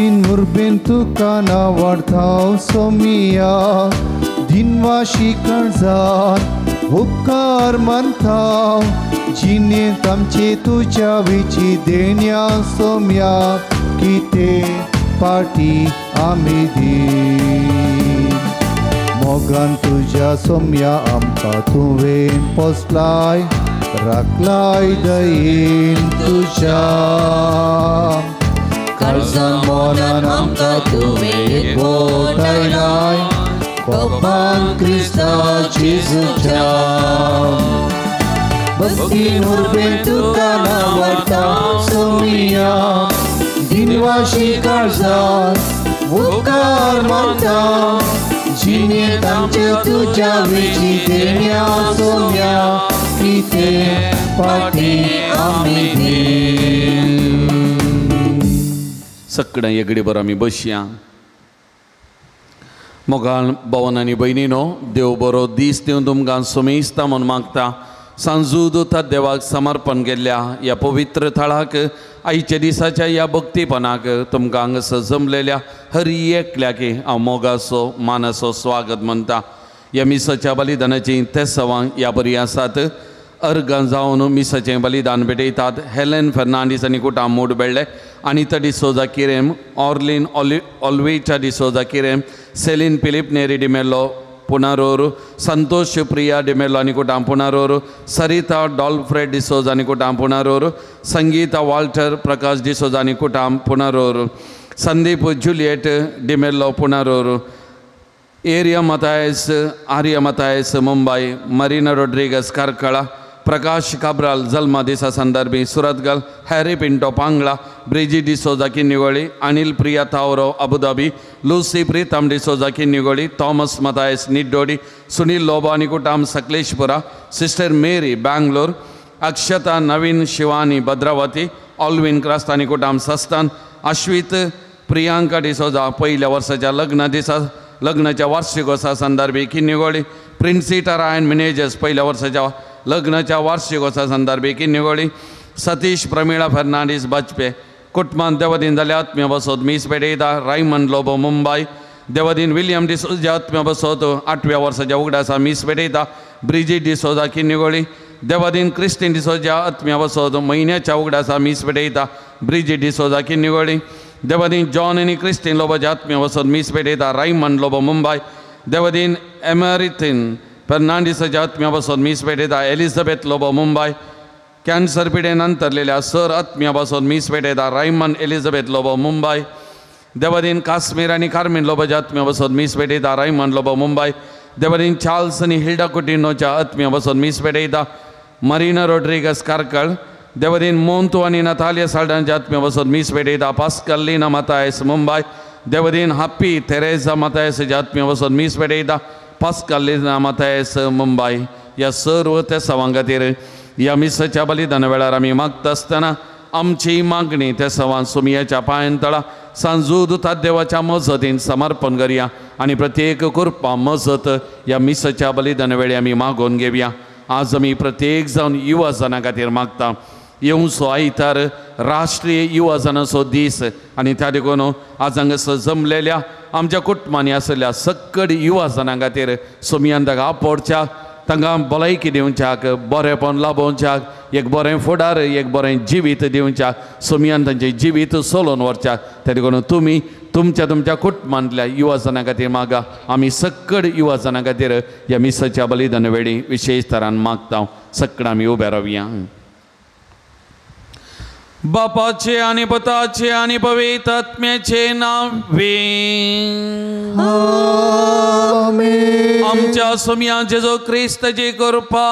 भक्तीन मुरबेन तुका नावाडथाव सोमिया दिनवाशी काळजान उपकार मानताव जिणेंत आमचे तुज्या विची देण्या सोम्या कितें पाटी आमी दी मोगान तुज्या सोम्या आमकां तुवें पोसलाय राखलाय दयेन तुज्या काळजान मोनान आमकां तुवें एकवटायलाय कोपान क्रिस्ता जेजूच्या भक्ती मुरबेन तुका नावाडटा सोमिया दिनवाशी काळजान उपकार मानता जिणेंत आमचे तुज्या विची देण्या सोम्या कितें पाटी आमी दी. सगळ्यां एगडी बरो आमी बसया. मोगाळ भवन आनी भयणीनो, देव बरो दीस दिवन तुमकां सुमेस्ता म्हूण मागता. सांजू दुता देवाक समर्पण केल्ल्या ह्या पवित्र थळाक आयच्या दिसाच्या ह्या भक्तीपणाक तुमकां हांगासर जमलेल्या हर एकल्याक हांव मोगाचो मानाचो स्वागत म्हणटा. ह्या मिसाच्या बलिदानाची तेसवां ह्या बरी आसात. अर्गां जावन मिसाचें बलिदान भेटयतात हेलेन फेर्नांडीस आनी कुटाम मूड बेळ्ळे, अनिता डिसोजा किरेम, ऑर्लिन ऑल्वेटा डिसोजा किरेम, सेलीन फिलीप नेरी डिमेलो पुनारोर, संतोष प्रिया डिमेलो आनी कुटाम पुनारोर, सरिता डॉल्फ्रेड डिसोजा आनी कुटाम पुनारोर, संगीता वाल्टर प्रकाश डिसोजा आनी कुटाम Punaroor, Sandeep Juliet D'Mello Punaroor, Area Mathias Arya Mathias Mumbai, Marina Rodrigues Karkala, Prakash Cabral जल्मा दिसा संदर्भी Surathkal, Harry Pinto Pangla, Briji D'Souza Kinnigoli, Anil Priya Tavro Abu Dhabi, Lucy Pritam D'Souza Kinnigoli, Thomas Mathias Niddodi, Sunil Lobo आनी कुटाम Sakleshpur, sister Mary Bangalore, Akshata Naveen Shivani Bhadravati, Alvin Crasta आनी कुटाम सस्तान, अश्वित प्रियांका डिसोजा पयल्या वर्साच्या लग्न दिसा लग्नाच्या वार्षिकोत्सवा संदर्भी Kinnigoli, प्रिन्सिटा Ryan Menezes पयल्या वर्साच्या लग्नाच्या वार्षिकोत्सवा संदर्भी किन्निगोळी, सतीश प्रमिळा फेर्नांडीस बाजपे, कुटुंबान देवदीन जाल्या आत्म्य बसोत मीस पेटयता रायमन लोबो मुंबय, देवदीन विलियम डिसोजा आत्म्य बसोत आठव्या वर्साच्या उगडासा मीस पेटयता ब्रिजी डिसोजा किन्निगोळी, देवदीन क्रिस्टीन डिसोजा आत्म्य बसोत म्हयन्याच्या उगडासा मीस पेटयता ब्रिजी डिसोजा किन्निगोळी, देवदीन जॉन आनी क्रिस्टीन लोबोच्या आत्म्य बसोत मीस पेटयता रायमन लोबो मुंबय, देवदीन एमरिथीन फेर्नांडीसाच्या आत्म्या बसोत मीस पेटयता एलिझाबेथ लोबो मुंबय, कॅन्सर पिडेन अंतरलेल्या सर आत्म्या बसोत मीस पेटयता रायमन एलिझाबेथ लोबो मुंबय, देवदीन काश्मीर आनी कार्मीन लोबोच्या आत्म्या बसोत मीस पेटयता रायमन लोबो मुंबय, देवदीन चार्ल्स आनी हिल्डा कुटिनोच्या आत्म्या बसोत मीस पेटयता मरीना रोड्रिगस कार्कळ, देवदीन मोंतू आनी नतालिया साल्डांच्या आत्म्या बसोत मीस पेटयता पास्कलिना मतायस मुंबय, देवदीन हप्पी तेरेझा मतायसाच्या आत्म्या बसोत मीस पेटयता पास्कलिना मतायस मुंबय. ह्या सर्व त्या सवां खातीर ह्या मिसाच्या बलिदाना वेळार आमी मागता आसतना आमची मागणी त्या सवान सुमियाच्या पांयान तळा सांजू दुता देवाच्या मजतीन समर्पण करया आनी प्रत्येक कृपा मजत ह्या मिसाच्या बलिदाना वेळी आमी मागोवन घेवया. आज आमी प्रत्येक जावन युवा जनां खातीर मागता. येवचो आयतार राष्ट्रीय युवा जनाचो दीस आनी त्या देखून आज हांगासर जमलेल्या आमच्या कुटुंबांनी आशिल्ल्या सक्कड युवा जनां खातीर सोमियान ताका आपोवच्या, तांकां भलायकी दिवच्याक, बरेंपण लाभोवच्याक, एक बरें फुडार, एक बरें जिवीत दिवच्याक, सोमियान तांचें जिवीत चलोवन व्हरच्याक. त्या देखून तुमी तुमच्या तुमच्या कुटुंबांतल्या युवा जनां खातीर मागा. आमी सक्कड युवा जनां खातीर ह्या मिसाच्या बलिदान वेळी विशेश तरान मागता. सक्कड आमी उबे रावया. बापाचे आनी पुताचे आनी पवित्र आत्म्याचे नांवे आमेन. आमच्या सोम्या जेजू क्रिस्ताची कृपा,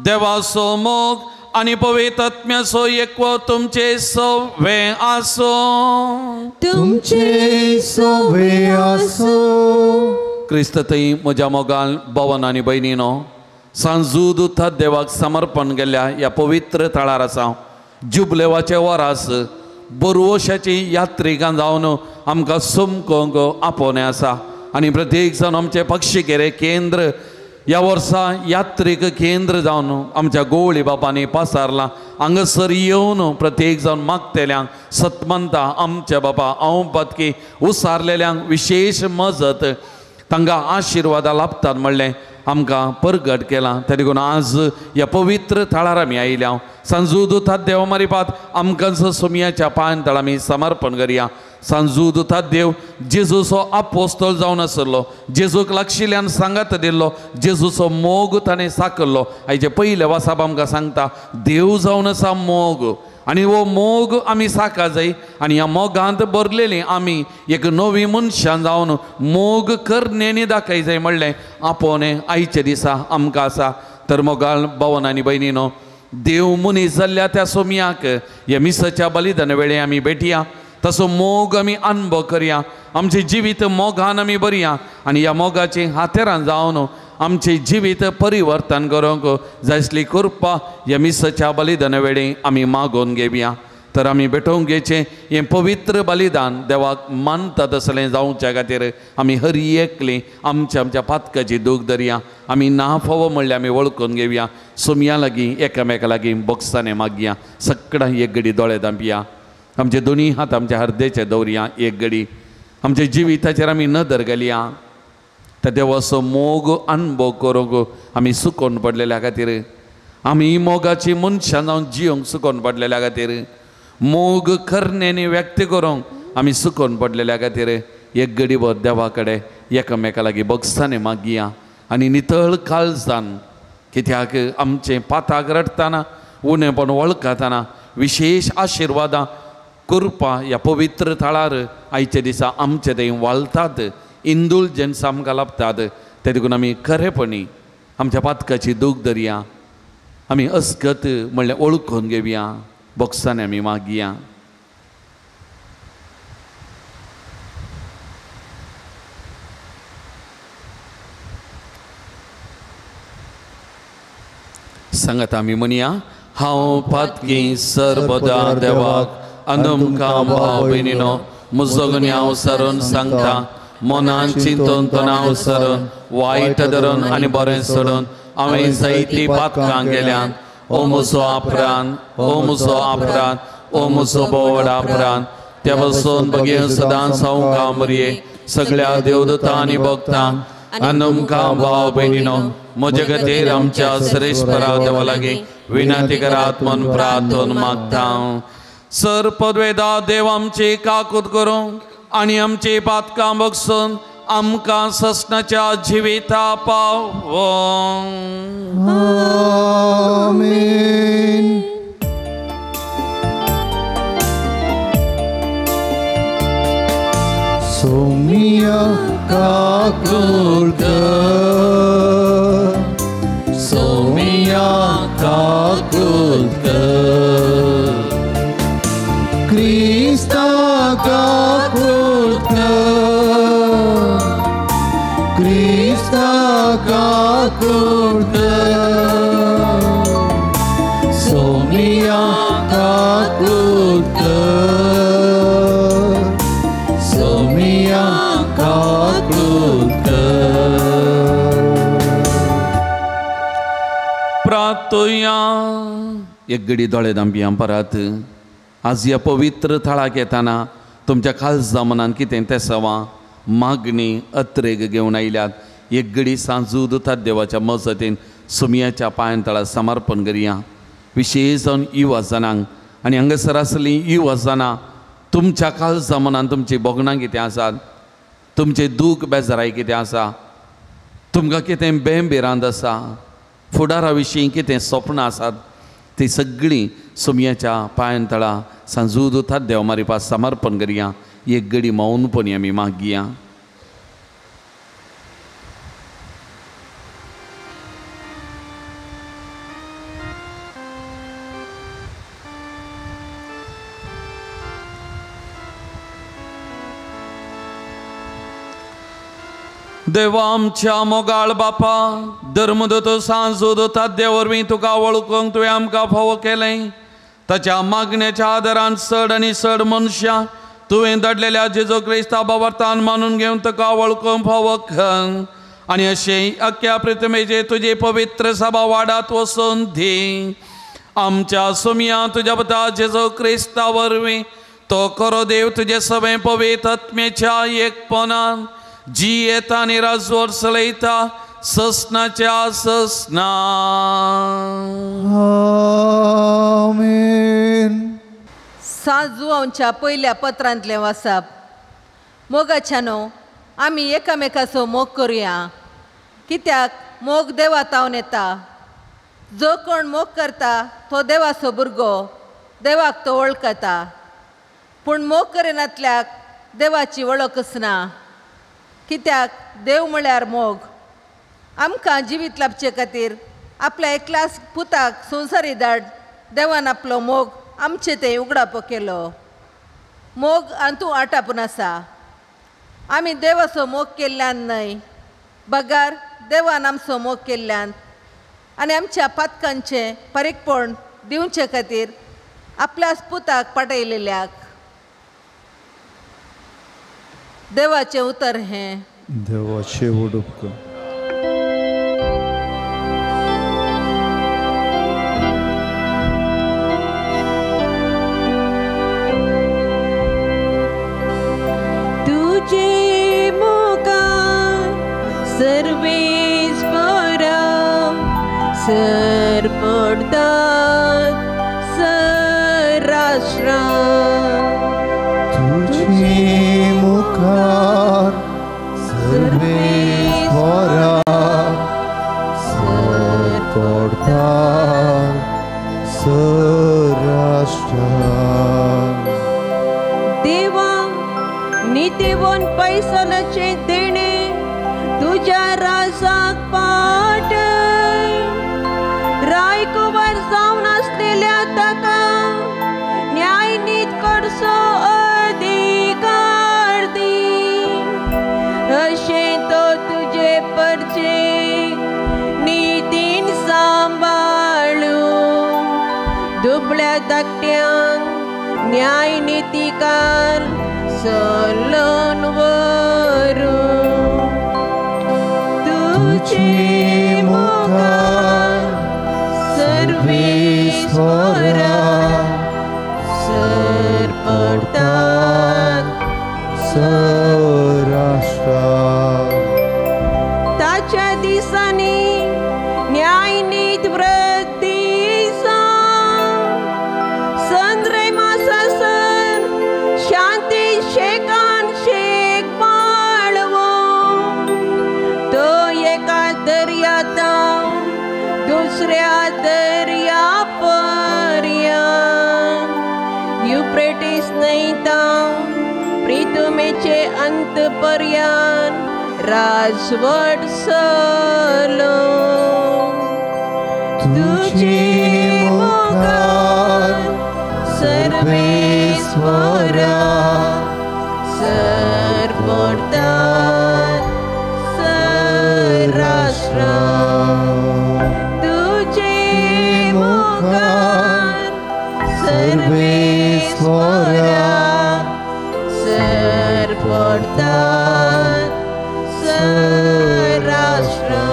देवाचो मोग आनी पवित्र आत्म्याचो एकवो तुमचे सवे आसूं. तुमचे सवे आसूं. क्रिस्त थंय म्हज्या मोगान भवन आनी भयणीनो, सांजू दुथा देवाक समर्पण केल्ल्या ह्या पवित्र थळार आसा. जुबलेवाचे वरास बरवशाची यात्रिकां जावन आमकां समकोंक आपोवणें आसा आनी प्रत्येक जावन आमचें पक्षी केरे केंद्र ह्या वर्सा यात्रेक केंद्र जावन आमच्या गोवळी बापांनी पासारलां. हांगासर येवन प्रत्येक जावन मागतल्यांक सतमंता आमच्या बापा हांव पातकी उसारलेल्यांक विशेश मजत तांकां आशिर्वादां लाभतात म्हणलें आमकां परगट केलां. ते देखून आज ह्या पवित्र थळार आमी आयल्या. सांजू दुतात देव मारिपात आमकां सोमयाच्या पांयान तळ आमी समर्पण करया. सांजू दुतात देव जेजूचो आपोस्तोल जावन आसलो, जेजूक लागशिल्ल्यान सांगात दिल्लो, जेजूचो मोग ताणें साकल्लो. आयचे पयले वासाब आमकां सांगता देव जावन आसा मोग आनी हो मोग आमी साका जाय आनी ह्या मोगांत भरलेली आमी एक नवी मनशां जावन मोग करण्यांनी दाखय जाय म्हणलें आपोवणें आयच्या दिसा आमकां आसा. तर मोगाळ भावन आनी भयणीनो, देव मनीस जाल्ल्या त्या सोमयाक ह्या मिसाच्या बलिदाना वेळे आमी भेटया, तसो मोग आमी अनुभव करया, आमचें जिवीत मोगान आमी भरया आनी ह्या मोगाची हातेरान जावन आमचें जिवीत परिवर्तन करूंक जायसली कृपा ह्या मिसाच्या बलिदाना वेळे आमी मागोवन घेवया. तर आमी भेटोवंक घेवचें हें पवित्र बलिदान देवाक मानता तसलें जावच्या खातीर आमी हर एकली आमच्या आमच्या पातकाची दूख धरया, आमी ना फावो म्हणल्यार आमी वळखून घेवया. सोमया लागीं एकामेका लागीं बोक्सांनी मागया, सगळ्यां एक घडी दोळे धांपया, आमचे दोनी हात आमच्या हरदेचे दवरया, एक घडी आमच्या जिविताचेर आमी नदर घालया. त्या देवाचो मोग अनुभव करूंक आमी सुकोवन पडलेल्या खातीर, आमी मोगाची मनशां जावन जियोंक सुकोवन पडलेल्या खातीर, मोग करण्यांनी व्यक्त करूंक आमी सुकोवन पडलेल्या खातीर एक घडीभर देवा कडेन एकामेका लागीं बोगसांनी मागया आनी नितळ काळजान, कित्याक आमचें पाताक रडटना उणेपण वळखतना विशेश आशिर्वादां कृपा ह्या पवित्र थळार आयच्या दिसा आमचे थंय वालतात, इंदुलजन्स आमकां लाभतात. ते देखून आमी खरेपणी आमच्या पातकाची दूख धरया, आमी अस्कत म्हणल्यार वळखून घेवया, बोक्सांनी आमी मागया. सांगात आमी म्हणया, हांव पातकी सर्वदा देवाक आनी भाव भयणीनो म्हजो गुन्यांव सरून सांगता, मनान चिंतून तणाव सरून वायट धरून आनी बरें सोडून हांवें जायतीं पातकां केल्यात. ओ म्हजो अपरान, ओ म्हजो अपरान, ओ म्हजो बोवड अपरान, त्या पासून बगेन सदांच हांव कामरये सगळ्या देवदूतां आनी भक्तांक आनी तुमकां भाव भयणीनो म्हजे खातीर आमच्या श्रेश्ठपरा देवा लागीं विनंती करात म्हूण प्रार्थन मागता. सर पदवेदा देव आमची काकूत करूं आनी आमची पातकां बगसून आमकां ससनाच्या जिविता पावों. आमेन. सोमिया काकूत कर, सोमिया काकूत कर, क्रिस्ता काकूत कर, क्रिस्ता काकूत कर, सोमिया काकूत कर, सोमिया काकूत कर. प्रार्थुया. एक घडी दोळे धांपया परत. आज ह्या पवित्र थळाक येताना तुमच्या खालसा मनान कितें तेसावां मागणी अत्रेग घेवन आयल्यात. एक घडी सांजू दुतात देवाच्या मजतीन सुमयाच्या पांयान तळा समर्पण करया. विशेश जावन युवा जाणांक आनी हांगासर आसलीं युवा जाणां, तुमच्या खालसा मनान तुमची भोगणां कितें आसात, तुमचें दूख बेजाराय कितें आसा, तुमकां कितें बेंभिरांत आसा, फुडारा विशीं कितें सपनां आसात, ती सगळीं सुमयाच्या पांयान तळा सांजू दुतात देव मारिपा समर्पण करया. एक घडी मौनपणी आमी मागया. देवा आमच्या मोगाळ बापा, धर्मदूत सांजू दुतात देव वरवीं तुका वळखूंक तुवें आमकां फावो केलें. ताच्या मागण्याच्या आदारान चड आनी चड मनशां तुवें धाडलेल्या जेजू क्रिस्ता बावर्तान मानून घेवन तुका वळखूंक फावो कर. आनी अशें अख्ख्या पृथ्वीचेर तुजी पवित्र सभा वाडात वचून दी. आमच्या सुमया तुज्या पुता जेजू क्रिस्ता वरवीं तो खरो देव तुजे सगळें पवित्र आत्म्याच्या एकपणान जियेता आनी राजवट चलयता ससनाच्या ससना. आमेन. सांत जुवांवच्या पयल्या पत्रांतलें वाचप. मोगाच्यानो, आमी एकामेकाचो मोग करुया, कित्याक मोग देवा तावन येता. जो कोण मोग करता तो देवाचो भुरगो, देवाक तो वळखता. पूण मोग करिनातल्याक देवाची वळखच ना, कित्याक देव म्हळ्यार मोग. आमकां जिवीत लाभचे खातीर आपल्या एकल्याच पुताक संवसारी धाड देवान आपलो मोग आमचे ते उगडापो केलो. मोग अंतू आटापून आसा. आमी देवाचो मोग केल्ल्यान न्हय, बगार देवान आमचो मोग केल्ल्यान आनी आमच्या पातकांचें परीकपण दिवचे खातीर आपल्याच पुताक पाटयलेल्याक. देवाचें उतर हें. देवाचें उडूप. तुझे मुखार सर्वेस्परा सर पडतात सराष्ट्रां. तुझे मुखार सर्वेस्परा सर पडतात सराष्ट्रां. देवा, नितीवन पैसलाचें देणें तुज्या राजाक पाटय. रायकुंवर जावन आसलेल्या ताका न्यायनीत करचो अधिकार दी. अशें तो तुजे परचे नितीन सांबाळू. दुबळ्या धाकट्यांक न्यायनितीकार चलोवन व्हरूं. तुजे मुखार सर्वेस्परा सर पडतात सराष्ट्रां. ताच्या दिसांनी न्यायनीत वृद्धी जावं. संद्रे मासासर शांती शेकान शेक बाळवो. तो एका दर्यातावन दुसऱ्या दर्या पर्यंत, युफ्रेटीस न्हंयतावन प्रितुमेचे अंत पर्यंत राजवट चलोवं. तुझे मुखार सर्वेस्परा सर पडतात सराष्ट्रां. तुझे मुखार सर्वेस्परा सर पडतात सराष्ट्रां.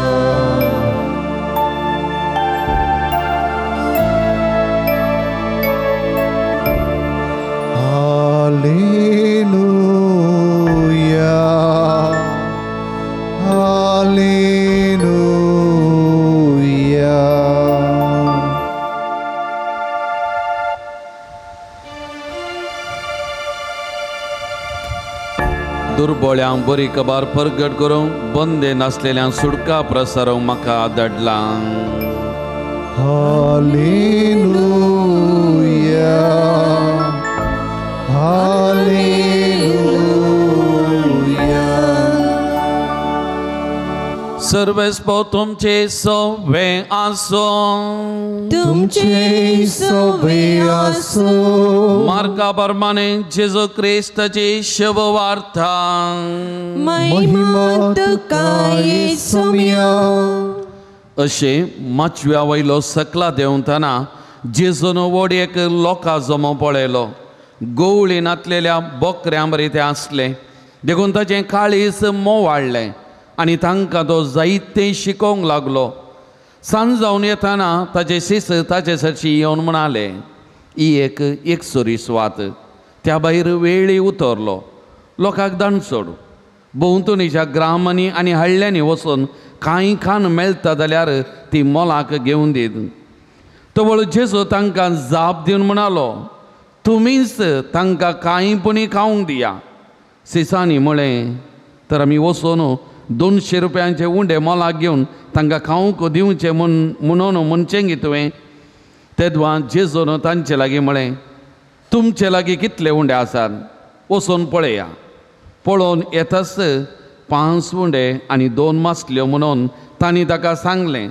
Hallelujah, Hallelujah. दुर्बोळ्यांक बरी खबर परगट करूंक, बंदे नासलेल्यांक सुटका प्रसारूंक म्हाका धाडलां. Hallelujah, Hallelujah. सर्वेस्पो तुमचे सवे आसूं. तुमचे सवे आसूं. मार्का प्रमाणे जेजू क्रिस्ताची शुभवार्ता. महिमा तुका येसुम्या. अशें माचव्या वयलो सकला देंवतना जेजून व्हड एक लोकां जमो पळयलो. गवळी नातलेल्या बोकऱ्यां बरी ते आसले, देखून ताचें काळीज मोवाळ्ळें. आनी तांकां तो जायतें शिकोवंक लागलो. सांज जावन येताना ताचे शिस ताचे सरशी येवन म्हणाले, ही एक एकसुरी सुवात, त्या भायर वेळी उतरलो, लोकांक दाणसोड. भोंवतणीच्या ग्रामांनी आनी हळ्यांनी वचून कांय खाण मेळटा जाल्यार ती मोलाक घेवन दीत. तवळ जेजू तांकां जाप दिवन म्हणालो, तुमीच तांकां कांय पुणी खावंक दिया. सिसांनी म्हळें, तर आमी वचून 200 रुपयांचे उंडे मोलाक घेवन तांकां खावंक दिवचें म्हणून म्हणचें गी तुवें? तेदवा जेजून तांचे लागीं म्हळें, तुमचे लागीं कितले उंडे आसात वचून पळया. पळोवन येताच 5 उंडे आनी 2 मासल्यो म्हणून तांणी ताका सांगलें.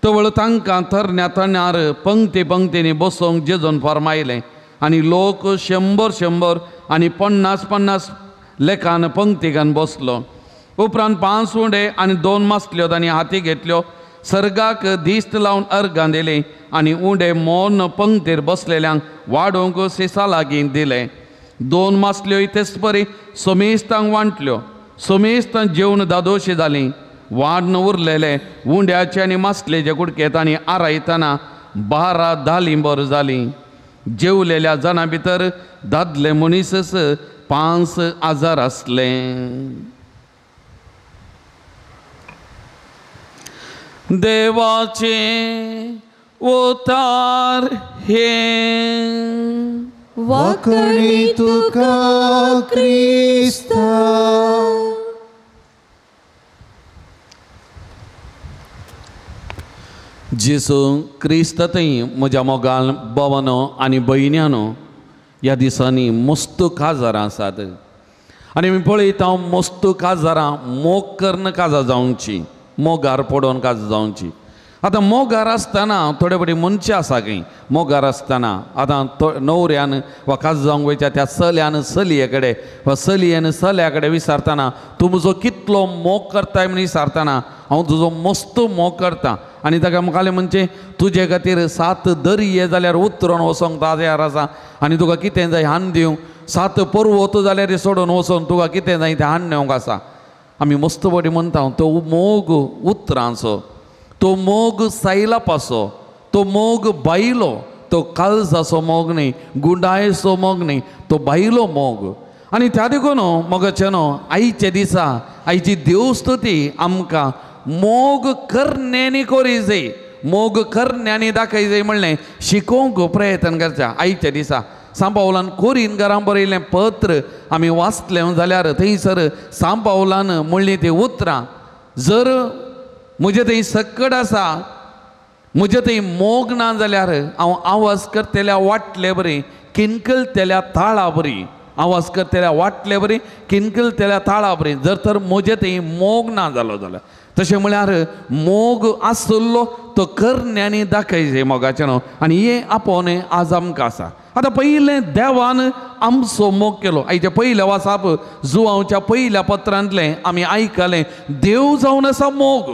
तवळ तांकां तरण्या तण्यार पंक्ती पंक्तींनी बसोवंक जेजून फर्मायलें आनी लोक 100 100 आनी 50 50 लेखान पंक्तीकान बसलो. उपरांत 5 उंडे आनी 2 मासल्यो तांणी हाती घेतल्यो, सर्गाक दिश्ट लावन अर्गां दिली आनी उंडे मोन पंक्तीर बसलेल्यांक वाडोवंक सिसा लागीं दिले. 2 मासल्योय तेच परी समेस्तांक वांटल्यो. समेस्तां जेवन दादोशी जालीं. वाडन उरलेले उंड्याचे आनी मासलेचे कुडके तांणी आरायतना 12 दालिंबर जालीं. जेवलेल्या जाणां भितर दादले मनीसच 5000 आसले. देवाचे उतार हे वाकणी तुका क्रिस्ता. जेजू क्रिस्त थंय म्हज्या मोगान भावानो आनी भयण्यानो, ह्या दिसांनी मस्त काजारां आसात आनी आमी पळयता मस्त काजारां मोग करून काजार जावची, मोगार पडोवन काजार जावची. आतां मोगार आसतना थोडे फावटी मनशां आसा खंय मोगार आसतना आतां न्हवऱ्यान वा काजार जावंक वयता त्या चल्यान चलये कडेन वा चलयेन चल्या कडेन विचारतना, तूं म्हजो कितलो मोग करताय म्हण विचारतना, हांव तुजो मस्त मोग करता. आनी ताका मुखाल्लें म्हणजे तुजे खातीर 7 दर्ये जाल्यार उतरून वचोंक तयार आसा आनी तुका कितें जाय हान दिवं, 7 पर्वत जाल्यार सोडून वचोन तुका कितें जाय तें हान नेवंक आसा. आमी मस्त फावटी म्हणटा तो मोग उतरांचो, तो मोग सायलापाचो, तो मोग बायलो, तो काळजाचो मोग न्ही, गुंडायचो मोग न्ही, तो बायलो मोग. आनी त्या देखून मोगाचे न्हू आयच्या दिसा आयची देवस्तुती आमकां मोग करण्यांनी करी जाय, मोग करण्यांनी दाखय जाय म्हणलें शिकोवंक प्रयत्न करता. आयच्या दिसा सांपावलान कोरीन घरां बरयलें पत्र आमी वाचलें जाल्यार थंयसर सांपावलान म्हणलीं ती उतरां, जर म्हजे थंय सकट आसा, म्हजे थंय मोग ना जाल्यार हांव आवाज करतल्या वाटले बरी किनकलतल्या ताळा बरी, आवाज करतल्या वाटले बरी किनकलतल्या ताळा बरी, जर तर म्हजे थंय मोग ना जालो जाल्यार. तशें म्हळ्यार मोग आसलो तो करण्यांनी दाखयचे मोगाचें न्हू. आनी हें आपोवणें आज आमकां आसा. आतां पयलें देवान आमचो मोग केलो. आयच्या पयल्या वासाप जुवांवच्या पयल्या पत्रांतलें आमी आयकलें, देव जावन आसा मोग,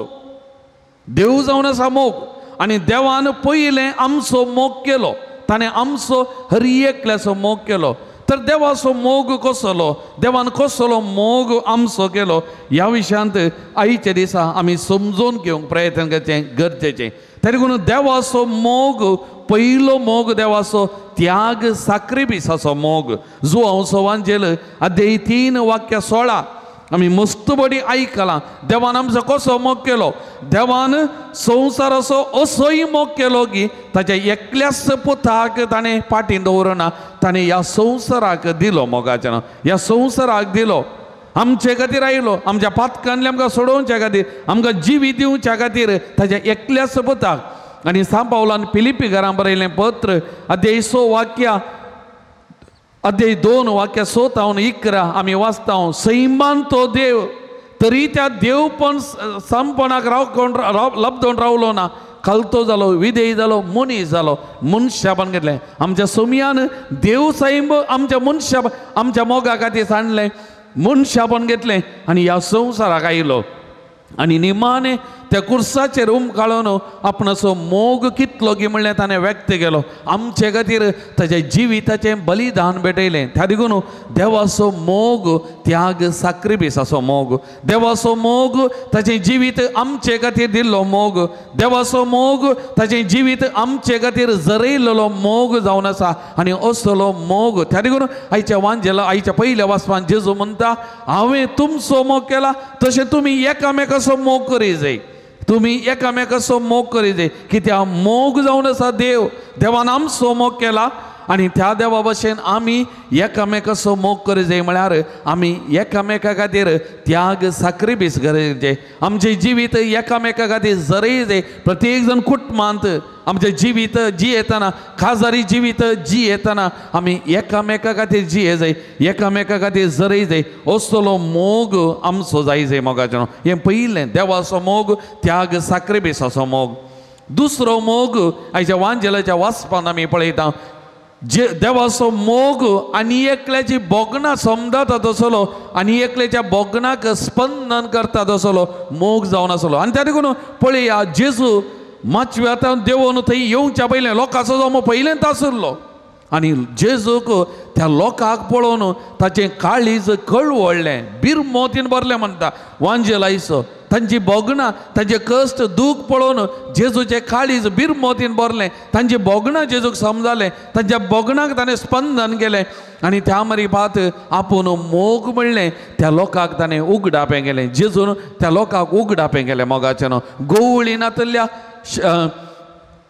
देव जावन आसा मोग. आनी देवान पयलें आमचो मोग केलो, ताणें आमचो हर एकल्याचो मोग केलो. तर देवाचो मोग कसलो, देवान कसलो मोग आमचो केलो ह्या विशयांत आयच्या दिसा आमी समजून घेवंक प्रयत्न करचें गरजेचें. तरी देखून देवाचो मोग पयलो मोग देवाचो त्याग साक्रिफिसाचो मोग. जुवांवचो वांजेल अध्याय 3 वाक्य 16 आमी मस्त बडी आयकलां. देवान आमचो कसो मोग केलो, देवान संवसाराचो असोय मोग केलो की ताच्या एकल्याच पुताक ताणें फाटीं दवरना, ताणें ह्या संवसाराक दिलो मोगाचें नांव, ह्या संवसाराक दिलो, आमचे खातीर आयलो, आमच्या पातकांतले आमकां सोडोवच्या खातीर, आमकां जिवी दिवच्या खातीर ताच्या एकल्याच पुताक. आनी सांपावलान फिलिपी घरां बरयलें पत्र अध्याय 6 वाक्या अध्याय 2 वाक्य 6 तावन 11 आमी वाचता, सैमान तो देव तरी त्या देवपण सामपणाक राव लब्दोन रावलो ना, खालतो जालो, विधेय जालो, मनीस जालो, मनशापण घेतलें. आमच्या सोमयान देव सैम आमच्या मनशा आमच्या मोगा खातीर सांडलें, मनशापण घेतलें आनी ह्या संवसाराक आयलो. आनी निमाणें त्या कुर्साचेर उमकाळून आपणाचो मोग कितलो गी म्हणल्यार ताणें व्यक्त केलो. आमचे खातीर ताच्या जिविताचें बलिदान भेटयलें. त्या देखून देवाचो मोग त्याग साक्रिफिसाचो मोग, देवाचो मोग ताचें जिवीत आमचे खातीर दिल्लो मोग, देवाचो मोग ताचें जिवीत आमचे खातीर जरयल्लो मोग जावन आसा. आनी असलो मोग त्या देखून आयच्या वांजेला आयच्या पयल्या वाचपान जेजू म्हणटा हांवें तुमचो मोग केला तशें तुमी एकामेकाचो मोग करी जाय, तुमी एकामेकाचो मोग करी जाय. कित्याक मोग जावन आसा देव, देवान आमचो मोग केला आनी त्या देवा भशेन आमी एकामेकाचो मोग करी जाय. म्हळ्यार आमी एकामेका खातीर त्याग साक्रिफीस करी जाय, आमचें जिवीत एकामेका खातीर जरय जाय. प्रत्येक जण कुटुंबांत आमचें जिवीत जियेतना, खाजरी जिवीत जियेतना आमी एकामेका खातीर जिये जाय, एकामेका खातीर जरय जाय. असलो मोग आमचो जाय जाय मोगाचो. हें पयलें देवाचो मोग, त्याग साक्रिफिसाचो मोग. दुसरो मोग आयच्या वांजेलाच्या वाचपान आमी पळयता जे देवाचो मोग आनी एकल्याची भोगणां समजता तसलो आनी एकल्याच्या भोगणाक स्पंदन करता तसलो मोग जावन आसलो. आनी त्या देखून पळया जेजू माचव्या आतां देवून थंय येवच्या पयलें लोकांचो जमो पयलेंच आशिल्लो आनी जेजूक त्या लोकांक पळोवन ताचें काळीज कळवळ्ळें, बिरमोतीन भरलें म्हणटा वांजेल आयचो. तांची भोगणां, तांचे कश्ट दूख पळोवन जेजूचें काळीज बिरमोतीन भरलें, तांची भोगणां जेजूक समजालें, तांच्या भोगणांक ताणें स्पंदन केलें आनी त्या मरिपात आपूण मोग म्हणलें त्या लोकांक ताणें उगडापें केलें. जेजून त्या लोकांक उगडापें केलें मोगाचें. गवळी नातल्या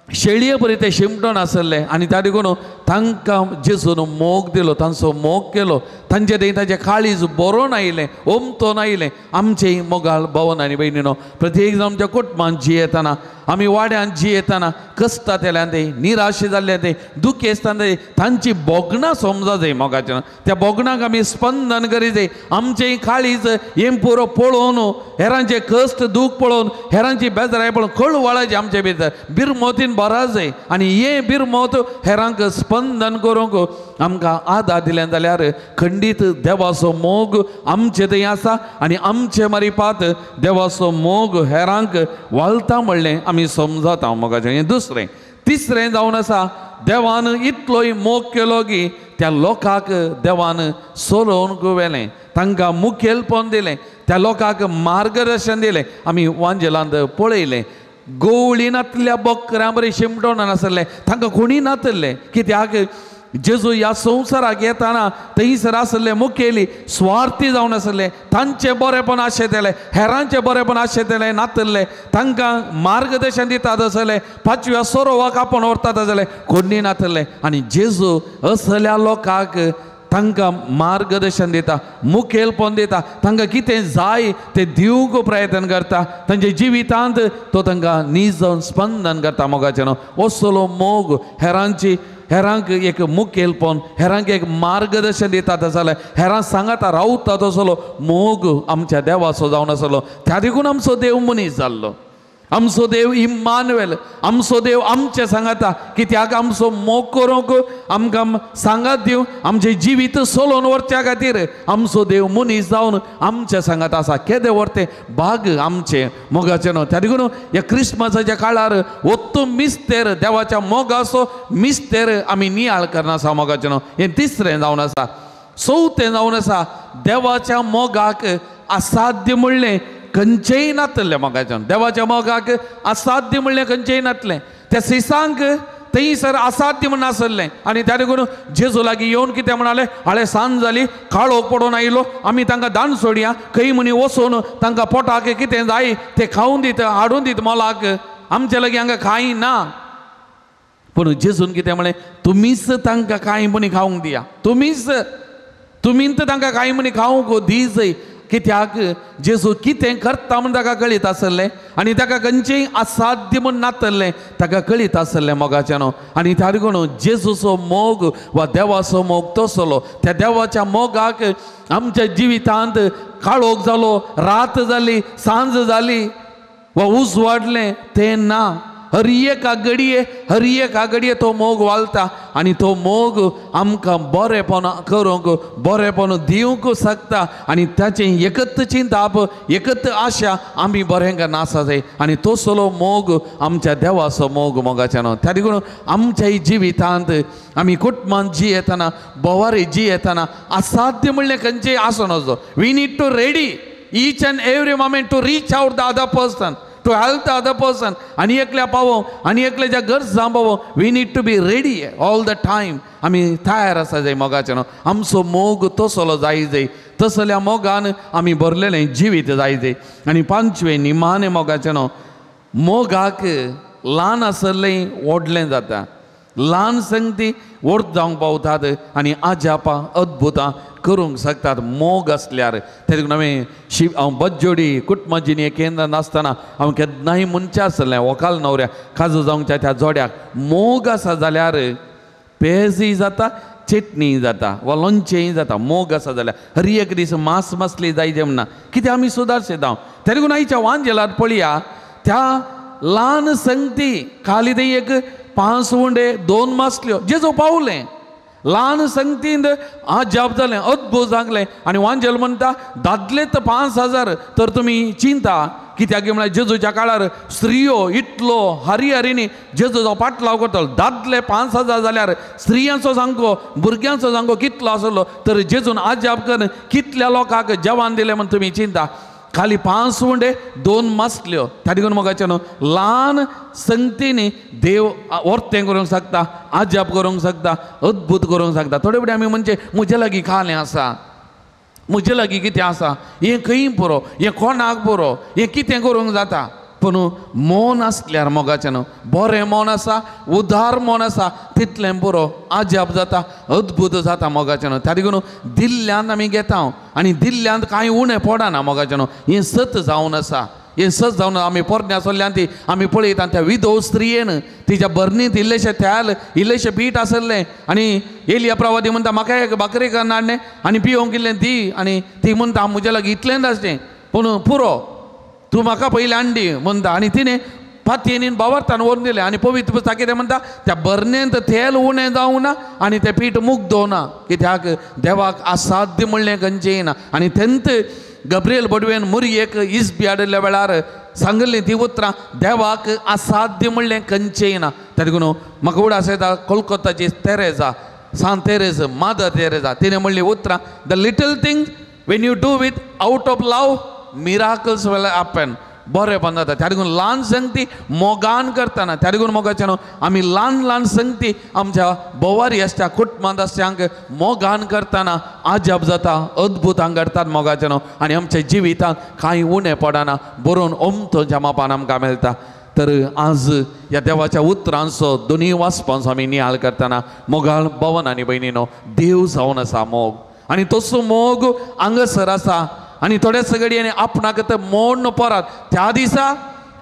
शेळये बरी ते शिमटोन आसले आनी त्या देखून तांकां जेजून मोग दिलो, तांचो मोग केलो, तांचे थंय ताचें काळीज बरोवन आयलें, ओमतोन आयलें. आमचें मोगाळ भवन आनी भयणीनो, प्रत्येक जाण आमच्या कुटुंबांत जियेतना, आमी वाड्यांत जियेतना कश्टांतल्यान ते निराशे जाल्ले ते दुखेस्तान ते तांची भोगणां समजा जाय मोगाचें. त्या भोगणांक आमी स्पंदन करी जाय. आमचें काळीज हें पुरो पळोवन, हेरांचे कश्ट दूख पळोवन, हेरांची बेजाराय पळोवन कळवळाची आमचे भितर बिरमोतीन भरा जाय. आनी हें बिरमोत हेरांक स्पंदन करूंक आमकां आदार दिलें जाल्यार खंडीत देवाचो मोग आमचे थंय आसा आनी आमचे मारिपात देवाचो मोग हेरांक वालता म्हणलें आमी समजता मोगाचें. हें दुसरें. तिसरें जावन आसा देवान इतलोय मोग केलो की त्या लोकांक देवान सोरोवन व्हेलें, तांकां मुखेलपण दिलें, त्या लोकांक मार्गदर्शन दिलें. आमी वांजेलांत पळयलें गवळी नातल्या बकऱ्यां बरें शिमटोन नासलें, तांकां कोणी नातलें. कित्याक जेजू ह्या संवसाराक येताना थंयसर आसले मुखेली स्वार्थी जावन आसले, तांचें बरेंपण आशेतले, हेरांचें बरेंपण आशेतले नातले, तांकां मार्गदर्शन दितात आसले, पांचव्या सोरोवाक आपोवन व्हरतात आसले, कोणी नातले. आनी जेजू असल्या लोकांक तांकां मार्गदर्शन दिता, मुखेलपण दिता, तांकां कितें जाय तें दिवंक प्रयत्न करता, तांच्या जिवितांत तो तांकां निजन स्पंदन करता मोगाचें. असलो मोग हेरांची हेरांक एक मुखेलपण, हेरांक एक मार्गदर्शन दिता जाल्यार हेरांक सांगाता रावता तसलो मोग आमच्या देवाचो जावन आसलो. त्या देखून आमचो देव मनीस जाल्लो, आमचो देव इम्मानुएल, आमचो देव आमचें सांगाता. कित्याक आमचो मोग करूंक आमकां सांगात दिवं, आमचें जिवीत सोलोवन व्हरच्या खातीर आमचो देव मनीस जावन आमचें सांगात आसा. केदें व्हरतें भाग आमचें मोगाचें न्हू. त्या देखून ह्या क्रिस्मसाच्या काळार ओत्तू मिस्तेर देवाच्या मोगाचो मिस्तेर आमी नियाळ करना आसा मोगाचें न्हू. हें तिसरें जावन आसा. चवथें जावन आसा देवाच्या मोगाक असाध्य म्हणलें खंयचेय नातलें मोगाच्यान. देवाच्या मोगाक असाध्य म्हणलें खंयचेय नातलें. त्या सिसांक थंयसर असाध्य म्हण नासलें आनी त्या देखून जेजू लागीं येवन कितें म्हणाले, हाळे सांज जाली, काळोख पडून आयलो, आमी तांकां दान सोडया, खंय म्हणी वचून तांकां पोटाक कितें जाय तें खावून दित, हाडून दित मोलाक, आमचे लागीं हांगा कांय ना. पूण जेजून कितें म्हणलें, तुमीच तांकां कांय म्हणी खावंक दिया, तुमीच तांकां कांय म्हणी खावंक दी जाय. कित्याक जेजू कितें करता म्हूण ताका कळीत आसलें आनी ताका खंयचेय असाध्य म्हूण नातलें, ताका कळीत आसलें मोगाचें न्हू. आनी त्या देखून जेजूचो मोग वा देवाचो मोग तसलो. त्या देवाच्या मोगाक आमच्या जिवितांत काळोख जालो, रात जाली, सांज जाली वा उजवाडलें तें ना. हर एका घडये तो मोग वालता आनी तो मोग आमकां बरेपण करूंक, बरेपण दिवंक शकता आनी ताचें एकत चिंताप, एकत आशा आमी बरें नासा जाय आनी तसलो मोग आमच्या देवाचो मोग मोगाच्यान। त्या देखून आमच्या जिवितांत आमी कुटुंबांत जियेतना, भोवारी जियेतना असाध्य म्हणलें खंयचें आसूं नजो। We need to ready each and every moment to reach out the other person, to help the other person. आनी एकल्या पावों आनी एकल्याच्या गरजां पावों, we need to be ready all the time. आमी तयार आसा जाय मोगाचें न्हू। आमचो मोग तसलो जाय जाय, तसल्या मोगान आमी भरलेलें जिवीत जाय जाय। आनी पांचवें निमाणें मोगाचें न्हू, मोगाक ल्हान आसलें व्हडलें जाता, ल्हान संगती व्हड जावंक पावतात आनी आजापां अद्भुतां करूंक शकतात मोग आसल्यार। ते देखून हांवें हांव बज्जोडी कुटुंबाजिनी केंद्रांत आसतना हांव केन्नाय म्हणचें आसलें व्हंकल न्हवऱ्या काजू जावंच्या त्या जोड्याक, मोग आसा जाल्यार पेजय जाता, चटणी जाता वा लोणचेंय जाता। मोग आसा जाल्यार हर एक दीस मांस मासली जाय जें म्हणना, कित्याक आमी सुदारशें जावं। ते देखून आयच्या वांजेलात पळया त्या ल्हान संगती खाली ते एक 5 उंडे 2 मासल्यो जेजो पावलें, ल्हान संगतींत आजाप जालें, अद्भुत जागलें। आनी वांजेल म्हणटा दादले तर 5000 तर तुमी चिंता कित्याक म्हळ्यार जेजूच्या काळार स्त्रियो इतलो हरी हरीनी जेजूचो पाटलाव करतालो। दादले 5000 जाल्यार स्त्रियांचो सांगो, भुरग्यांचो सांगो कितलो आसलो तर जेजून आजाप करून कितल्या लोकांक जेवण दिलें म्हण तुमी चिंता। खाली 5 उंडे 2 मासल्यो। त्या देखून मोगाचें न्हू, ल्हान संगतींनी देव वर्तें करूंक शकता, आजाप करूंक शकता, अद्भुत करूंक शकता। थोडे फुडें आमी म्हणचे म्हजे लागीं खालें आसा, म्हजे लागीं कितें आसा, हें खंय पुरो, हें कोणाक पुरो, हें कितें करूंक जाता। पूण मन आसल्यार मोगाचें न्हू, बरें मन आसा, उदार मन आसा, तितलें पुरो, आजाप जाता, अद्भुत जाता मोगाचें न्हू। त्या देखून दिल्ल्यान आमी घेता आनी दिल्ल्यांत कांय उणें पडना मोगाचें न्हू। हें सत जावन आसा, हें सत जावन आमी पोरण्या सोल्ल्यान ती आमी पळयता त्या विधव स्त्रियेन तिच्या बरणींत इल्लेशें तेल, इल्लेशें पीठ आसलें आनी एलिया प्रवादी म्हणटा म्हाका एक भाकरी करून हाडलें आनी पिवंक इल्लें दी, आनी ती म्हणटा म्हज्या लागीं इतलेंच आसलें पूण पुरो, तूं म्हाका पयलीं हाडली म्हणटा। आनी तिणें पातयेनीन बावरतान व्हरून दिलें आनी पवित्र पुस्तक कितें म्हणटा त्या बरणेंत तेल उणें जावंक ना आनी तें पीठ मुग्दो ना, कित्याक देवाक असाध्य म्हणलें खंयचें ना। आनी तेंत गब्रियल बडवेन मुरयेक इस्बी हाडिल्ल्या वेळार सांगिल्लीं ती उतरां देवाक असाध्य म्हणलें खंयचें ना। त्या देखून म्हाका उडास येता कोलकोताची तेरेजा, सांत तेरेज, मादर तेरेजा, तिणें म्हणली उतरां, the little thing when you do with out of love miracles will happen. बरेंपण जाता। त्या देखून ल्हान संगती मोगान करतना, त्या देखून मोगाचें न्हू आमी ल्हान ल्हान संगती आमच्या भोवारी आसच्या कुटुंबांत आसच्यांक मोगान करतना आजाप जाता, अद्भुतां घडटात मोगाचें न्हू आनी आमच्या जिवितांत कांय उणें पडना, बरोवन ओमथोच्या मापान आमकां मेळटा। तर आज ह्या देवाच्या उतरांचो दोनूय वाचपांचो आमी नियाळ करतना मोगाळ भवन आनी भयणीनो, देव जावन आसा मोग आनी तसो मोग हांगासर आसा आनी थोड्या सगळ्यांनी आपणाक तर मोड परत त्या दिसा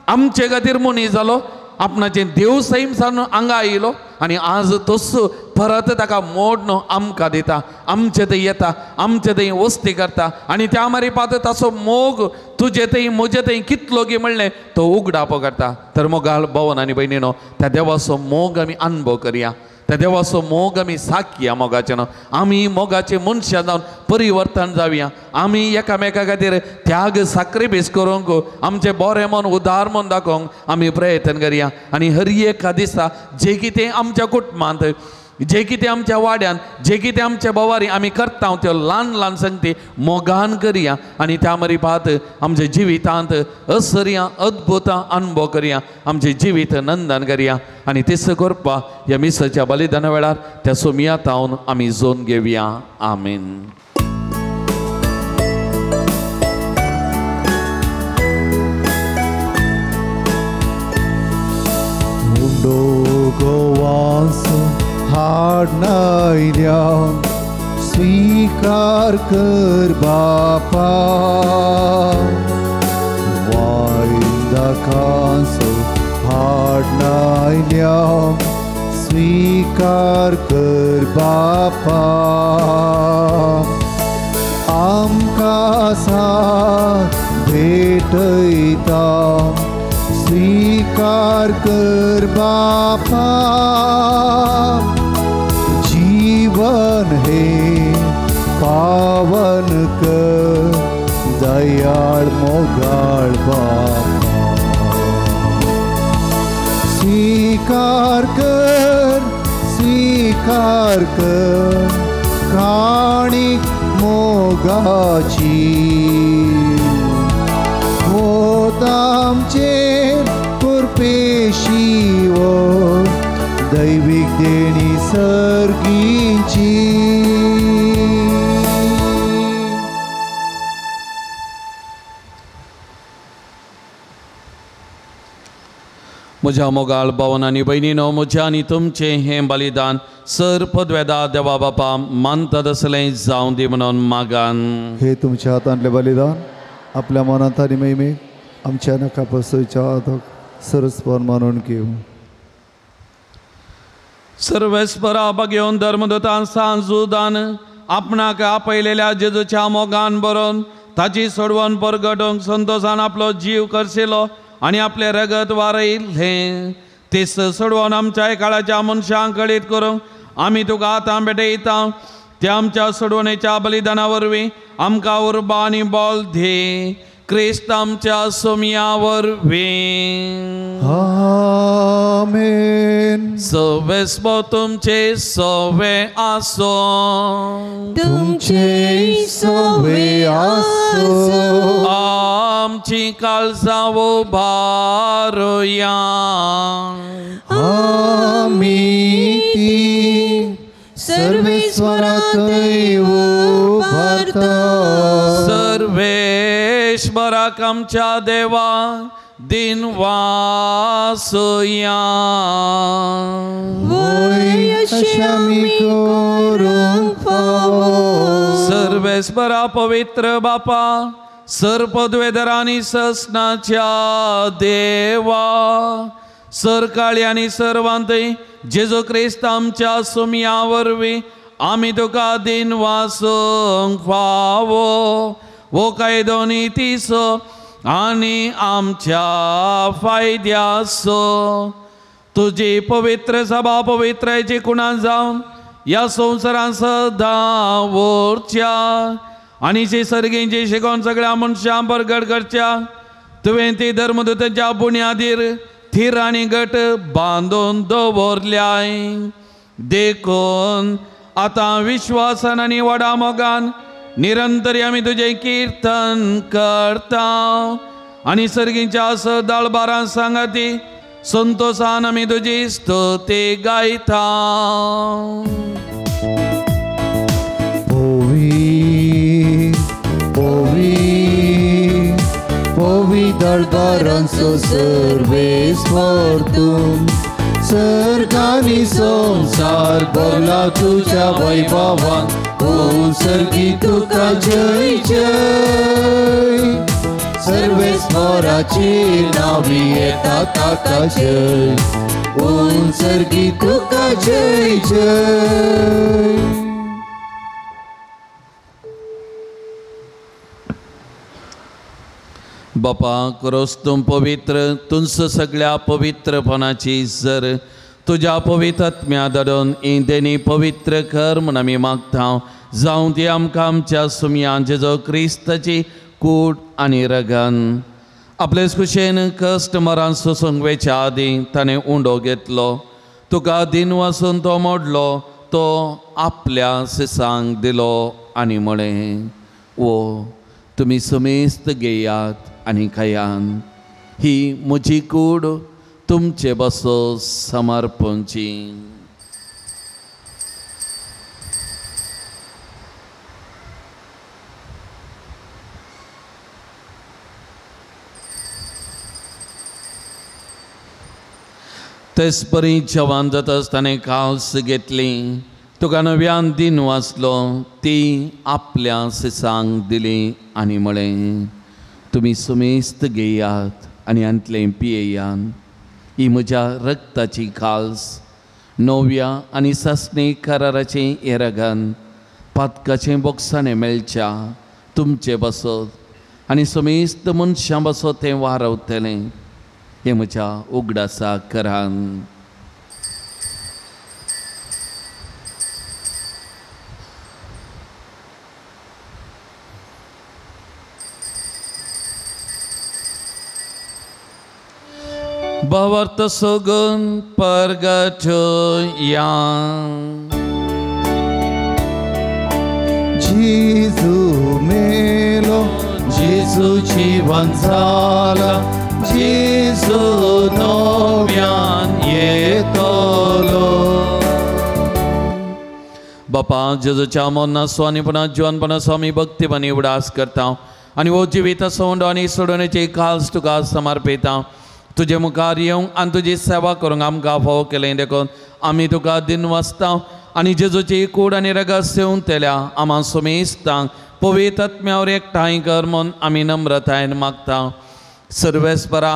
आमचे खातीर मनीस जालो, आपणाचें देव सैम सावन हांगा आयलो आनी आज तसो परत ताका मोड न्हू आमकां दिता, आमचे थंय येता, आमचे थंय वस्ती करता आनी त्या मारिपात ताचो मोग तुजे थंय म्हजे थंय कितलो गी म्हणलें तो उगडापो करता। तर मोगाळ भवन आनी भयणीनो, त्या देवाचो मोग आमी अनुभव करया, त्या देवाचो मोग आमी साकया मोगाचें न्हू। आमी मोगाचे मनशां जावन परिवर्तन जावया, आमी एकामेका खातीर त्याग साक्रिफीस करूंक, आमचें बरें मन उदार मन दाखोवंक आमी प्रयत्न करया आनी हर एका दिसा जें कितें आमच्या कुटुंबांत, जें कितें आमच्या वाड्यान, जें कितें आमच्या भोवारी आमी करता त्यो ल्हान ल्हान संगती मोगान करया आनी त्या मरिपात आमच्या जिवितांत असरया अद्भुतां अनुभव करया, आमचें जिवीत नंदन करया आनी तें करपा ह्या मिसाच्या बलिदाना वेळार त्या सोमिया तावन आमी जोन घेवया। आमेन। हाडनायल्या स्वीकार कर बापा, वायंदाकांसो हाडनायल्या स्वीकार कर बापा, आमकां साथ भेटयता स्वीकार स्वीकार कर बापा, जीवन हे पावन कर, दयाळ मोगाळ बापा। स्वीकार कर, स्वीकार कर काणी मोगाची, होत आमचेर कृपेशी वो दैवीक देणी सर्गीची। म्हज्या मोगाळ भावन आनी भयणीनो, म्हज्या आनी तुमचें हें बलिदान सर पदवेदा देवा बापा मानता तसलें जावं दी म्हणून मागान। हे तुमच्या हातांतलें बलिदान आपल्या मनांत आनी महिमेक आमच्या नका पसयच्या हाताक सरस्पण मानून घेवं। सर्वेस्परा बघेवन धर्मदूतान सांजुदान आपणाक आपयलेल्या जेजूच्या मोगान बरोवन ताची सोडवण परगटोवंक संतोशान आपलो जीव करशिलो आनी आपलें रगत वारयलें। तेच सोडवून आमच्या काळाच्या मनशांक कळीत करूंक आमी तुका आतां भेटयता। त्या आमच्या सोडवणेच्या बलिदाना वरवीं आमकां उर्बा आनी बळ दी, क्रिस्त आमच्या सोमया वरवीं। आमेन। सवेस्पो तुमचे सवे आसो, तुमचे सवे आसो, आमची काळजां उबारुया, आमी ती सर्वेश्वराथंय उबारता। सर्वेश्वराक आमच्या देवा दिन वासुया, वय अशें आमी करूंक फावो। सर्वेश्वरा पवित्र बापा, सर्पद्वेदर आनी ससनाच्या देवा, सरकाळी आनी सर्वांतय जेजू क्रिस्त आमच्या सुमया वरवीं आमी तुका दिन वासूंक फावो। वो कायदो नितीचो आनी आमच्या फायद्याचो। तुजी पवित्र सभा पवित्रायची कुणान जावन ह्या संवसारान सदां उरच्या आनी जी सर्गींची शिकोवन सगळ्या मनशां परगट करच्या। तुवें ती धर्मदूतांच्या बुन्यादीर थीर आनी गट बांदून दवरल्याय। देखून आतां विश्वासान आनी व्हडा मोगान निरंतर आमी तुजें किर्तन करता आनी सर्गींच्या सदाळबारां सांगाती संतोशान आमी तुजी स्तुती गायता। पोवी पोवी पोवी दरबारांचो सर्वेस्पर तूं, सर्गानी संवसार भरला तुज्या वैभवान, ओ सर्गी तुका जय जय। सर्वेस्पराची नावी येता ताका जय, ओ सर्गी तुका जय जय। बापा क्रोस तूं पवित्र, तुंस सगळ्या पवित्रपणाची जर तुज्या पवित्र आत्म्या धाडून ही देणी पवित्र कर म्हूण आमी मागता। जावं ती आमकां आमच्या सुमयान जेजो क्रिस्ताची कूड आनी रगन। आपले खुशेन कश्ट मरान सोसूंक वेच्या आदीं ताणें उंडो घेतलो, तुका दिन वासून तो मोडलो, तो आपल्या सिसांक दिलो आनी म्हळें, ओ तुमी समेस्त घेयात आनी खायान, ही म्हजी कूड तुमचे बसो समर्पणची। तेच परी जवान जाताच ताणें काल्स घेतली, तुका नव्यान दिन वाचलो, ती आपल्या सिसांक दिली आनी म्हळें, तुमी समेस्त घेयात आनी हांतलें पियेयात, ही म्हज्या रक्ताची काल्स, नव्या आनी सासणी कराराचें येरगन, पातकाचें बोगसाणें मेळच्या तुमचे बसत आनी समेस्त मनशां बसत तें वारवतलें। हे म्हज्या उगडासा करान. भवर्त सुगुण परगटया. जेजू मेलो, जेजू जीवन जाला, जेजू नव्यान येतलो. बापा जेजूच्या मरणाचो आनी पुन्हा जिवनपणाचो आमी भक्तीपणी उडास करता आनी हो जिविताचो उंडो आनी सोडवणेची खास तुका समर्पिता. तुजे मुखार येवंक आनी तुजी सेवा करूंक आमकां फावो केलें देखून आमी तुका दिनवासता आनी जेजूची कूड आनी रगत सेवून तेल्या आमा सुमेस्तांक पवित्र आत्म्यावर एकठांय कर म्हूण आमी नम्रतायेन मागता. सर्वेस्परा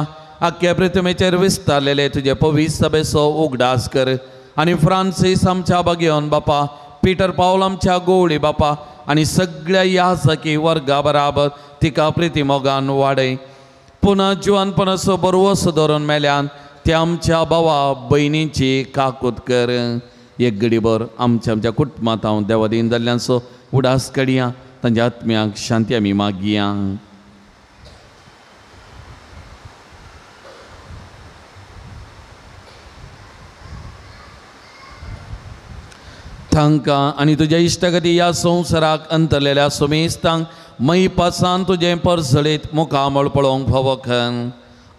आख्या पृथ्वीचेर विस्तारलेले तुजे पवित्र सभेचो उगडास कर आनी फ्रांसीस आमच्या बगेवन बापा, पीटर पावल आमच्या गोवळी बापा आनी सगळ्या याजकी वर्गा बराबर तिका प्रिती मोगान वाडय. पुन्हा जिवानपणाचो बरवसो धरून मेल्यान त्या आमच्या भावा भयणींची काकूत कर. एक घडीभर आमच्या आमच्या कुटुंबांत हांव देवादीन जाल्ल्यांचो उडास काडया, तांच्या आत्म्याक शांती आमी मागया. तांकां आनी तुज्या इश्टागती ह्या संवसाराक अंतरलेल्या सुमेस्तांक मैपासान तुजें परजळीत मुखामळ पळोवंक फावो खन.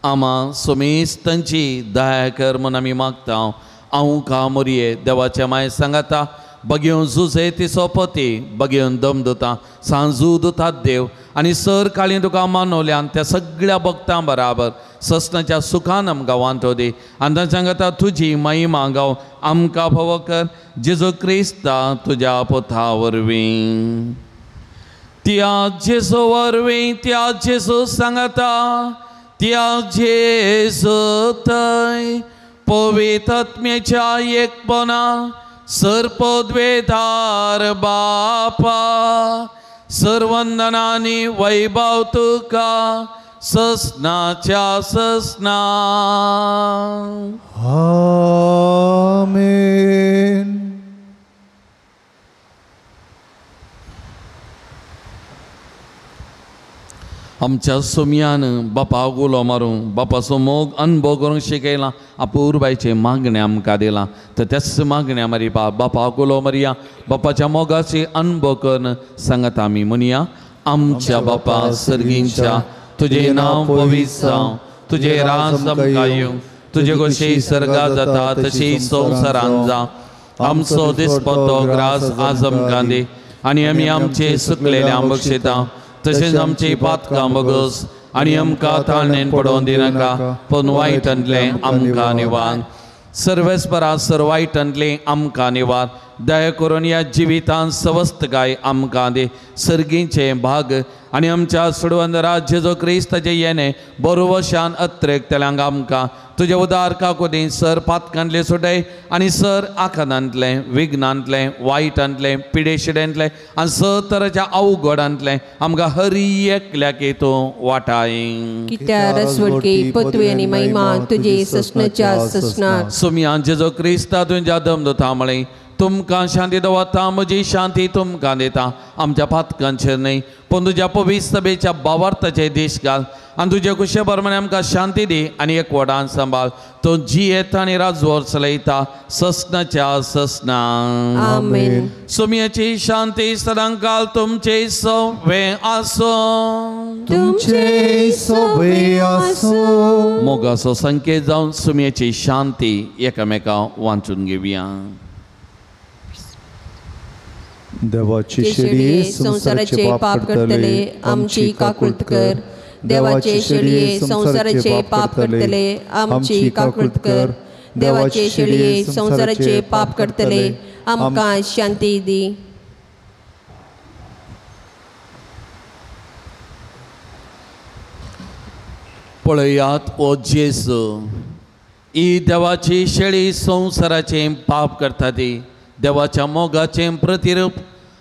आमा सुमेस्तांची दया कर म्हूण आमी मागता. हांव का मोरये देवाच्या माय सांगाता बगेवन जुजे तिचो पती बगेवन दम दिता सांजू दितात देव आनी सर काळी तुका मानवल्यान त्या सगळ्या भक्तां बराबर ससनाच्या सुखान आमकां वांटो दी आनी तांच्या सांगाता तुजी महिमा गाव आमकां फावो कर जेजू क्रिस्ता तुज्या पुता वरवीं. त्या जेजू वरवीं, त्या जेजू सांगाता, त्या जेजू थंय पवित्र आत्म्याच्या एकपणा सर्पद्वेधार बापा सर्वंदनानी वैभव तुका ससनाच्या ससना. आमेन. आमच्या सोमयान बापा उलो मारूंक बापाचो मोग अनुभव करूंक शिकयला, अपुरबायचें मागणें आमकां दिलां. तर त्याच मागण्या मारी बापा उलो मारया, बापाच्या मोगाची अनुभव करून सांगता आमी म्हणया. आमच्या बापा सर्गींच्या, तुजें नांव पवित्र जावं, तुजें राज आमकां येवं, तुजे कशी सर्गां जाता तशी संवसारांत जावं. आमचो दिसपट्टो ग्रास आज आमकां दी आनी आमी आमचे सुकलेले बक्षिता तशेंच आमची पातकां बगस आनी आमकां ताळणेन पडोवन दिनाका, पूण वायटांतलें आमकां निवार. सर्वेस्परा सर वायटांतलें आमकां निवार. दया करून ह्या जिवितांत सवस्तकाय आमकां दी, सर्गीचें भाग आनी आमच्या सोडवंत राज्य जो क्रिस्ताचें येणें बरोवशान अत्रेकतल्यांक आमकां तुजे उदार काकुदी सर पातकांतलें सुटय आनी सर आखादांतलें विघ्नांतलें वायटांतलें पिडेशिड्यांतलें आनी सर तराच्या अवघडांतलें आमकां हरी एकल्याक तूं वाटाय. कित्याक रसवडकी पदवी आनी महिमा तुजी ससनाच्या ससनाक. सुमयान जेजो क्रिस्ता तुज्या दम दिता म्हळें, तुमकां शांती दवरता, म्हजी शांती तुमकां दिता. आमच्या पातकांचेर न्हय पूण तुज्या पवित्र सभेच्या बावार्थाचे देश घाल आनी तुजे कुशे प्रमाणे आमकां शांती दी आनी एकवटान सांबाळ. तो जियेता आनी राजवर चलयता ससनाच्या ससना. आमेन. सुमयाची शांती सदांकाल तुमचे सवे आसूं. तुमचे सवे आसूं. मोगाचो संकेत जावन सुमयाची शांती एकामेका वांचून घेवया. देवाची शेळये संवसाराचे पाप करतले आमची काकूळत कर. देवाचे शेळये संवसाराचे पाप करतले आमची काकूळत कर. देवाचे शेळये संवसाराचे पाप करतले आमकां शांती दी. पळयात ओ जेजू, ही देवाची शेळी संवसाराचें पाप करता ती देवाच्या मोगाचें प्रतिरूप.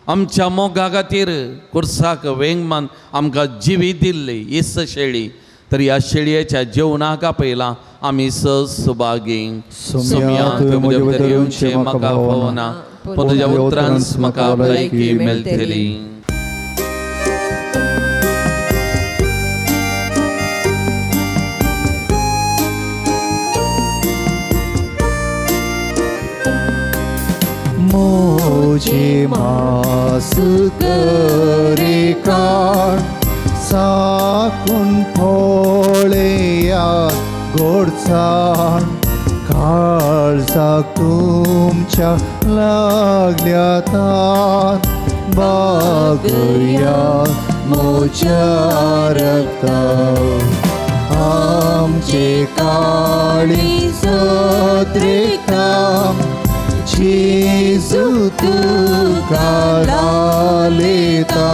आमच्या मोगा खातीर कुर्साक वेंगमान आमकां जिवी दिल्ली इस शेळी. तर ह्या शेळयेच्या जेवणाक आपयला आमी सहभागी. सोम्या तुवें म्हजे भितर येवचें म्हाका फावना, पूण तुज्या उतरांच म्हाका भलायकी मेळटली. मोजे मास करे काळ साकून पोळया गोडसाण काळजाक तुमच्या लागल्या तान बागया मोज्या रक्ता आमचे काळीज त्रेता जेजू तुका लायता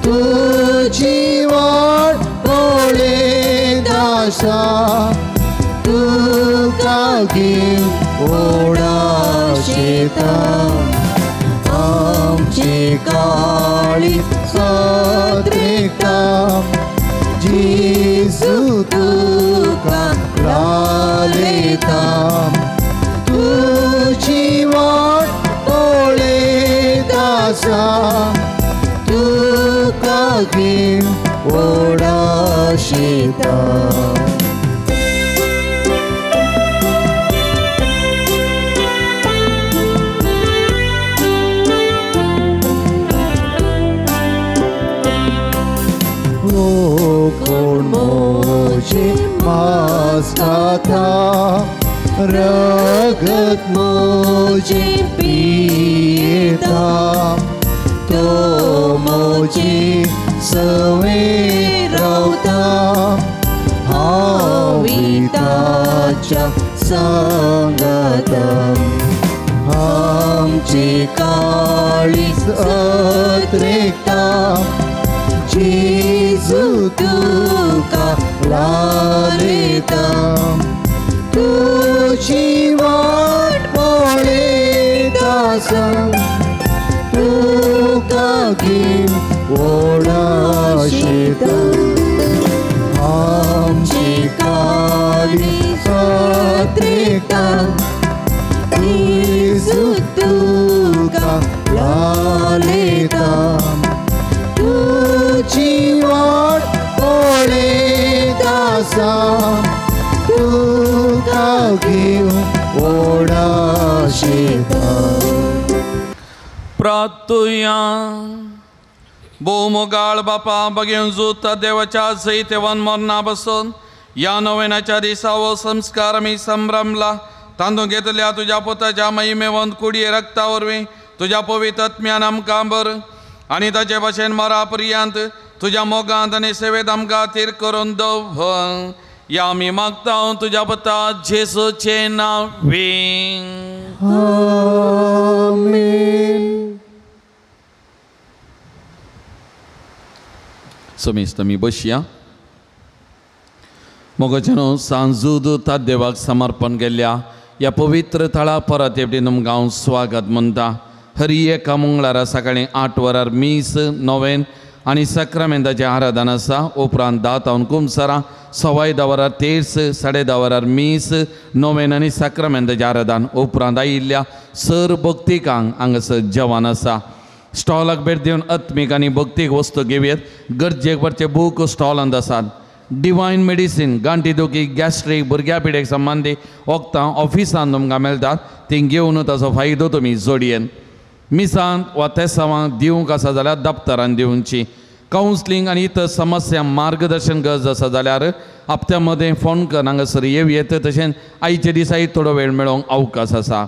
तुजी वाट पळयत आसा तुका घेवन ओडाशेता आमचे काळीज सत्रेता जेजू तुका लायता तुजी वाट पळयत आसा तुका घेवन ओडाशेता. ओ कोण मोजे मास खाता रगत मोजे पिता तो मोजे सवे रावता हांव ताच्या सांगाता आमचे काळीज अत्रेकता जेजू तुका लायता तुजी वाट पळयत आसा तुका घेवन ओडाशेता आमचे काळीज अत्रेकता जेजू तुका लायता तुजी वाट पळयत आसा तुका घेवन ओडाशेता. प्रार्थुया. भोवमोगाळ बापा बगेवन जुता देवाच्या जैतेवन मरणा बसून ह्या नोवेनाच्या दिसा हो संस्कार आमी संभ्रमला तांदूळ घेतल्या तुज्या पोताच्या महिमेवंत कुडये रक्ता वरवीं तुज्या पवित्र आत्म्यान आमकां बर आनी ताचे भाशेन मरा पर्यंत तुज्या मोगांत आनी सेवेंत आमकां थीर करून दवर. ह्या आमी मागता तुज्या पुता जेजूचें नांवें. आमेन. समेस्त आमी बसया. मोगाच्यानो सांजूद देवाक समर्पण केल्ल्या ह्या पवित्र थळा परत एकटी तुमकां हांव स्वागत म्हणटा. हरी एका मंगळारा सकाळीं 8 वरार मीस नोवेन आनी साक्रामेंताचें आराधन आसा. उपरांत 10 तावन कुमसरां 10:15 वरार तेर्स 10:30 वरार मीस नोवेन आनी साक्रामेंताचें आराधन. उपरांत आयिल्ल्या सर भक्तिकांक हांगासर जेवण आसा. स्टॉलाक भेट दिवन आत्मीक आनी भक्तीक वस्तू घेवयेत. गरजेक पडचे बूक स्टॉलांत आसात. डिवायन मेडिसीन गांठी दुखी गॅस्ट्रीक भुरग्या पिडेक संबंदी वखदां ऑफिसांत तुमकां मेळटात ती घेवन ताचो फायदो तुमी जोडयेन. मिसांत वा तेसावांक दिवंक आसा जाल्यार दप्तरान दिवची. कावन्सिलींग आनी इतर समस्या मार्गदर्शन गरज आसा जाल्यार हप्त्या मदें फोन कर हांगासर येवं येत. तशेंच आयच्या दिसाय थोडो वेळ मेळोवंक अवकाश आसा.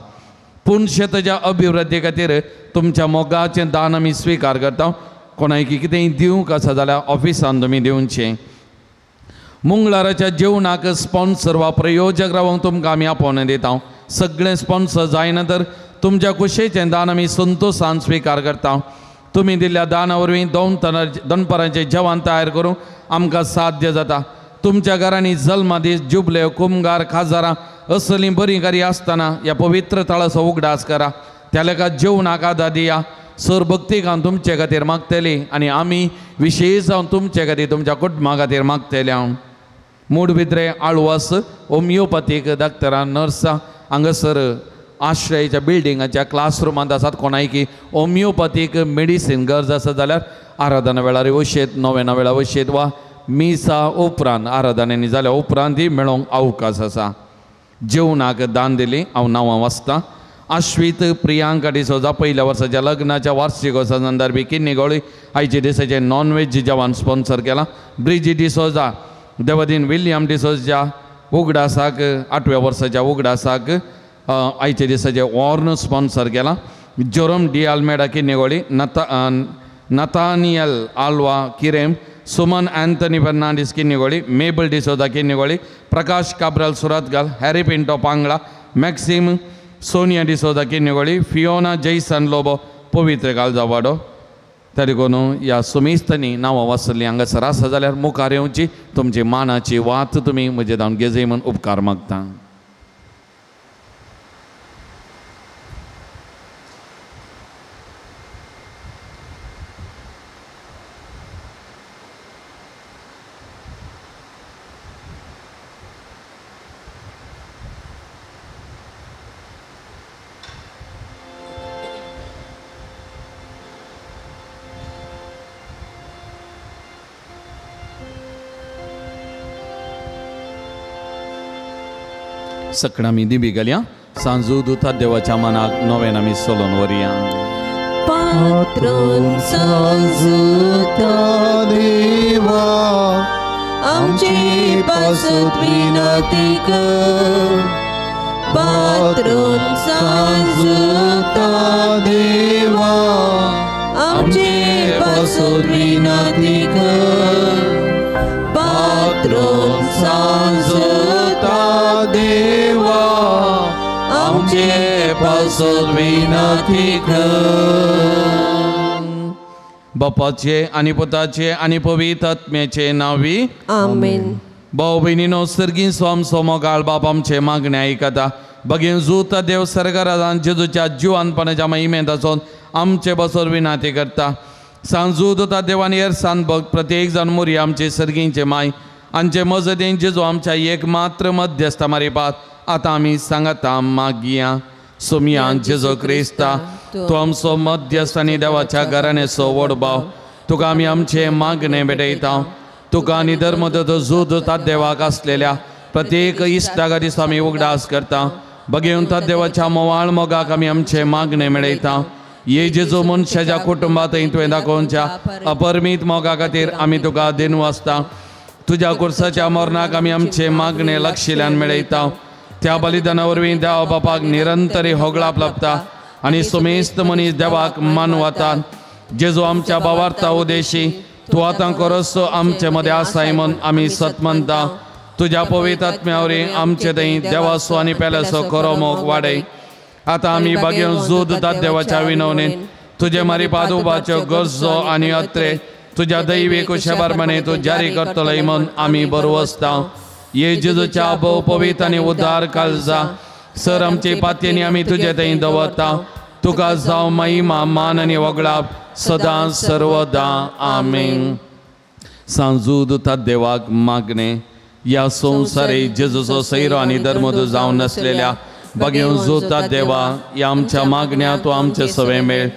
पूण शेताच्या अभिवृद्धी खातीर तुमच्या मोगाचें दान आमी स्विकार करता. कोणाक कितेंय दिवंक आसा जाल्यार ऑफिसान तुमी दिवचें. मंगळाराच्या जेवणाक स्पॉन्सर वा प्रयोजक रावंक तुमकां आमी आपोवणें दिता. सगळें स्पॉन्सर जायना तर तुमच्या कुशेचें दान आमी संतोशान स्विकार करता. तुमी दिल्ल्या दाना वरवीं 2 दनपारांचें जेवण तयार करूंक आमकां साध्य जाता. तुमच्या घरांनी जल्मादीस जुबले कुमगार खाजारां असलीं बरीं कार्यां आसतना ह्या पवित्र थळाचो उगडास करा. त्या लेखा जेवणाक आदार दिया. सर भक्तिकान तुमचे खातीर मागतली आनी आमी विशेश जावन तुमचे खातीर तुमच्या कुटुंबा खातीर मागतले. हांव मूडबिद्रे आळवास होमियोपॅथीक डॉक्टरां नर्सां हांगासर आश्रयाच्या बिल्डिंगाच्या क्लासरुमांत आसात. कोणायकी होमियोपॅथीक मेडिसीन गरज आसा जाल्यार आराधना वेळार वशेत, नोवेना वेळार वशेत वा मिसा उपरांत आराधनेनी जाल्या उपरांत ती मेळोंक अवकाश आसा. जेवणाक दान दिली हांव नांवां वाचतां. आश्वीत प्रियांका डिसोजा पयल्या वर्साच्या लग्नाच्या वार्षिकोत्सवा संदर्भी किन्नीगोळी आयचे दिसाचें नॉनव्हेज जेवण स्पॉन्सर केलां. ब्रिजी डिसोजा देवदीन विल्यम डिसोजा उगडासाक 8व्या वर्साच्या उगडासाक आयचे दिसाचें वॉर्न स्पॉन्सर केलां. Jerome D Almeida Kinnigoli, Nathaniel Alva Kirem, Suman Anthony Fernandes Kinnigoli, Mabel D'Souza Kinnigoli, Prakash Cabral Surathkal, Harry Pinto Pangla, Maxim Sonia D'Souza Kinnigoli, Fiona Jason Lobo Pavitra Kaljawado. तरी कोण ह्या सुमेस्तांनी नांवां वाचल्लीं हांगासर आसा जाल्यार मुखार येवची तुमची मानाची वात तुमी म्हजे धांवन घेजय म्हूण उपकार मागता. सकडां आमी दिबी घालया. सांजू दुता देवाच्या मनाक नव्यान आमी सोलोन व्हरया. पात्रोन सांजूता देवा आमचे पासत विनंती कर, पात्रोन सांजूता देवा आमचे पासत विनंती कर, पात्रोन सांजूता देवा आमचे पासत विनंती कर. बापाचे आनी पुताचे आनी पवित्र आत्म्याचे नांवी आमेन. भाव भयणीनो सर्गीं स्वाम मोगाळ बाप आमचे मागणे आयकता. बगेन जुता देव सर्गराजान जेजूच्या जिवानपणाच्या महिमेंत आसून आमचे बसोर विनंती करता. सांजू दुता देवान येरसान भक्त प्रत्येक जाण मोरया आमचे सर्गींचे माय आमचे मजतीन जेजू आमच्या एक मात्र मध्यस्था मारिपात आतां आमी सांगता मागया. सोमया जेजू क्रिस्ता तूं आमचो मध्यस्थ आनी देवाच्या घराण्याचो व्हड भाव, तुका आमी आमचें मागणें भेटयता. तुका आनी धर्मदत्त झूज देवाक आसलेल्या प्रत्येक इश्टा दिसा आमी उगडास करता. बगेवन देवाच्या मोवाळ मोगाक आमी आमचें मागणें मेळयता. ये जेजू मनशाच्या कुटुंबांत तुवें दाखोवच्या अपरमीत मोगा खातीर आमी तुका दिनू आसता. तुज्या कुर्साच्या मरणाक आमी आमचें मागणें लक्षिल्यान मेळयता. त्या बलिदाना वरवीं देवा बापाक निरंतरी होगळाप लाभता आनी सुमेस्त मनीस देवाक मानवतात. जेजू आमच्या बावार्ता उदेशी तूं आतां करसो आमचे मदें आसाय म्हूण आमी सत मानता. तुज्या पवित्र आत्म्या वरवीं आमचे थंय देवाचो आनी पेल्याचो खरो मोग वाडय. आतां आमी बागेवन झूज देवाच्या विनवणेन तुजे मारिपाद उबाच्यो गरजो आनी अत्रे तुज्या दैवी कुशेप्रमाणे तूं जारी करतलोय म्हूण आमी बरो आसता. ये जेजूच्या भोव पवित्र आनी उदार काळजा सर आमची पातयेनी आमी तुजे थंय दवरता. तुका जावं महिमा मान आनी वगळाप सदां सर्वदां आमेन. सांजू दुता देवाक मागणें ह्या संवसारी जेजूचो सैरो आनी धर्मदूत जावन आसलेल्या बगेवन जोता देवा ह्या आमच्या मागण्या तूं आमचे सवे मेळ.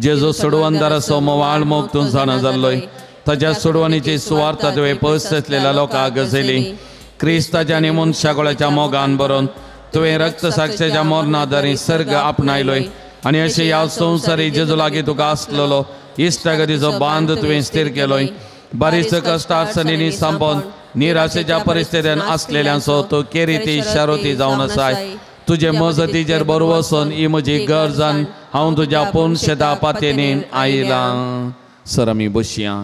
जेजू सोडवणदाराचो मोवाळ मोग तूं जाणा जाल्लोय ताच्या सोडवणीची सुवार्थ तुवें पयस आसलेल्या लोकांक गजयली. क्रिस्ताच्या आनी मनशाकुळाच्या मोगान बरोवन तुवें रक्तसाक्षेच्या मरणादारी सर्ग आपणायलोय आनी अशें ह्या संवसारी जेजू लागीं तुका आसलेलो इश्टागतीचो बांद तुवें स्थीर केलोय. बारीच कश्ट अडचणींनी सांपोवन निराशेच्या परिस्थितीन आसलेल्यांचो तूं केरिती शारोती जावन आसाय. तुजे मजतीचेर बरो वचून ही म्हजी गरज हांव तुज्या पोनशेता पातयेन आयलां. सर आमी बसया.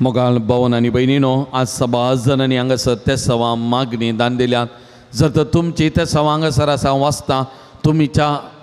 मोगाळ भवन आनी भयणीनो आज सभा जाणांनी हांगासर तेसवां मागणी दान दिल्यात. जर तर तुमची तेसवां हांगासर आसा हांव वाचता तुमच्या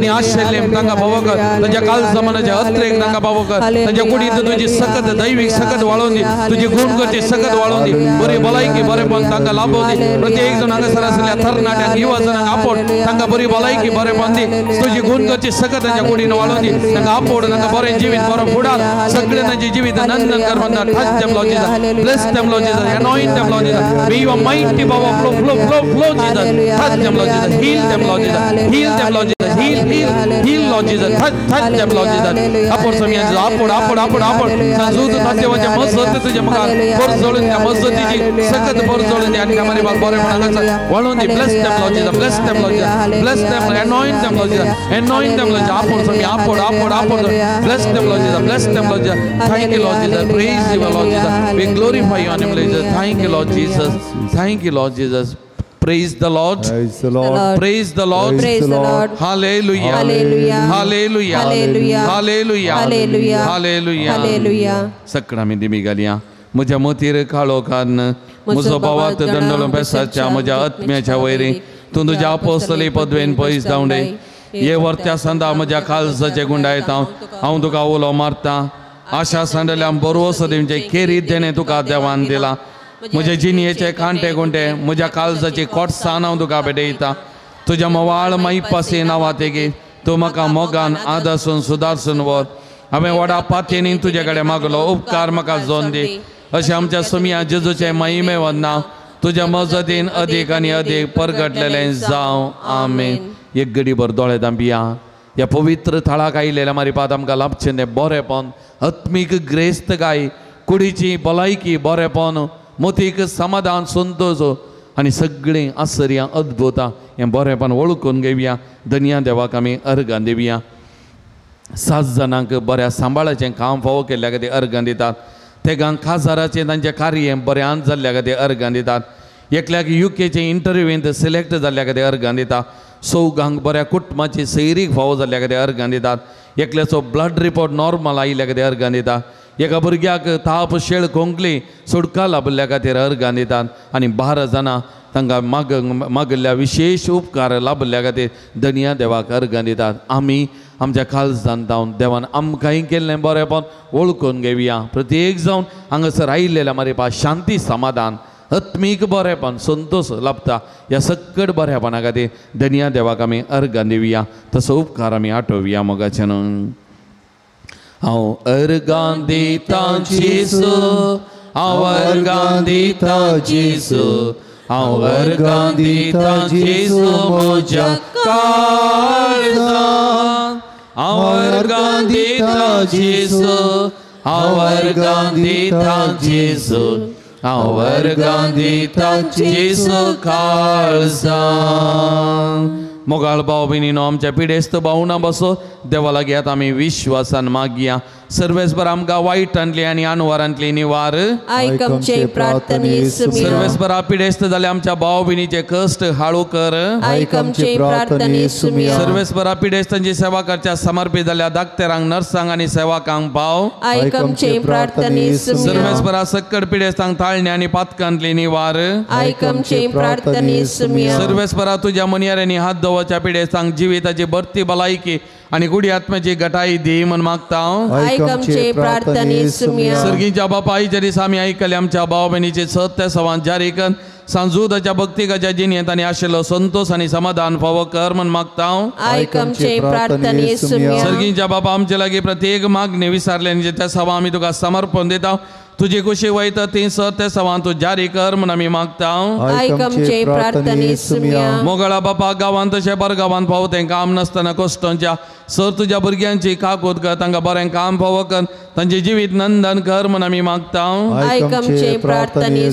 आनी आशिल्लें तांकां फावो कर तांच्या काल मनाच्या अत्रेक तांकां फावो कर तांच्या कुडींत तुजी सकत दैवीक सकत वाळोवन दी तुजी गुण करची सकत वाळोवन दी बरी भलायकी बरेपण तांकां लाभोवन दी प्रत्येक जण हांगासर आशिल्ल्या तरणाट्यांक युवा जणांक आपोट तांकां बरी भलायकी बरेपण दी तुजी गुण करची सकत तांच्या कुडीन वाळोवन दी तांकां आपोट तांकां बरें जिवीत बरो फुडार सगळें तांचें जिवीत नंदन कर म्हणटा touch them Lord Jesus bless them Lord Jesus anoint them Lord Jesus may your mighty power flow flow flow flow Jesus touch them Lord Jesus heal them Lord Jesus heal them Lord Jesus heal heal heal Lord Jesus touch touch them Lord Jesus आपोट स्वामी आपोट आपोट आपोट आपोट सांजूत ताचेवाचे मजत तुजे मुखार परजळून त्या मजतीची सकत परजळून दी आनी त्या मारी बरें म्हण वाळून दी bless them Lord Jesus bless them Lord Jesus bless them anoint them Lord Jesus anoint them Lord Jesus आपोट Swami आपोट आपोट आपोट bless them Lord Jesus bless them Lord Jesus thank you Lord Jesus praise you Lord Jesus we glorify your name Lord Jesus thank you Lord Jesus thank you Lord Jesus praise the Lord praise the Lord praise the Lord praise the Lord hallelujah hallelujah hallelujah hallelujah hallelujah hallelujah hallelujah hallelujah सकळा मी दिमी घालया म्हज्या मोतीर काळो कारण म्हजो भावात दंडलो बेसाच्या म्हज्या आत्म्याच्या vary तूं तुज्या अपोस्तली पदवेन पयस धांवडे हे वर्त्या संदा म्हज्या काळजाचे गुंडायता हांव तुका उलो मारता आशा सांडल्या बरोवसो दिवचें केरीत देणें तुका देवान दिलां म्हजे जिणयेचे कांटे गुंटे म्हज्या काळजाची कोटसान हांव तुका भेटयता तुज्या मोवाळ माईपासी नांवा तेगी तूं म्हाका मोगान आदासून सुदारसून व्हर हांवें व्हडा पातयेनी तुजे कडेन मागलो उपकार म्हाका जोन दी अशें आमच्या सुमया जेजूचें महिमे वतना तुज्या मजतीन अदीक आनी अदीक परगटलेलें जावं आमेन. एक गडीभर दोळे दांबिया ह्या पवित्र थळाक आयिल्ल्या मारी पाद आमकां लाभचें तें बरेपण आत्मीक ग्रेस्तकाय कुडीची भलायकी बरेपण मोतीक समाधान संतोष आनी सगळीं आश्चर्यां अद्भुतां हें बरेपण वळखून घेवया. धनया देवाक आमी अर्गां दिवया. 7 जाणांक बऱ्या सांबाळाचें काम फावो केल्ल्या खातीर अर्गां दितात. तेगांक खाजाराचें तांचें कार्य बऱ्यान जाल्ल्या खातीर अर्गां दितात. एकल्याक युकेचे इंटरव्यूंत सिलेक्ट जाल्ल्या खातीर अर्गां दिता. चौगांक बऱ्या कुटुंबाची सैरीक फावो जाल्ल्या खातीर अर्गां दितात. एकल्याचो ब्लड रिपोर्ट नॉर्मल आयिल्ल्या खातीर अर्गां दिता. एका भुरग्याक ताप शेळ खोंकली सुटका लाबिल्ल्या खातीर अर्गां दितात. आनी 12 जाणां तांकां मागिल्ल्या विशेश उपकार लाबिल्ल्या खातीर धनया देवाक अर्गां दितात. आमी आमच्या काळजान जावन देवान आमकांय केल्लें बरेंपण वळखून घेवया. प्रत्येक जावन हांगासर आयिल्ल्या मारी शांती समाधान आत्मीक बरेंपण संतोष लाभता. ह्या सकट बरेपणा खातीर धनया देवाक आमी अर्गां दिवया. तसो उपकार आमी आठोवया मोगाचे न्हू. हांव अर्गां दितां जेजू, हांव अर्गां दितां जेजू, हांव अर्गां दितां जेजू म्हज्या काळजान. हांव अर्गां दितां जेजू, हांव अर्गां दितां जेजू, हांव अर्गां दितां जेजू काळजान. मोगाळ भाव भयणीनो, आमच्या पिडेस्त भावना बसो देवा लागीं आतां आमी विश्वासान मागया. सर्वेस्पर आमकां वायटांतली आनी अनवरांतली निवार. आयक आमचे प्रार्थने. सर्वेस्परा पिडेस्त जाले आमच्या भाव भयणीचे कश्ट हाळू कर. आयक आमचे प्रार्थने. सर्वेस्परा पिडेस्तांची सेवा करच्या समर्पित जाल्या डाक्टरांक, नर्सांक आनी सेवकांक पाव. आयक आमचे प्रार्थने. सर्वेस्परा सक्कड पिडेस्तांक ताळणे आनी पातकांतली निवार. आयक आमचे प्रार्थने. सर्वेस्परा तुज्या मनयाऱ्यांनी हात दवरच्या पिडेस्तांक जिविताची भरती भलायकी आनी गुडी आत्म्याची गटाई दी म्हण मागता. आयक आमचे प्रार्थने. सर्गीच्या बापायच्या दिसा आमी आयकले आमच्या भाव भयणीचे सत्य सवान जारी कर सांजूदाच्या भक्तिकाच्या जिणेंत आनी आशिल्लो संतोष आनी समाधान फावो कर म्हण मागता. आयक आमचे प्रार्थने. सर्गीच्या बापा आमचे लागीं प्रत्येक मागणी विसारले त्या सवा आमी तुका समर्पण दिता. तुजी खुशी वयता ती सत्य सवान तूं जारी कर म्हण आमी मागता. आयक आमचे प्रार्थने. मोगळा बापा गांवांत तशें परगांवांत फावो तें काम नासतना कश्टांच्या सर तुज्या भुरग्यांची काकूत कर, तांकां बरें काम फावो कर, तांचें जिवीत नंदन कर म्हण आमी मागता. आयक आमचे प्रार्थने.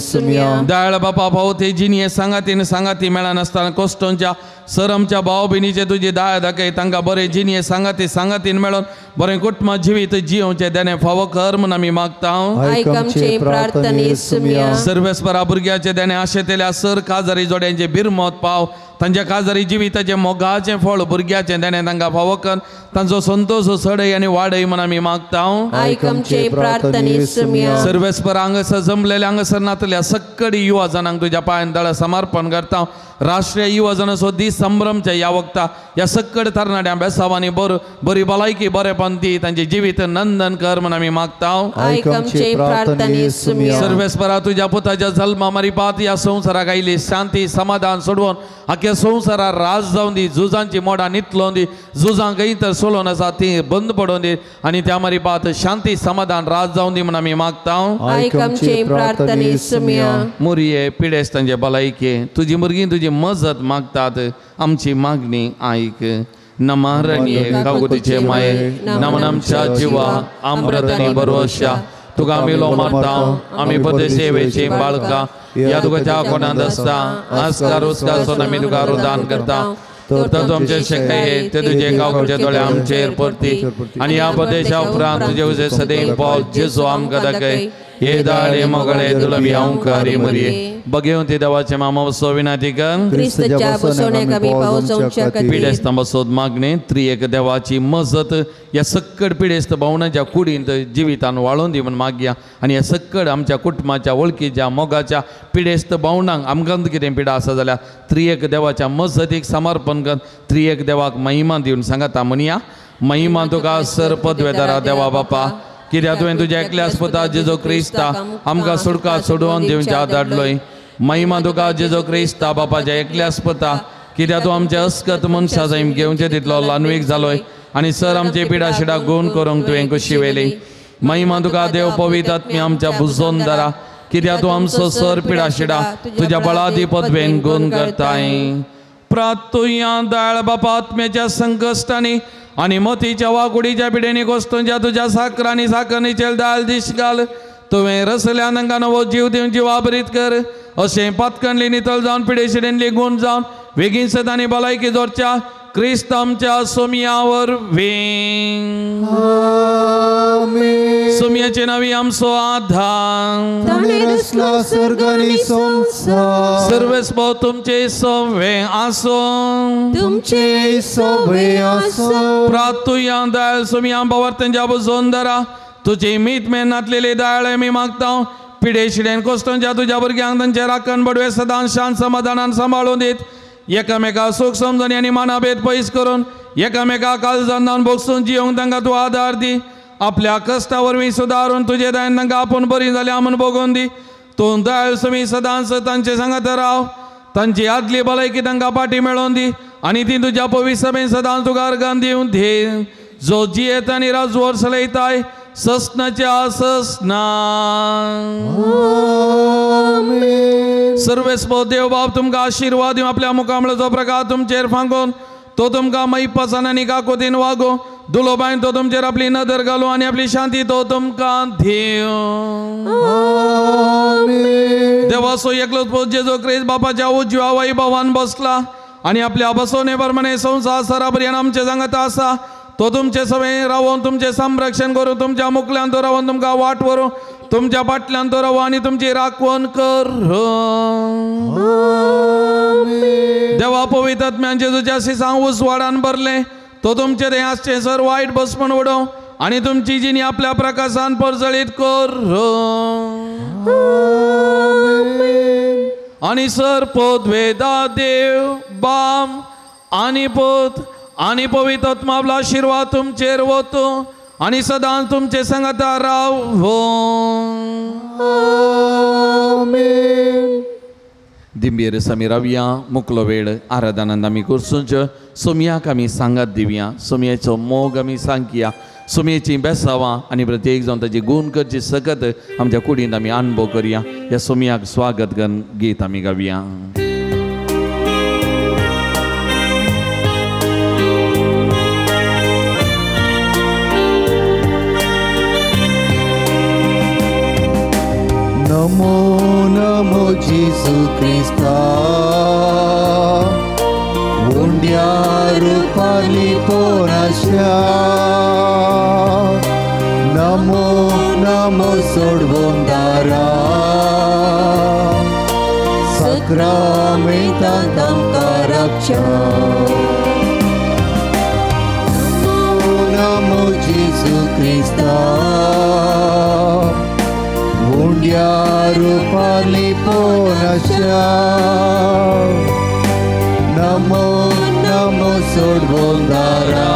दयाळ बापा फावो ते जिणये सांगातीन सांगाती मेळनासतना कश्टांच्या सर आमच्या भाव भयणीचे तुजी दया दाखय, तांकां बरें जिणये सांगाती सांगातीन मेळोन बरें कुटुंब जिवीत जियोवचें देणें फावो कर म्हण आमी मागता. आयक आमचे प्रार्थने. सर्वेस्परा भुरग्याचे देणें आशेतल्या सर काजारी जोड्यांचे बिरमत पाव, तांच्या काजारी जिविताचें मोगाचें फळ भुरग्याचें देणें तांकां फावो कर तांचो संतोश सडय आनी वाडय म्हूण आमी मागता. आयक आमचे प्रार्थने सुमया. सर्वेस्पर हांगासर जमलेले हांगासर नातल्या सक्कडी युवा जाणांक तुज्या पांयान दळा समर्पण करता. राष्ट्रीय युवा जनाचो दीस संभ्रमच्या ह्या वखता ह्या सक्कड तरणाट्या बेसावांनी बरी भलायकी बरेपण दी तांचें जिवीत नंदन कर म्हूण आमी मागता. आयक आमचे प्रार्थने सुमया. सर्वेस्परा तुज्या पुताच्या जल्मा मारिपात ह्या संवसाराक आयली शांती समाधान सोडवून आख्या संवसारार राज जावन दी झुजांची मोडां नितलोवन दी झुजां खंय तर सोलोवन आसा ती बंद पडोवन दी आनी त्या मारिपात शांती समाधान राज जावन दी म्हूण आमी मागता. आयक आमचे प्रार्थने सुमया. मुरये पिडेस्तांचे भलायके तुजी भुरगीं तुजी मजत मागतात आमची मागणी आयक. नमारणी काकुतीचे माये नमन आमच्या जिवा अमृत आनी बरोवशा तुका आमी लो मारता आमी पदेसेवेची बाळकां ह्या तुका कोणांत आसता आस्कार उस्कार सोन आमी तुका रुदान करता. तर तूं आमचे शेकाये ते तुजे काकुचे दोळे आमचेर परती आनी ह्या प्रदेशा उपरांत तुजे उजे सदैव पावल जेजू आमकां दाखय हे दाडे मगळे दुलबी अंकारी मरये बघेवन ती देवाचे मामा बसो विनाती कर पिडेस्तां बसोत मागणे त्रिएक देवाची मजत ह्या सक्कड पिडेस्त भावनाच्या कुडींत जिवितान वाळोवन दी म्हूण मागया आनी ह्या सक्कड आमच्या कुटुंबाच्या वळखीच्या मोगाच्या पिडेस्त भावनांक आमकां कितें पिडा आसा जाल्यार त्रिएक देवाच्या मजतीक समर्पण कर त्रिएक देवाक महिमा दिवन सांगता म्हणया महिमा तुका सर पदवेदारा देवा बापा कित्याक तुवें तुज्या एकल्याच पुता जेजू क्रिस्ता आमकां सुटका सोडोवन दिवच्या धाडलोय. महिमा तुका जेजू क्रिस्ता बापाच्या एकल्याच पुता कित्याक तूं आमच्या अस्कत मनशा जाय घेवचे तितलो ल्हानवीक जालोय आनी सर आमचे पिडा शिडा गुण करूंक तुवें खुशी व्हेली. महिमा तुका देव पवित्र आत्म्या आमच्या बुजोन दारा कित्याक तूं आमचो सर पिडा शिडा तुज्या बळादी पदवेन गुण करताय. प्रातुया दाळ बापा आत्म्याच्या संकश्टांनी आनी मोतीच्या वाकुडीच्या पिडेनी कोस्तुंच्या तुज्या साकरांनी साकरणीचेर दाल दीस घाल तुवें रसल्या तांकां नवो जीव दिवन जिवाभरीत कर अशें पातकणली नितळ जावन पिडे गुण जावन वेगीन सदांनी भलायकी जोडच्या क्रिस्त आमच्या सोमया वरवीं. सोमयाचे नावी आमचो आधार सर्वेस्पर तुमचे सवे आसूं तुमचे सवे आसूं. प्रातुया दाळ सोमया बावर बुजोवन धरा तुजी मीत मेन नातलेली दाळ आमी मागता. पिडे शिडेन कोश्टोंच्या तुज्या भुरग्यांक तांचे राखण बडवे सदां शांत समाधानान सांबाळून दीत एकामेका सूख समजणी आनी मानाभेद पयस करून एकामेका काळजान भोगसून जियोंक तांकां तूं आदार दी. आपल्या कश्टा वरवीं सुदारून तुजे दयान तांकां आपूण बरी जाल्या म्हूण भोगोवन दी. तूं दयाळ सुमी सदांच तांचे सांगात राव तांची आदली भलायकी तांकां फाटी मेळोवन दी आनी ती तुज्या पवित्र सभेन सदांच तुका अर्गान दिवन दी जो जियेत आनी राजवर चलयताय ससनाच्या ससना. सर्वेस्पर देव बाप तुमकां आशिर्वाद दिवं आपल्या मुखामळाचो प्रकाश तुमचेर फांकोवन तो तुमकां मैपासान आनी काकोतीन वागो दुलोबायन तो तुमचेर आपली नदर घालू आनी आपली शांती तो तुमकां दिवं. देवाचो एकलोच पूत जेजू क्रिस्त बापाच्या उजव्या वैभवान बसला आनी आपल्या बसवणे प्रमाणे संवसार सराबरी आमचे सांगाता आसा तो तुमचे सगळे रावोन तुमचें संरक्षण करूं तुमच्या मुखल्यान तो रावोन तुमकां वाट व्हरूं तुमच्या फाटल्यान तो रावो आनी तुमची राखवण कर. देवा पवित्र आत्म्यान जेजूच्या सिसांक उजवाडान भरलें तो तुमचें तें आसचें सर वायट बसपण उडोवं आनी तुमची जिणी आपल्या प्रकाशान परजळीत कर. आनी सर पदवेदा देव बाम आनी पूत आनी पवित्र आत्मा आपलो आशिर्वाद तुमचेर वतो आनी सदांच तुमचे सांगाता राव. दिंबेर आमी रावया मुकलो वेळ आराधनांत आमी करसूंच सोमयाक आमी सांगात दिवया सोमयाचो मोग आमी सांगया सोमयेची बेसावां आनी प्रत्येक जावन ताची गूण करची सकत आमच्या कुडींत आमी अनुभव करया. ह्या सोमयाक स्वागत करून गीत आमी गावया. नमो नमो जेजू क्रिस्ता उंड्यार पाली पोराशा नमो नमो सोडवंदारा सक्रामेंतांत आमकां राक्षा. नमो नमो जेजू क्रिस्ता उंड्या रुपान लिपोवन आशा. नमो नमो सोडवणदारा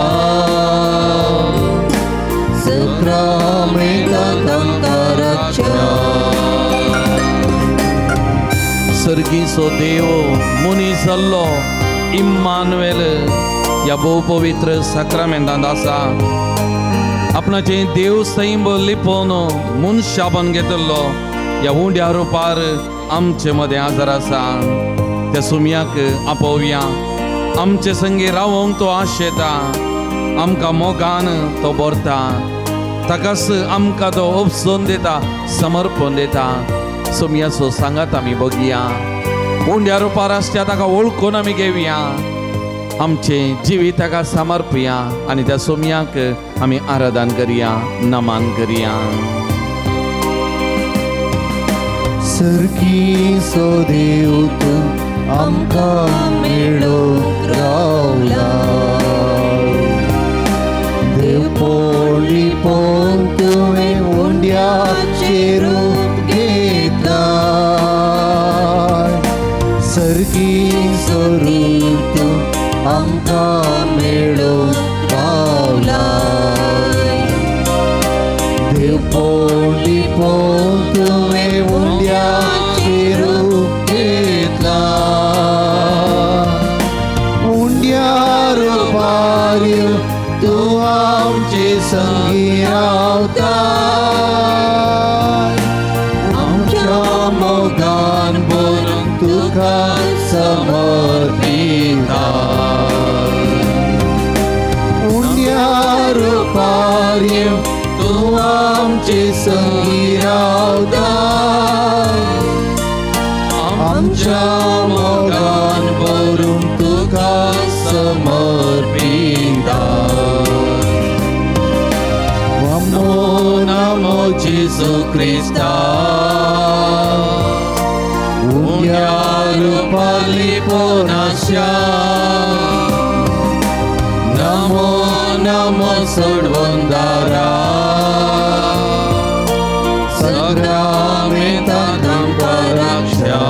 सक्रामेंतांत आमकां राक्षा. सर्गीचो देव मनीस जाल्लो इम्मानुएल ह्या भोव पवित्र साक्रामेंतांत आसा. आपणाचें देव सैम लिपोवन मनशापण घेतिल्लो ह्या उंड्या रुपार आमचे मदें आजार आसा. त्या सुमयाक आपोवया, आमचे संगी रावोंक तो आशेता, आमकां मोगान तो भरता, ताकाच आमकां तो उपसून दिता, समर्पण दिता. सोमयाचो सांगात आमी बघया, उंड्या रुपार आसच्या ताका वळखून आमी घेवया, आमचें जिवीत ताका समर्पया आनी त्या सोमयाक आमी आराधन करया, नमन करया. सर्गीचो देव तूं आमकां मेळोंक रावला. देवपण लिपोवन तुवें उंड्याचें रूप घेतलां. सर्गीचो रूप तूं आमकां मेळोंक रावला. देवपण लिपोवन तुवें उंड्याचें रूप घेतलां. उंड्या रुपार तूं आमचे संगी रावता. आमच्या मोगान भरून तुका समर्पिता. उंड्या रुपार तूं आमचे संगी रावता. आमच्या मोगान भरून तुका समर्पिता. नमो नमो जेजू क्रिस्ता उंड्या रुपार लिपोवन आशा. नमो नमो सोडवणदारा सक्रामेंतांत आमकां राक्षा.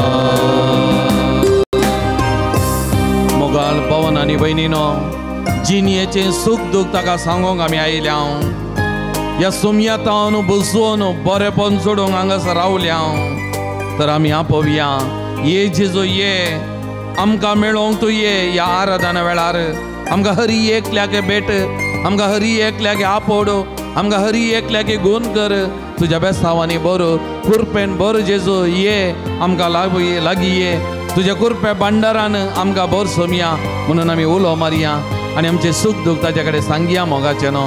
मोगाळ पवन आनी भयणीनो, जिणयेचें सूख दूख ताका सांगूंक आमी आयल्या. ह्या सोमयातावन बसोवन बरेपण सोडूंक हांगासर रावल्या. तर आमी आपोवया, ये जेजू ये, आमकां मेळोंक तूं ये. ह्या आराधना वेळार आमकां हरी एकल्याक भेट, आमकां हरी एकल्याक आपोड, आमकां हरी एकल्याक गुण कर. तुज्या बेसावांनी बरो कुरपेन बरो जेजू ये, आमकां लागीं ये. तुज्या कुरपे भांडारान आमकां बर सोमया म्हणून आमी उलो मारया आनी आमचें सूख दूख ताच्या कडेन सांगया. मोगाचें न्हू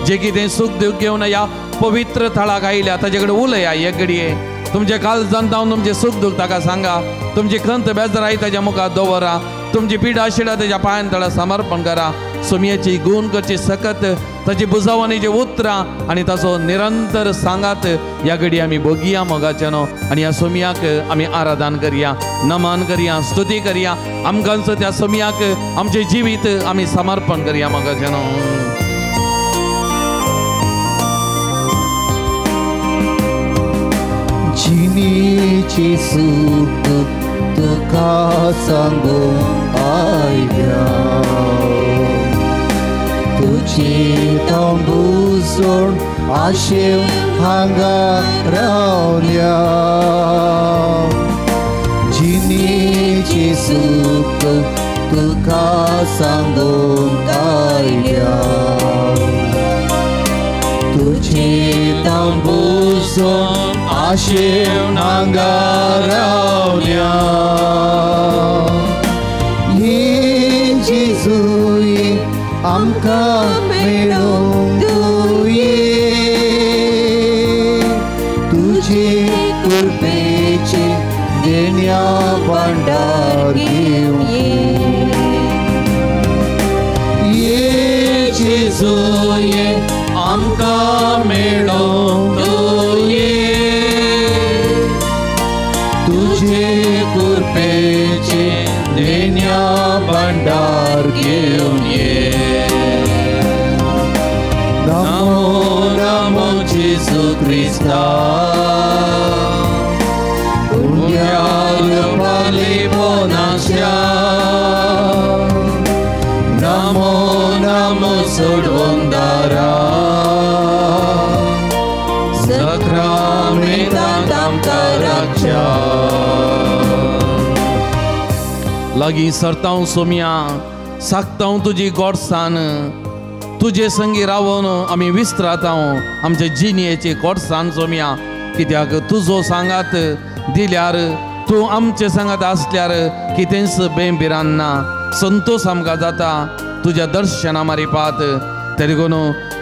जे कितें सूख दूख घेवन ह्या पवित्र थळाक आयल्या ताचे कडेन उलया एक घडये. तुमचें काळजान जावन तुमचें सूख दूख ताका सांगा, तुमची खंत बेजाराय ताच्या मुखार दवरा, तुमची पिडा शिडा ताच्या पांयान तळा समर्पण करा. सोमयेची गुण करची सकत ताची बुजावणीची उतरां आनी ताचो निरंतर सांगात ह्या घडी आमी भोगया मोगाचें न्हू. आनी ह्या सोमयाक आमी आराधन करया, नमन करया, स्तुती करया. आमकांचो त्या सोमयाक आमचें जिवीत आमी समर्पण करया मोगाचें न्हू. जिणेचें सूख तुका सांगूंक आयल्या. तुजें तांबूसण आशेवन हांगा रावल्या. जिणेचें सूख तुका सांगूंक आयल्या. तुजें तांबूसण आशेवन हांगा रावल्या. ये जेजू ये आमकां मेळोंक तूं ये. तुजे कृपेचें देण्या भांडार घेवन ये जेजू ये आमकां मेळोंक तूं ये. तुजे कृपेचें देण्या जेजू क्रिस्ता उंड्यार पालिपोनाच्या नमो नमो सोडवंदारा सक्रामेंतांत आमकां राखच्या. लागीं सरतांव सोम्या सागतांव तुजी गोडसान तुजे संगी रावन आमी विस्त्रातांव आमचे जिणयेची गोडसान सोम्या कित्याक तुजो सांगात दिल्यार तूं आमचे सांगात आसल्यार कितेंच बेंबिरान ना संतोष आमकां जाता तुज्या दर्शना मारिपात तरी देखून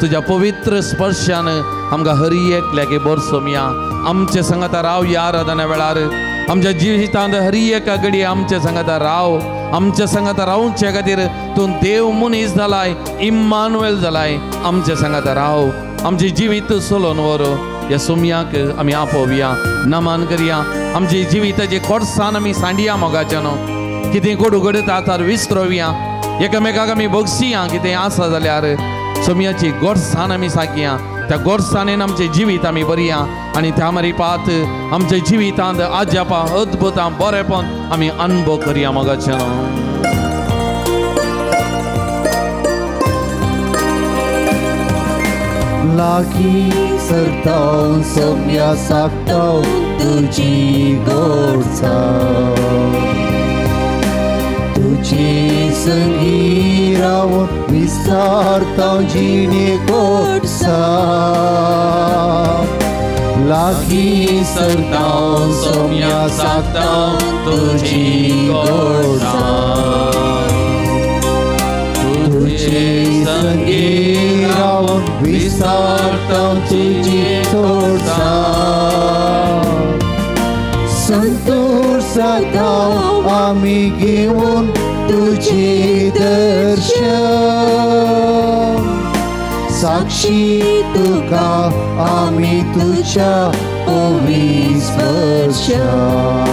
तुज्या पवित्र स्पर्शान आमकां हरी एकल्याक बर सोम्या आमचे सांगाता राव ह्या आराधना वेळार आमच्या जिवितांत हरी एका घडी आमचे सांगाता राव आमच्या सांगाता रावचे खातीर तूं देव मनीस जालाय इम्मानुएल जालाय आमचे सांगाता राव आमचें जिवीत चलोवन व्हर ह्या सोम्याक आमी आपोवया नमन करया आमचे जिविताचे कोडसान आमी सांडया मोगाच्यानो कितें गोड उगडता आतां विसरोवया एकामेकाक आमी बगसिया कितें आसा जाल्यार सोम्याची गोडसान आमी साकया त्या गोडसाणेन आमचें जिवीत आमी बरया आनी त्या मारिपात आमच्या जिवितांत आजापां अद्भुतां बरेपण आमी अनुभव करया मोगाच्यानो. लागीं सरतांव सोम्या सागतांव तुजी गोडसाण तुजे संगी रावन विस्तारतांव जिणे गोडसाण लागीं सरतांव सोम्या सागतांव तुजी गोडसाण तुजे संगी रावन विस्तारतांव तुजी गोडसाण संतोष जातांव आमी घेवन तुझे दर्शन साक्षी तुका आमी तुझ्या ओवी स्पर्शान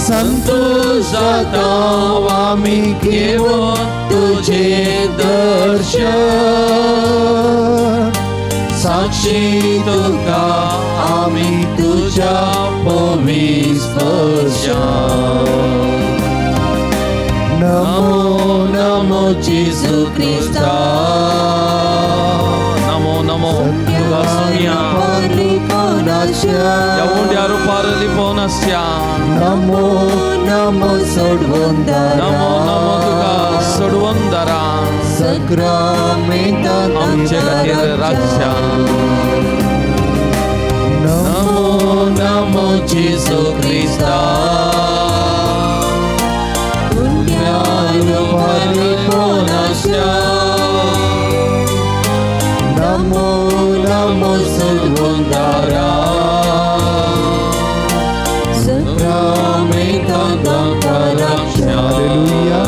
संतोष जातांव आमी घेवन तुझे दर्शन साक्षी तुका आमी तुझ्या ओवी स्पर्शान. नमो नमो जेजू क्रिस्ता नमो नमो तुका सोम्या ह्या उंड्या रुपार लिपोनाच्या नमो नमो सोडवंदारा नमो नमो तुका सोडवंदारा सक्रामेंतांत आमचे खातीर राखच्या. नमो नमो जेजू क्रिस्ता नमो नमो सोडवंदारा सक्रामेंतांत आमकां राखच्या. Hallelujah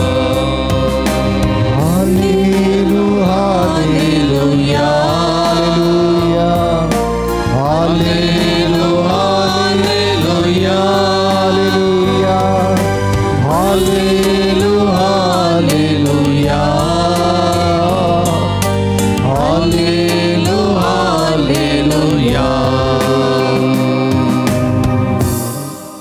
hallelujah hallelujah hallelujah hallelujah hallelujah hallelujah hallelujah.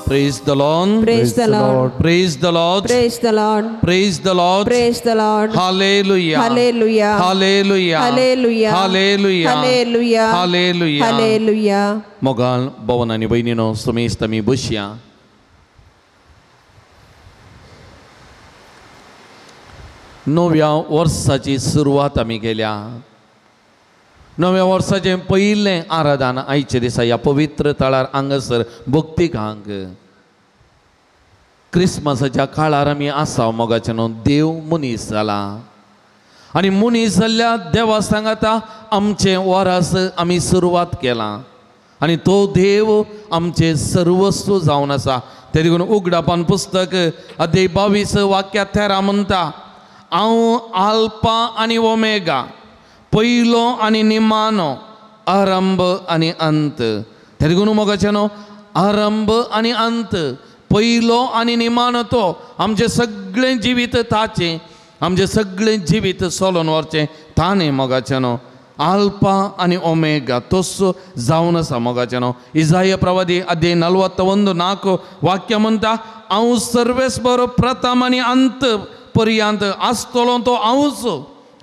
Praise the Lord. Praise the Lord. Praise the Lord. Praise the Lord. Praise the Lord. Praise the Lord. Hallelujah. Hallelujah. Hallelujah. Hallelujah. Hallelujah. Hallelujah. Hallelujah. Hallelujah. मोगाल भवन आनी भयणीनो समेस्त आमी बसया. नव्या वर्साची सुरवात आमी केल्या. नव्या वर्साचें पयलें आराधन आयचे दिसा ह्या पवित्र थळार हांगासर भक्तीक हांग क्रिसमसाच्या काळार आमी आसा मोगाचें न्हू देव मनीस जाला आनी मनीस जाल्ल्या देवा सांगाता आमचें वरास आमी सुरवात केलां आनी तो देव आमचें सर्वस्व जावन आसा. ते देखून उगडापान पुस्तक अध्याय 22 वाक्या 13 म्हणटा हांव आल्फा आनी ओमेगा पयलो आनी निमानो आरंभ आनी अंत. ते देखून मोगाचें न्हू आरंभ आनी अंत पयलो आनी निमानो तो आमचें सगळें जिवीत ताचें आमचें सगळें जिवीत सोलोवन व्हरचें ताणें मोगाचें न्हू. आल्पा आनी ओमेगा तसो जावन आसा मोगाच्यानो. इजाय प्रवादी अध्याय 41:4 वाक्य म्हणटा हांव सर्वेस्पर प्रथम आनी अंत पर्यंत आसतलो तो हांवूच.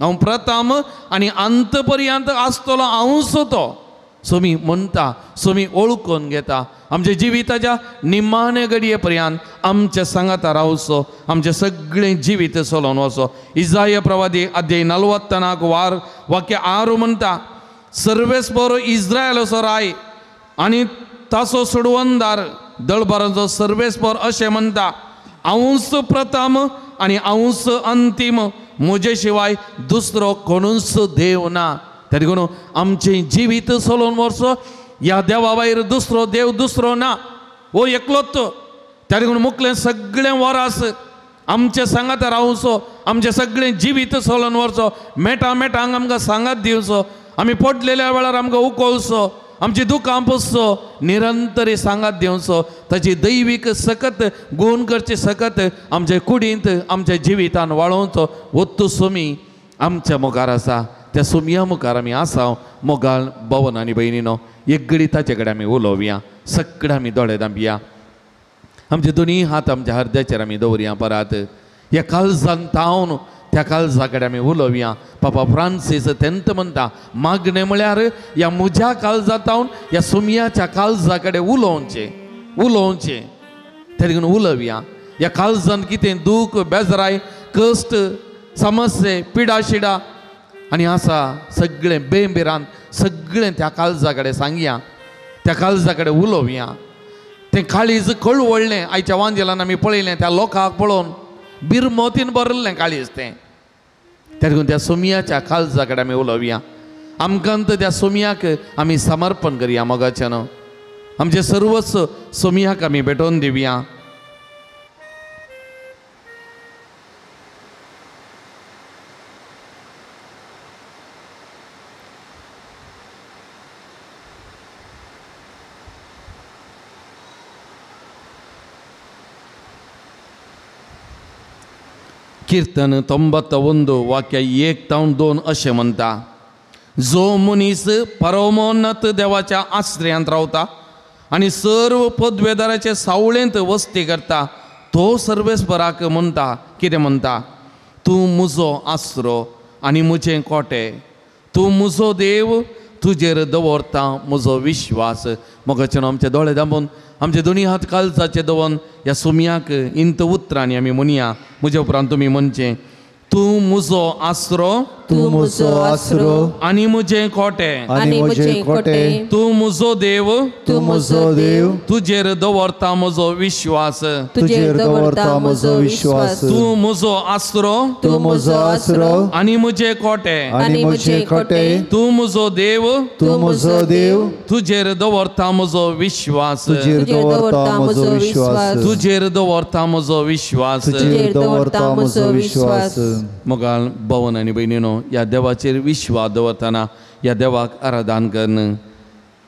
हांव प्रथम आनी अंत पर्यंत आसतलो हांवूच तो. सोमी म्हणटा, सोमी ओळखून घेता आमच्या जिविताच्या निमाणे घडये पर्यंत आमच्या सांगाता रावचो, आमचें सगळें जिवीत चलोवन वचो. इजाय प्रवादी अध्याय 44 वाक्य 6 म्हणटा सर्वेस्पर इस्रायलाचो राय आनी ताचो सोडवणदार दळभरांचो सर्वेस्पर अशें म्हणटा हांवूच प्रथम आनी हांवूच अंतीम, म्हजे शिवाय दुसरो कोणूच देव ना. तरी देखून आमचें जिवीत चलोवन व्हरचो ह्या देवा भायर दुसरो देव दुसरो ना, हो एकलोच. त्या देखून मुखलें सगळें वरास आमचें सांगात रावचो, आमचें सगळें जिवीत चलोवन व्हरचो, मेटा मेटांक आमकां सांगात दिवचो, आमी पडलेल्या वेळार आमकां उखलचो, आमची दुकां पुसचो, निरंतरी सांगात दिवचो. ताची दैवीक सकत गुण करची सकत आमचे कुडींत आमच्या जिवितान वाळोवचो. वत्तू सुमी आमच्या मुखार आसा, त्या सुमया मुखार आमी आसा. मोगाल भवन आनी भयणीनो एक घडी ताचे कडेन आमी उलोवया. सगळे आमी दोळे धांपया, आमचे दोनी हात आमच्या हरद्याचेर आमी दवरया. परत ह्या काळजान तावन त्या काळजा कडेन आमी उलोवया. पापा फ्रांसीस तेंत म्हणटा मागणें म्हळ्यार ह्या म्हज्या काळजा तावन ह्या सुमयाच्या काळजा कडेन उलोवचें उलोवचें. ते देखून उलोवया. ह्या काळजान कितें दूख बेजराय कश्ट समस्ये पिडा शिडा आनी आसा सगळें बेंबिरान सगळें त्या काळजा कडेन सांगया, त्या काळजा कडेन उलोवया. तें काळीज कळवळ्ळें आयच्या वांजेलान आमी पळयलें त्या लोकांक पळोवन बिरमोतीन भरिल्लें काळीज तें. त्या देखून त्या सोमयाच्या काळजा कडेन आमी उलोवया. आमकां त्या सोमयाक आमी समर्पण करया मोगाच्यान. आमचें सर्वस्व सोमयाक आमी भेटोवन दिवया. कीर्तन 91 वाक्य 1 ते 2 अशें म्हणटा जो मनीस परमोन्नत देवाच्या आश्रयांत रावता आनी सर्व पदवेदाराचे सावळेंत वस्ती करता तो सर्वेस्पराक म्हणटा कितें म्हणटा तूं म्हजो आसरो आनी म्हजें कोटे, तूं म्हजो देव, तुजेर दवरता म्हजो विश्वास. मोगाच्यान आमचे दोळे दांबून आमचे दोनी हात काळजाचे दवरून ह्या सुमयाक इंत उतरांनी आमी म्हणया. म्हज्या उपरांत तुमी म्हणचें तूं म्हजो आसरो, तूं म्हजो आसरो आनी म्हजें कोटे, आनी म्हजें कोटे, तूं म्हजो देव, तूं म्हजो देव, तुजेर दवरता म्हजो विश्वास, तुजेर दवरता म्हजो विश्वास, तूं म्हजो आसरो, तूं म्हजो आसरो आनी म्हजें कोटे, आनी म्हजें कोटे, तूं म्हजो देव, तूं म्हजो देव, तुजेर दवरता म्हजो विश्वास, तुजेर दवरता म्हजो विश्वास, तुजेर दवरता म्हजो विश्वास, तुजेर दवरता म्हजो विश्वास. मोगाल भवन आनी भयणीनो ह्या देवाचेर विश्वास दवरतना ह्या देवाक आराधन करून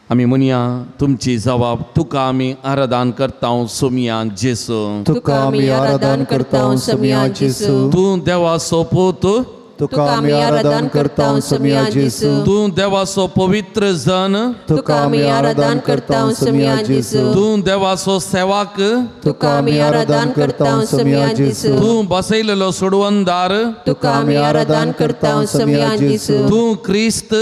आमी म्हणया तुमची जबाब तुका आमी आराधन करता सोमया जेसू, तुका आमी आराधन करता सोमया जेसू, तूं देवाचो पूत, तुका आमी आराधन करता सोमया जेसू, तूं देवाचो पवित्र जन, तुका आमी आराधन करता सोमया जेसू, तूं देवाचो सेवक, तुका आमी आराधन करता सोमया जेसू, तूं बसयलेलो सोडवणदार, तुका आमी आराधन करता सोमया जेसू, तूं क्रिस्त,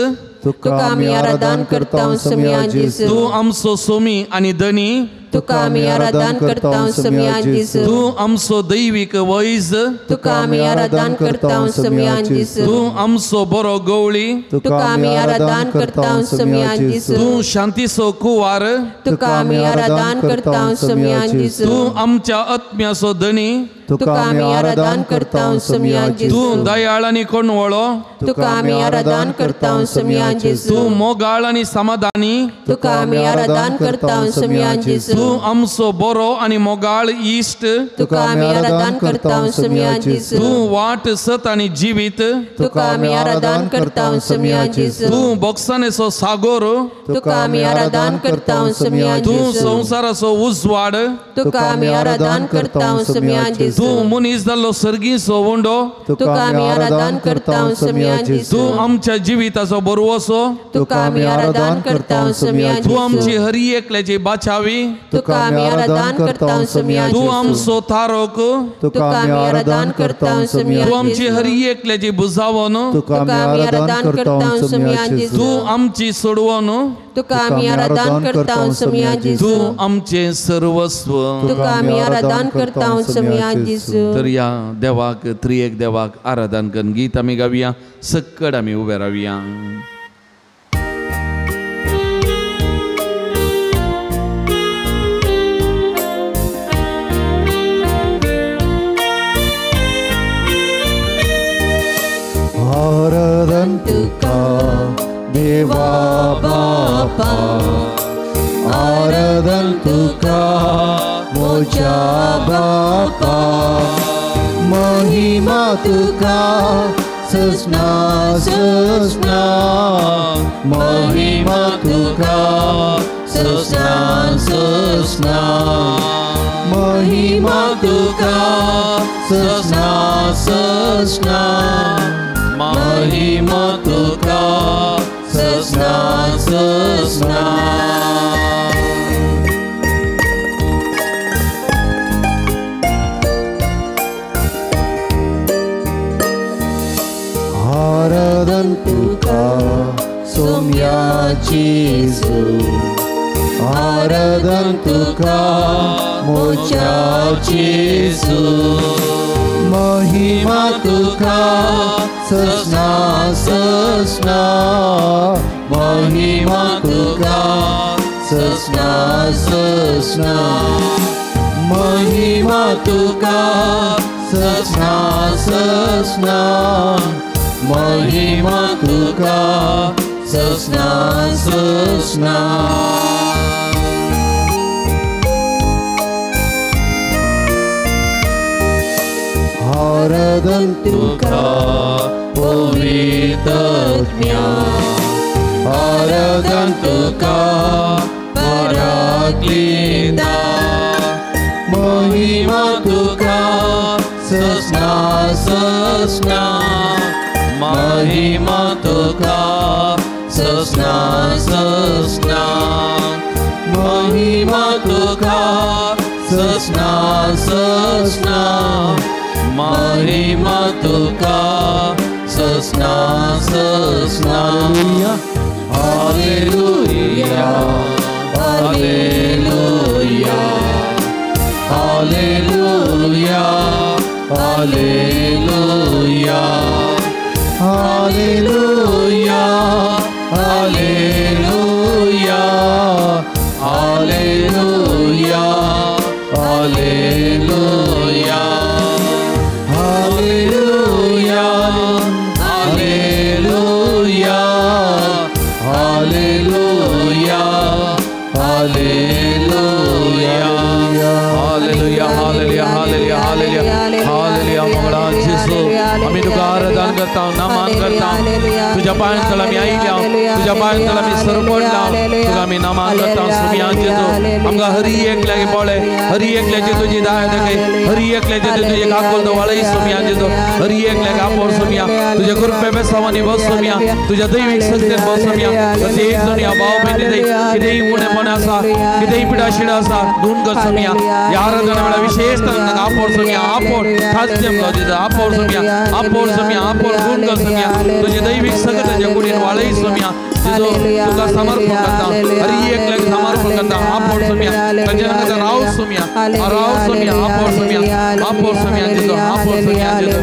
तुका आमी आराधन करता सोमया जेसू, तूं आमचो सोमी आनी धनी, तुका आमी आराधन करता सोमया जेसू, तूं आमचो दैवीक वैज, तुका आमी आराधन करता सोमया जेसू, तूं आमचो बरो गवळी, तुका आमी आराधन करता सोमया जेसू, तूं शांतीचो कुवार, तुका आमी आराधन करता सोमया जेसू, तूं आमच्या आत्म्याचो धनी, तुका आमी आराधन करता सोमया जेसू, तूं दयाळ आनी कोणवळो, तुका आमी आराधन करता सोमया जेसू, तूं मोगाळ आनी समाधानी, तुका आमी आराधन करता सोमया जेसू, तूं तूं आमचो बरो आनी मोगाळ इश्ट, तुका आमी आराधन करता सोम्या जेजू। तूं वाट सत आनी जिवीत, तुका आमी आराधन करता सोम्या जेजू। तूं बोगसाणेचो सागोर, तुका आमी आराधन करता सोम्या जेजू। तूं संवसाराचो उजवाड, तुका आमी आराधन करता सोम्या जेजू। तूं मनीस जाल्लो सर्गीचो उंडो, तुका आमी आराधन करता सोम्या जेजू। तूं आमच्या जिविताचो बरवसो, तुका आमी आराधन करता सोम्या जेजू। तूं आमची हरी एकल्याची बाचावी, तुका आमी आराधन करता सोम्या जेजू। तूं आमचो तारोक, तुका आमी आराधन करता सोम्या जेजू। तूं आमची हरी एकल्याची बुजावन, तुका आमी आराधन करता सोम्या जेजू। तूं आमची सोडवण, तुका आमी आराधन करता सोम्या जेजू। तूं आमचें सर्वस्व, तुका आमी आराधन करता सोम्या जेजू। तर ह्या देवाक, त्रिएक देवाक आराधन करून गीत आमी गावया, सक्कड आमी उबे रावया। आराधन तुका देवा बापा, आराधन तुका मोजा बापा, महिमा तुका ससना ससना, महिमा तुका ससना ससना, महिमा तुका ससना ससना, महिमा तुका ससना ससना। आराधन तुका सोम्या जेजू, आराधन तुका मोजा जेजू, महिमा तुका ससना ससना, महिमा तुका ससना ससना, महिमा तुका ससना ससना, महिमा तुका ससना ससना। आराधन तुका पवित्रत्म्या, आराधन तुका पराक्लिता, महिमा तुका ससना ससना, महिमा तुका ससना ससना, महिमा तुका ससना ससना, महिमा तुका ससना ससना। Hallelujah, hallelujah, hallelujah, hallelujah, hallelujah, hallelujah, hallelujah, hallelujah, hallelujah, hallelujah, hallelujah, hallelujah, hallelujah, hallelujah, hallelujah, hallelujah, hallelujah. Mangala जेजू, आमी तुका आराधन करता, नमन करता, तुझ्या पांयांतलो आमी आयल्या, तुझ्या पांयांतलो आमी सरपडला, तुका आमी नमन करता सोम्या जेजू। आमकां हरी एकल्याक पळय, हरी एकल्याची तुजी दया दाखय, हरी एकल्याची तुजी काकुळट वळय सोम्या जेजू, हरी एकल्याक आपोर सोम्या, तुज्या कृपे बेसावांनी बस सोम्या, तुज्या दैवीक शक्तीन बस सोम्या। तशें एक जण ह्या भाव भयणी कितेंय उणेपण आसा, कितेंय पिडाशिड आसा, दून कर सोम्या। ह्या आराधना वेळार विशेष तांकां आपोर सोम्या, आपोर खास जेमलो जेजू, आपोर सोम्या, आपोर सोम्या, आपोर गुण कर सोम्या, तुझे दैवीक सगळ्यांच्या कुडीन वाळय सोम्या जेजू, तुका समर्पण करता, हरी एकल्याक समर्पण करता, आपोर सोम्या, तांच्या नांवान राव सोम्या, राव सोम्या, आपोर सोम्या, आपोर सोम्या जेजू, आपोर सोम्या जेजू,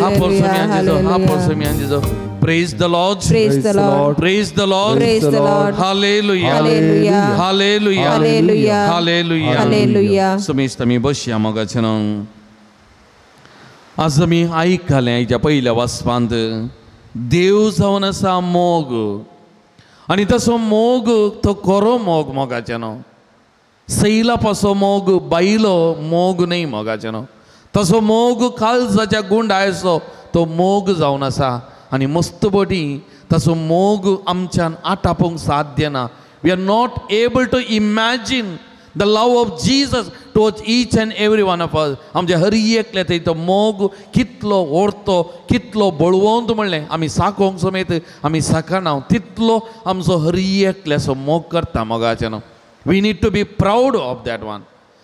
आपोर सोम्या जेजू, आपोर सोम्या जेजू। Praise the Lord. Praise the Lord. Praise the Lord. Praise the Lord. Hallelujah. Hallelujah. Hallelujah. Hallelujah. Hallelujah. Hallelujah. समेस्त आमी बसया मोगाचें। आज आमी आयकलें आयच्या पयल्या वाचपांत देव जावन आसा मोग, आनी तसो मोग तो खरो मोग मोगाचें न्हू। सैला पासो मोग बायलो मोग न्हय मोगाचें न्हू तसो मोग काळजाच्या गुंडायचो तो मोग जावन आसा आनी मस्त बटी तसो मोग आमच्यान आटापूंक साध्य ना. We are not able to imagine the love of Jesus towards each and every one of us. आमच्या हर एकल्या थंय तो मोग कितलो ओडतो कितलो बळवंत म्हणलें आमी साकोंक समेत आमी साकना तितलो आमचो हर एकल्याचो मोग करता मोगाचें न्हू. We need to be proud of that one.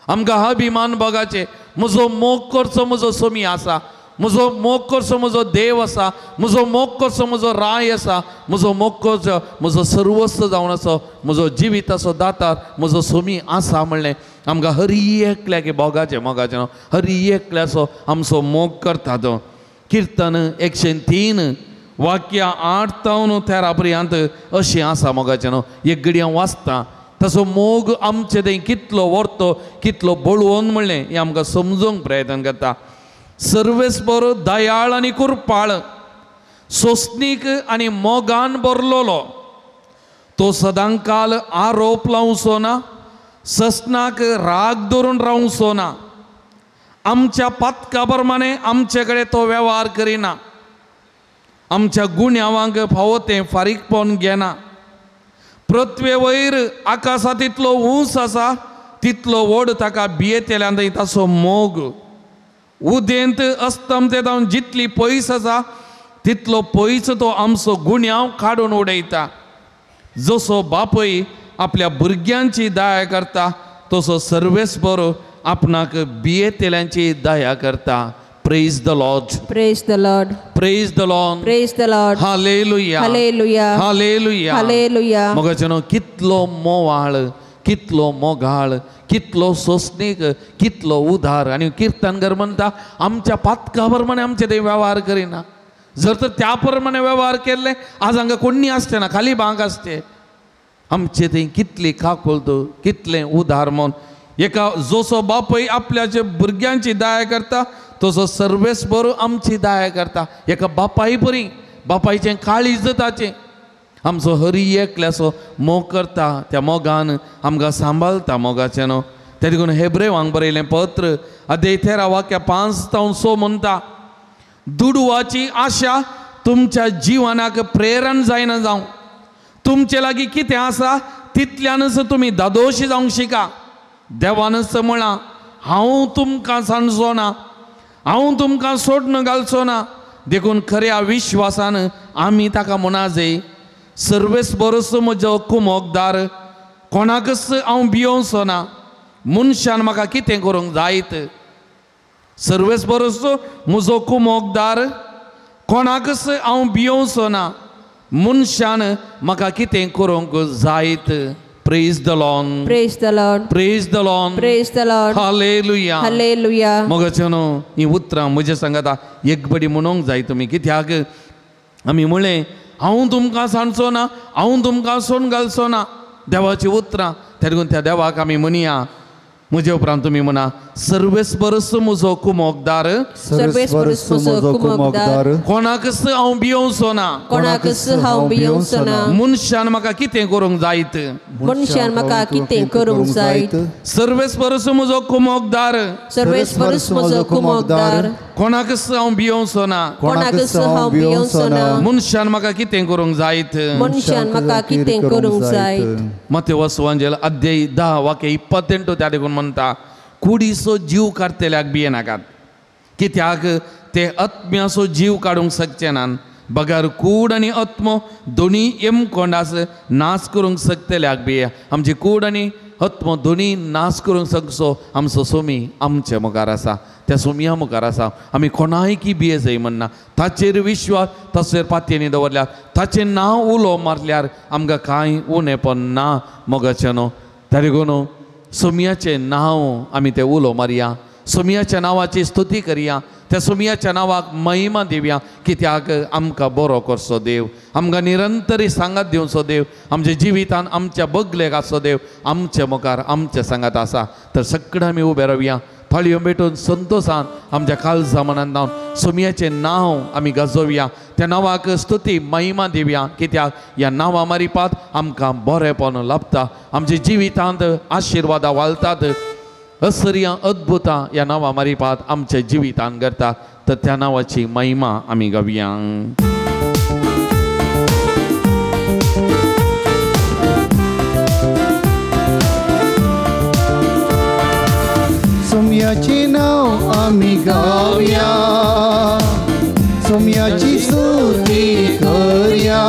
आमकां अभिमान बघाचें म्हजो मोग करचो म्हजो सोमी आसा, म्हजो मोग करचो म्हजो देव आसा, म्हजो मोग करचो म्हजो राय आसा, म्हजो मोग करचो म्हजो सर्वस्व जावन आसा, म्हजो जिविताचो दातार म्हजो सोमी आसा म्हणलें आमकां हर एकल्याक भोगाचें मोगाचें न्हू हर एकल्याचो आमचो मोग करता तो. किर्तन 103 वाक्य 8 तावन 13 पर्यंत अशें आसा मोगाचें न्हू. एक घडी हांव वाचतां तसो मोग आमचे थंय कितलो व्हरतो कितलो बळवंत म्हणलें हें आमकां समजूंक प्रयत्न करता. सर्वेस्पर दयाळ आनी कुरपाळ, सोंसणीक आनी मोगान भरलोलो, तो सदांकाल आरोप लावचो ना, ससनाक राग धरून रावचो ना, आमच्या पातका प्रमाणे आमचे कडेन तो वेव्हार करिना, आमच्या गुन्यांवांक फावो तें फारीकपण घेना. पृथ्वे वयर आकाशा तितलो ऊंच आसा तितलो व्हड ताका भियेतल्यान ताचो मोग. उदेंत अस्तमते जावन जितली पयस आसा तितलो पयस तो आमचो गुन्यांव काडून उडयता. जसो बापूय आपल्या भुरग्यांची दया करता तसो सर्वेस्पर आपणाक भियेतल्यांची दया करता. Praise the Lord. Praise the Lord. Praise the Lord. Praise the Lord. Hallelujah. Hallelujah. Hallelujah. Hallelujah. मोगाचें न्हू कितलो मोवाळ कितलो मोगाळ कितलो सोंसणीक कितलो उदार. आनी किर्तनकर म्हणटा आमच्या पातका प्रमाणे आमचे ते वेव्हार करिना. जर तर त्या प्रमाणे वेव्हार केल्ले आज हांगा कोण्णी आसचे ना, खाली बांक आसचे. आमचे थंय कितली काकुळट कितलें उदार म्हूण एका जसो बापूय आपल्याचे भुरग्यांची दया करता तसो सर्वेस्पर आमची दया करता. एका बापाय परी बापायचें काळीज ताचें आमचो हरी एकल्याचो मोग करता त्या मोगान आमकां सांबाळता मोगाचें न्हू. ते देखून हेब्रेवांक बरयलें पत्र अध्याय 13 वाक्य 5 तावन 6 म्हणटा, दुडवाची आशा तुमच्या जिवनाक प्रेरण जायना जावं, तुमचे लागीं कितें आसा तितल्यानच तुमी दादोशी जावंक शिका. देवानच म्हळां हांव तुमकां सांडचो ना, हांव तुमकां सोडून घालचो ना. देखून खऱ्या विश्वासान आमी ताका म्हणा जाय, सर्वेस्परच म्हजो कुमोकदार, कोणाकच हांव भियोवचो ना, मनशान म्हाका कितें करूंक जायत. सर्वेस्परच म्हजो कुमोकदार, कोणाकच हांव भियोवचो ना, मनशान म्हाका कितें करूंक जायत. Praise the Lord. Praise the Lord. Praise the Lord. Praise the Lord. Hallelujah. Hallelujah. मोगाचें न्हू ही उतरां म्हज्या सांगाता एक बडी म्हणूंक जाय तुमी कित्याक आमी म्हणलें हांव तुमकां सांडचो ना, हांव तुमकां सोडून घालचो ना. देवाची उतरां ते देखून त्या देवाक आमी म्हणया. म्हजे उपरांत तुमी म्हणा, सर्वेस्परच म्हजो कुमोकदार, सर्वेस्परच म्हजो कुमोकदार, कोणाकच हांव भियोवचो ना, कोणाकच हांव भियोवचो ना, मनशान म्हाका कितें करूंक जायत, मनशान म्हाका कितें करूंक जायत. सर्वेस्परच म्हजो कुमोकदार, सर्वेस्परच म्हजो कुमोकदार, कोणाकच हांव भियोवचो ना, कोणाकच हांव भियोवचो ना, मनशान म्हाका कितें करूंक जायत, मनशान म्हाका कितें करूंक जायत. मत्तेव सुवांजेल अध्याय 10 वाक्य 28 त्या देखून म्हणटा, कुडीचो जीव काडटल्याक भियेनाकात, कित्याक ते आत्म्याचो जीव काडूंक शकचे नात, बगर कूड आनी आत्मो दोनी यमकोंडास नाश करूंक शकतल्याक भिये. आमची कूड आनी आत्मो दोनी नाश करूंक शकचो आमचो सोमी आमचे मुखार आसा, त्या सोमया मुखार आसा. आमी कोणायकी भिये जाय म्हणना, ताचेर विश्वास ताचेर पातयेनी दवरल्यार ताचें नांव उलो मारल्यार आमकां कांय उणेपण ना मोगाचें न्हू. त्या देखून सोमयाचें नांव आमी तें उलो मारया, सोमयाच्या नांवाची स्तुती करया, त्या सोमयाच्या नांवाक महिमा दिवया, कित्याक आमकां बरो करचो देव, आमकां निरंतरी सांगात दिवचो देव, आमच्या जिवितान आमच्या बगलेक आसचो देव आमच्या मुखार आमच्या सांगात आसा. तर सगळें आमी उबे रावया, थाळयो भेटून संतोशान आमच्या काळजा मनान जावन सोमयाचें नांव आमी गाजोवया. त्या त्या नांवाक स्तुती महिमा दिवया, कित्याक ह्या नांवा मारिपात आमकां बरेंपण लाभता, आमच्या जिवितांत आशिर्वादां वालतात, असर्यां अद्भुतां ह्या नांवा मारिपात आमच्या जिवितांत करता. तर त्या नांवाची महिमा आमी गावया. सोम्याचे नाव आमी गावया, सोम्याची स्तुती करया,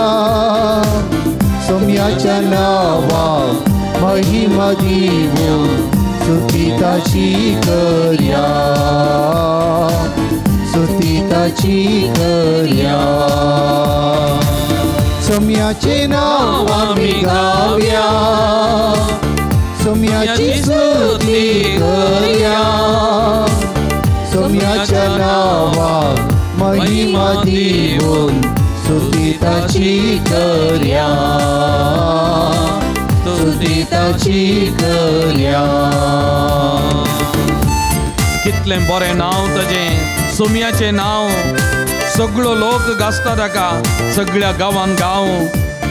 सोम्याच्या नावा महिमा दिवन स्तुती ताची करया, स्तुती ताची करया. सोम्याचे नाव आमी गावया, सोम्याची स्तुती करया, सोम्याच्या नावा महिमा दिवन स्तुती ताची करया, स्तुती ताची करया. कितलें बरें नांव ताजें, सोम्याचें नांव सगळो लोक गाजता ताका, सगळ्या गांवान गांव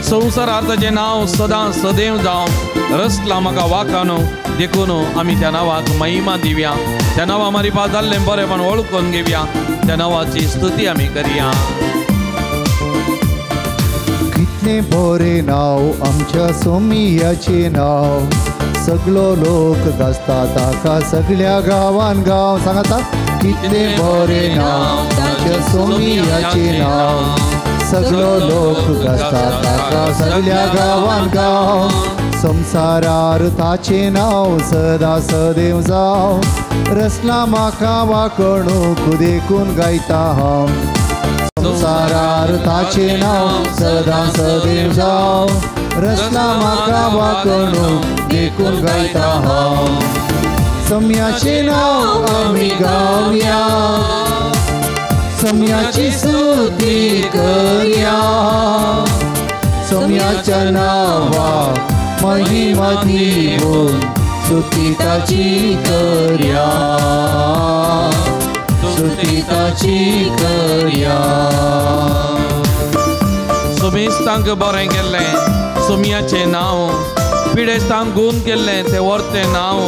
संवसारार ताजें नांव सदां सदैव जावं. रसला म्हाका वाकानो, देखून आमी त्या नांवाक महिमा दिवया, त्या नांवा मारिपा जाल्लें बरेंपण वळखून घेवया, त्या नांवाची स्तुती आमी करया. कितलें बरें नांव आमच्या सोमियाचें नांव, सगळो लोक गाजता ताका सगळ्या गांवान गांव. सांगाता कितलें बरें नांव आमच्या सोमियाचें नांव, सगळो लोक गाजता ताका सगळ्या गांवान गांव. संवसारार ताचें नांव सदां सदैव जावं, रसला म्हाका वाकणूक देखून गायता हांव. संवसारार ताचें नांव सदां सदैव जावं, रसला म्हाका वाकणूक देखून गायता हांव. सोम्याचें नांव आमी गावया, सोम्याची स्तुती करया, सोम्याच्या नांवा महिमा दिवन स्तुती ताची करया, स्तुती ताची करया. सोमेस्तांक बरें केल्लें सोम्याचें नांव, पिडेस्तांक गूण केल्लें तें वर्तें नांव,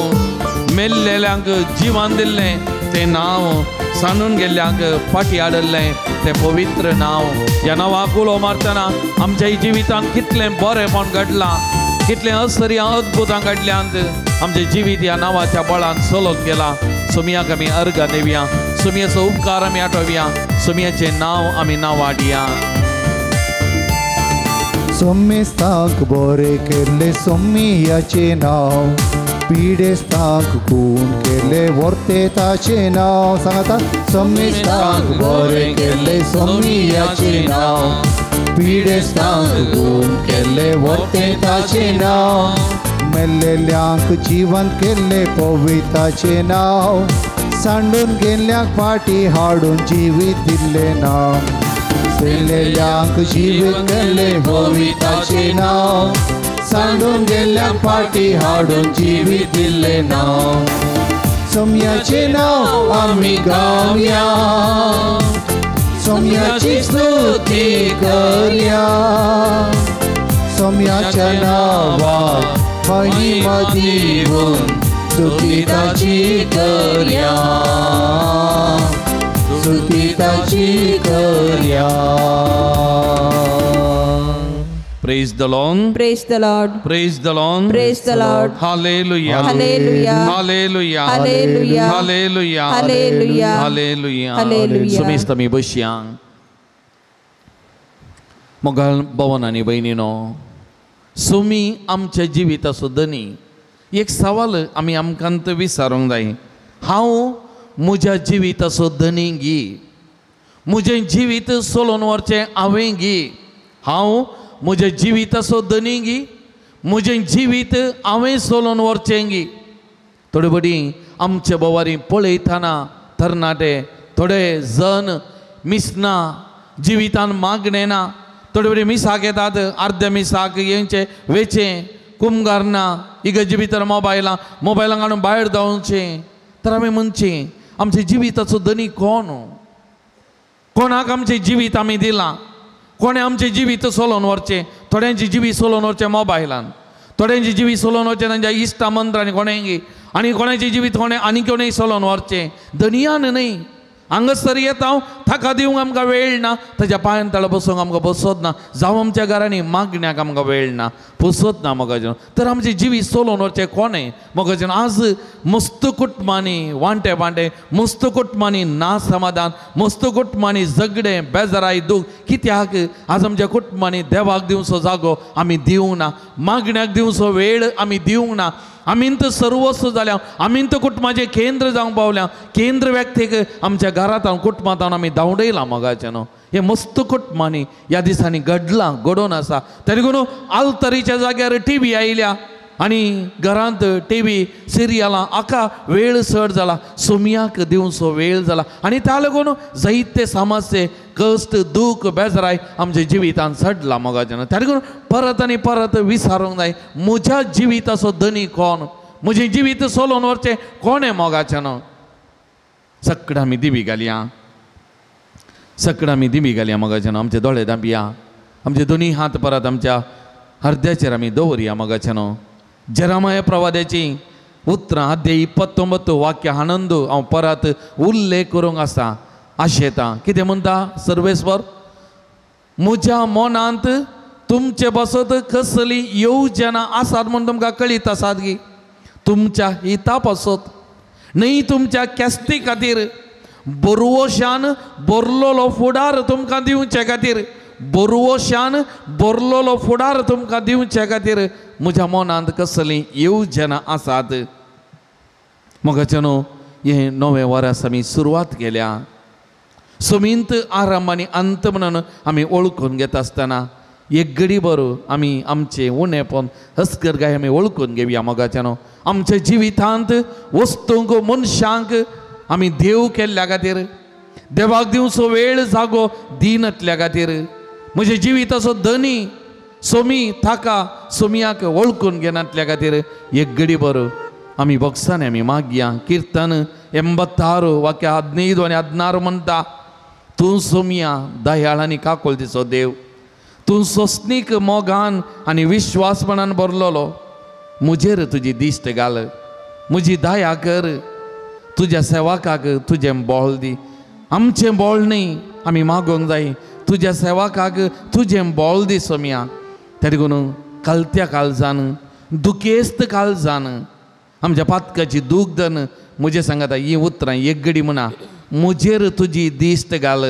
मेल्लेल्यांक जिवन दिल्लें तें नांव, सांडून गेल्ल्यांक फाटी हाडिल्लें तें पवित्र नांव. ह्या नांवाक उलो मारतना आमच्या जिवितांत कितलें बरेंपण घडलां, कितलें असर्यां अद्भुतां घडल्यांत, आमचें जिवीत ह्या नांवाच्या बळान चलत गेलां. सोम्याक आमी अर्गां दिवया, सोम्याचो उपकार आमी आठोवया, सोम्याचें नांव आमी नांवाडया. सोमेस्तांक बरें केल्लें सोम्याचें नांव, पिडेस्तांक गूण केल्लें वर्तें ताचें नांव. सांगाता सोमेस्तांक बरें केल्लें सोम्याचें नांव, पिडेस्तांक गूण केल्लें वर्तें ताचें नांव, मेल्लेल्यांक जिवंत केल्लें पविताचें नांव, सांडून गेल्ल्यांक फाटी हाडून जिवीत दिल्लें नांव, मेल्लेल्यांक जिवीत केल्लें पविताचें नांव, सांडून गेल्ल्यांक फाटी हाडून जिवीत दिल्लें नांव. सोम्याचें नांव आमी गावया, सोम्याची स्तुती करया, सोम्याच्या नांवा महिमा दिवन स्तुती ताची करया, स्तुती ताची करया. Praise the Lord. Praise the Lord. Praise the Lord. Praise the Lord. Hallelujah. Hallelujah. Hallelujah. Hallelujah. Hallelujah. Hallelujah. Hallelujah. Hallelujah. सुमेस्त आमी बसया. मोगाळ भवन आनी भयणीनो, सुमी आमच्या जिविताचो धनी. एक सवाल आमी आमकां विचारूंक जाय, हांव म्हज्या जिविताचो धनी गी? म्हजें जिवीत चलोवन व्हरचें हांवें गी? हांव म्हजें जिविताचो धनी गी? म्हजें जिवीत हांवें चलोवन व्हरचें गी? थोडे बडी आमचे बोवारी पळयतना तरणाटे थोडे जण मिसना जिवितान मागणें ना, थोडे बडी मिसाक येतात, अर्दे मिसाक येवचें वेचें कुमगार ना, इगर्जे भितर मोबायलां मोबायलां काडून भायर धांवचें. तर आमी म्हणचें आमच्या जिविताचो धनी कोण? कोणाक आमचें जिवीत आमी दिलां? कोणें आमचें जिवीत सोलोवन व्हरचें? थोड्यांचें जिवीत सोलोवन व्हरचें मोबायलान, थोड्यांचें जिवीत सोलोवन व्हरचें तांच्या इश्टा मंत्रांनी कोणेंगी, आनी कोणाचें जिवीत कोणें आनी कोणें सोलोवन व्हरचें धनयान न्हय. हांगासर येता हांव ताका दिवंक आमकां वेळ ना, ताच्या पांयान तळा बसूंक आमकां बसत ना, जावं आमच्या घरांनी मागण्याक आमकां वेळ ना, पुसत ना मोगाचें. तर आमचें जिवीत सोलोवन व्हरचें कोणें मोगाचें? आज मस्त कुटुंबांनी वांटे वांटे, मस्त कुटुंबांनी ना समाधान, मस्त कुटुंबांनी झगडें बेजाराय दूख. कित्याक आज आमच्या कुटुंबांनी देवाक दिवचो जागो आमी दिवंक ना, मागण्याक दिवचो वेळ आमी दिवंक ना. आमी तर सर्वस्व जाल्या, आमी तर कुटुंबाचें केंद्र जावंक पावल्या. केंद्र व्यक्तीक आमच्या घरांत कुटुंबांत आमी धांवडयलां मोगाचें न्हू. हें मस्त कुटुंबांनी ह्या दिसांनी घडलां, घडोवन आसा. तरी करून आलतरीच्या जाग्यार टी व्ही आयल्या आनी घरांत टी व्ही सिरियलां आका वेळ चड जाला, सोमयाक दिवचो वेळ जाला. आनी त्या लागून जायते समस्ये कश्ट दूख बेजाराय आमच्या जिवितान चडला मोगाचें न्हू. त्या लागून परत आनी परत विचारूंक जाय, म्हज्या जिविताचो धनी कोण? म्हजें जिवीत सोलोवन व्हरचें कोणें मोगाचें न्हू? सगळें आमी दिवी घालया, सगळें आमी दिवी घालया मोगाचें न्हू. आमचे दोळे धांपया, आमचे दोनी हात परत आमच्या हृदयाचेर आमी दवरया मोगाचें न्हू. जेरामाया प्रवाद्याची उतरां अध्याय 29 वाक्य आनंद हांव परत उल्लेख करूंक आसा आशेता. कितें म्हणटा सर्वेस्वर? म्हज्या मनांत तुमचे बसत कसली येवजना आसात म्हूण तुमकां कळीत आसात गी? तुमच्या हिता पासत न्हय, तुमच्या केस्ती खातीर, बरवशान बरलोलो फुडार तुमकां दिवचे खातीर, बरवशान बरलोलो फुडार तुमकां दिवचे खातीर म्हज्या मनांत कसली येवजना आसात. मोगाचें न्हू, हें नवें वर्स आमी सुरवात केल्या. समींत आरंभ आनी अंत म्हणून आमी वळखून घेता आसतना एक घडी बरो आमी आमचें उणेपण हस्करगाय आमी वळखून घेवया मोगाचें न्हू. आमच्या जिवितांत वस्तूंक मनशांक आमी देव केल्ल्या खातीर, देवाक दिवचो वेळ जागो दिनातल्या खातीर, म्हज्या जिविताचो धनी सोमी ताका सोमयाक वळखून घेनातल्या खातीर एक घडी बरो आमी बॉक्सांनी आमी मागया. किर्तन 86 वाक्य 15 आनी 16 म्हणटा, तूं सोमया दयाळ आनी काकुळतीचो देव, तूं सोंसणीक मोगान आनी विश्वासपणान भरलेलो, म्हजेर तुजी दिश्ट घाल, म्हजी दया कर, तुज्या सेवकाक तुजें बळ दी. आमचें बळ न्हय आमी मागोंक जाय, तुज्या सेवकाक तुजें बळ दी सोमया. तरी करून कालत्या काळजान, दुखेस्त काळजान, आमच्या पातकाची दूख दन म्हजे सांगता ही उतरां एक घडी म्हणा, म्हजेर तुजी दिश्ट घाल,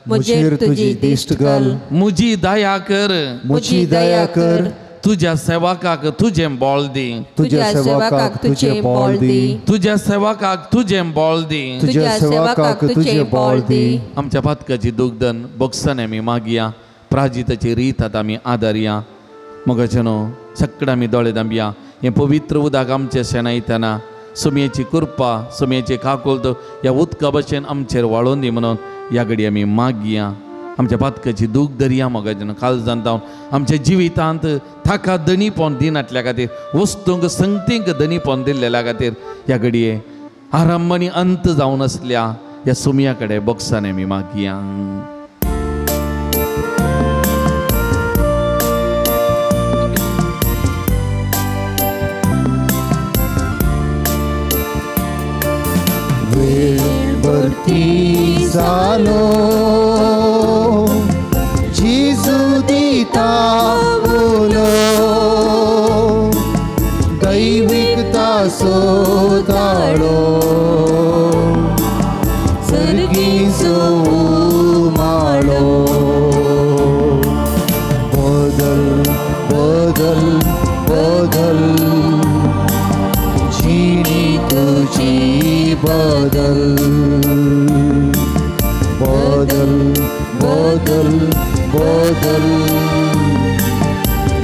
म्हजेर तुजी दिश्ट घाल, म्हजी दया कर, म्हजी दया कर, तुज्या सेवकाक तुजें बळ दी, तुज्या सेवकाक तुजें बळ दी, तुज्या सेवकाक तुजें बळ दी, तुज्या सेवकाक तुजें बळ दी. आमच्या पातकाची दुग्धन बॉक्सांनी आमी मागया, प्राजिताची रीत आतां आमी आदारया. मोगाचें न्हू, सगळें आमी दोळे धांपया. हें पवित्र उदक आमचें शेणायतना सोमयेची कृपा, सोमयेची काकुळट ह्या उदका भशेन आमचेर वाळोवन दी म्हणून ह्या घडी आमी मागया. आमच्या पातकाची दूख दरया मोगाचें न्हू. काळजान जावन आमच्या जिवितांत ताका धनीपण दिनातल्या खातीर, वस्तूंक संगतींक धनीपण दिल्लेल्या खातीर ह्या घडये आरंभ आनी अंत जावन आसल्या ह्या सोमया कडेन बॉक्सांनी आमी मागया. वेळ भरती जालो जेजू दिता उलो, दैवीक तासो ताळो, सर्गीचो उमाळो. बदल बदल बदल जिणी तुझी बदल, बदल बदल बदल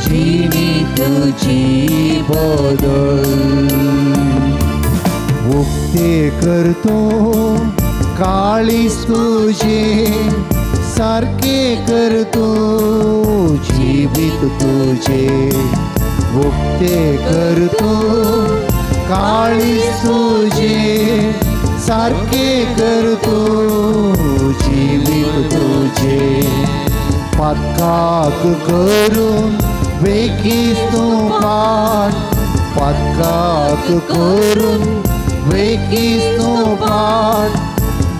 जिणी तुझी बदल. उक्ते करतो काळीज तुझे, सारखे करतो जिवीत तुझे. उक्ते करतो काळीज तुझे, सारखे करतो जिवीत तुझे पातकाक करून वेगीच तूं पाट पातकाक करून वेगीच तूं पाट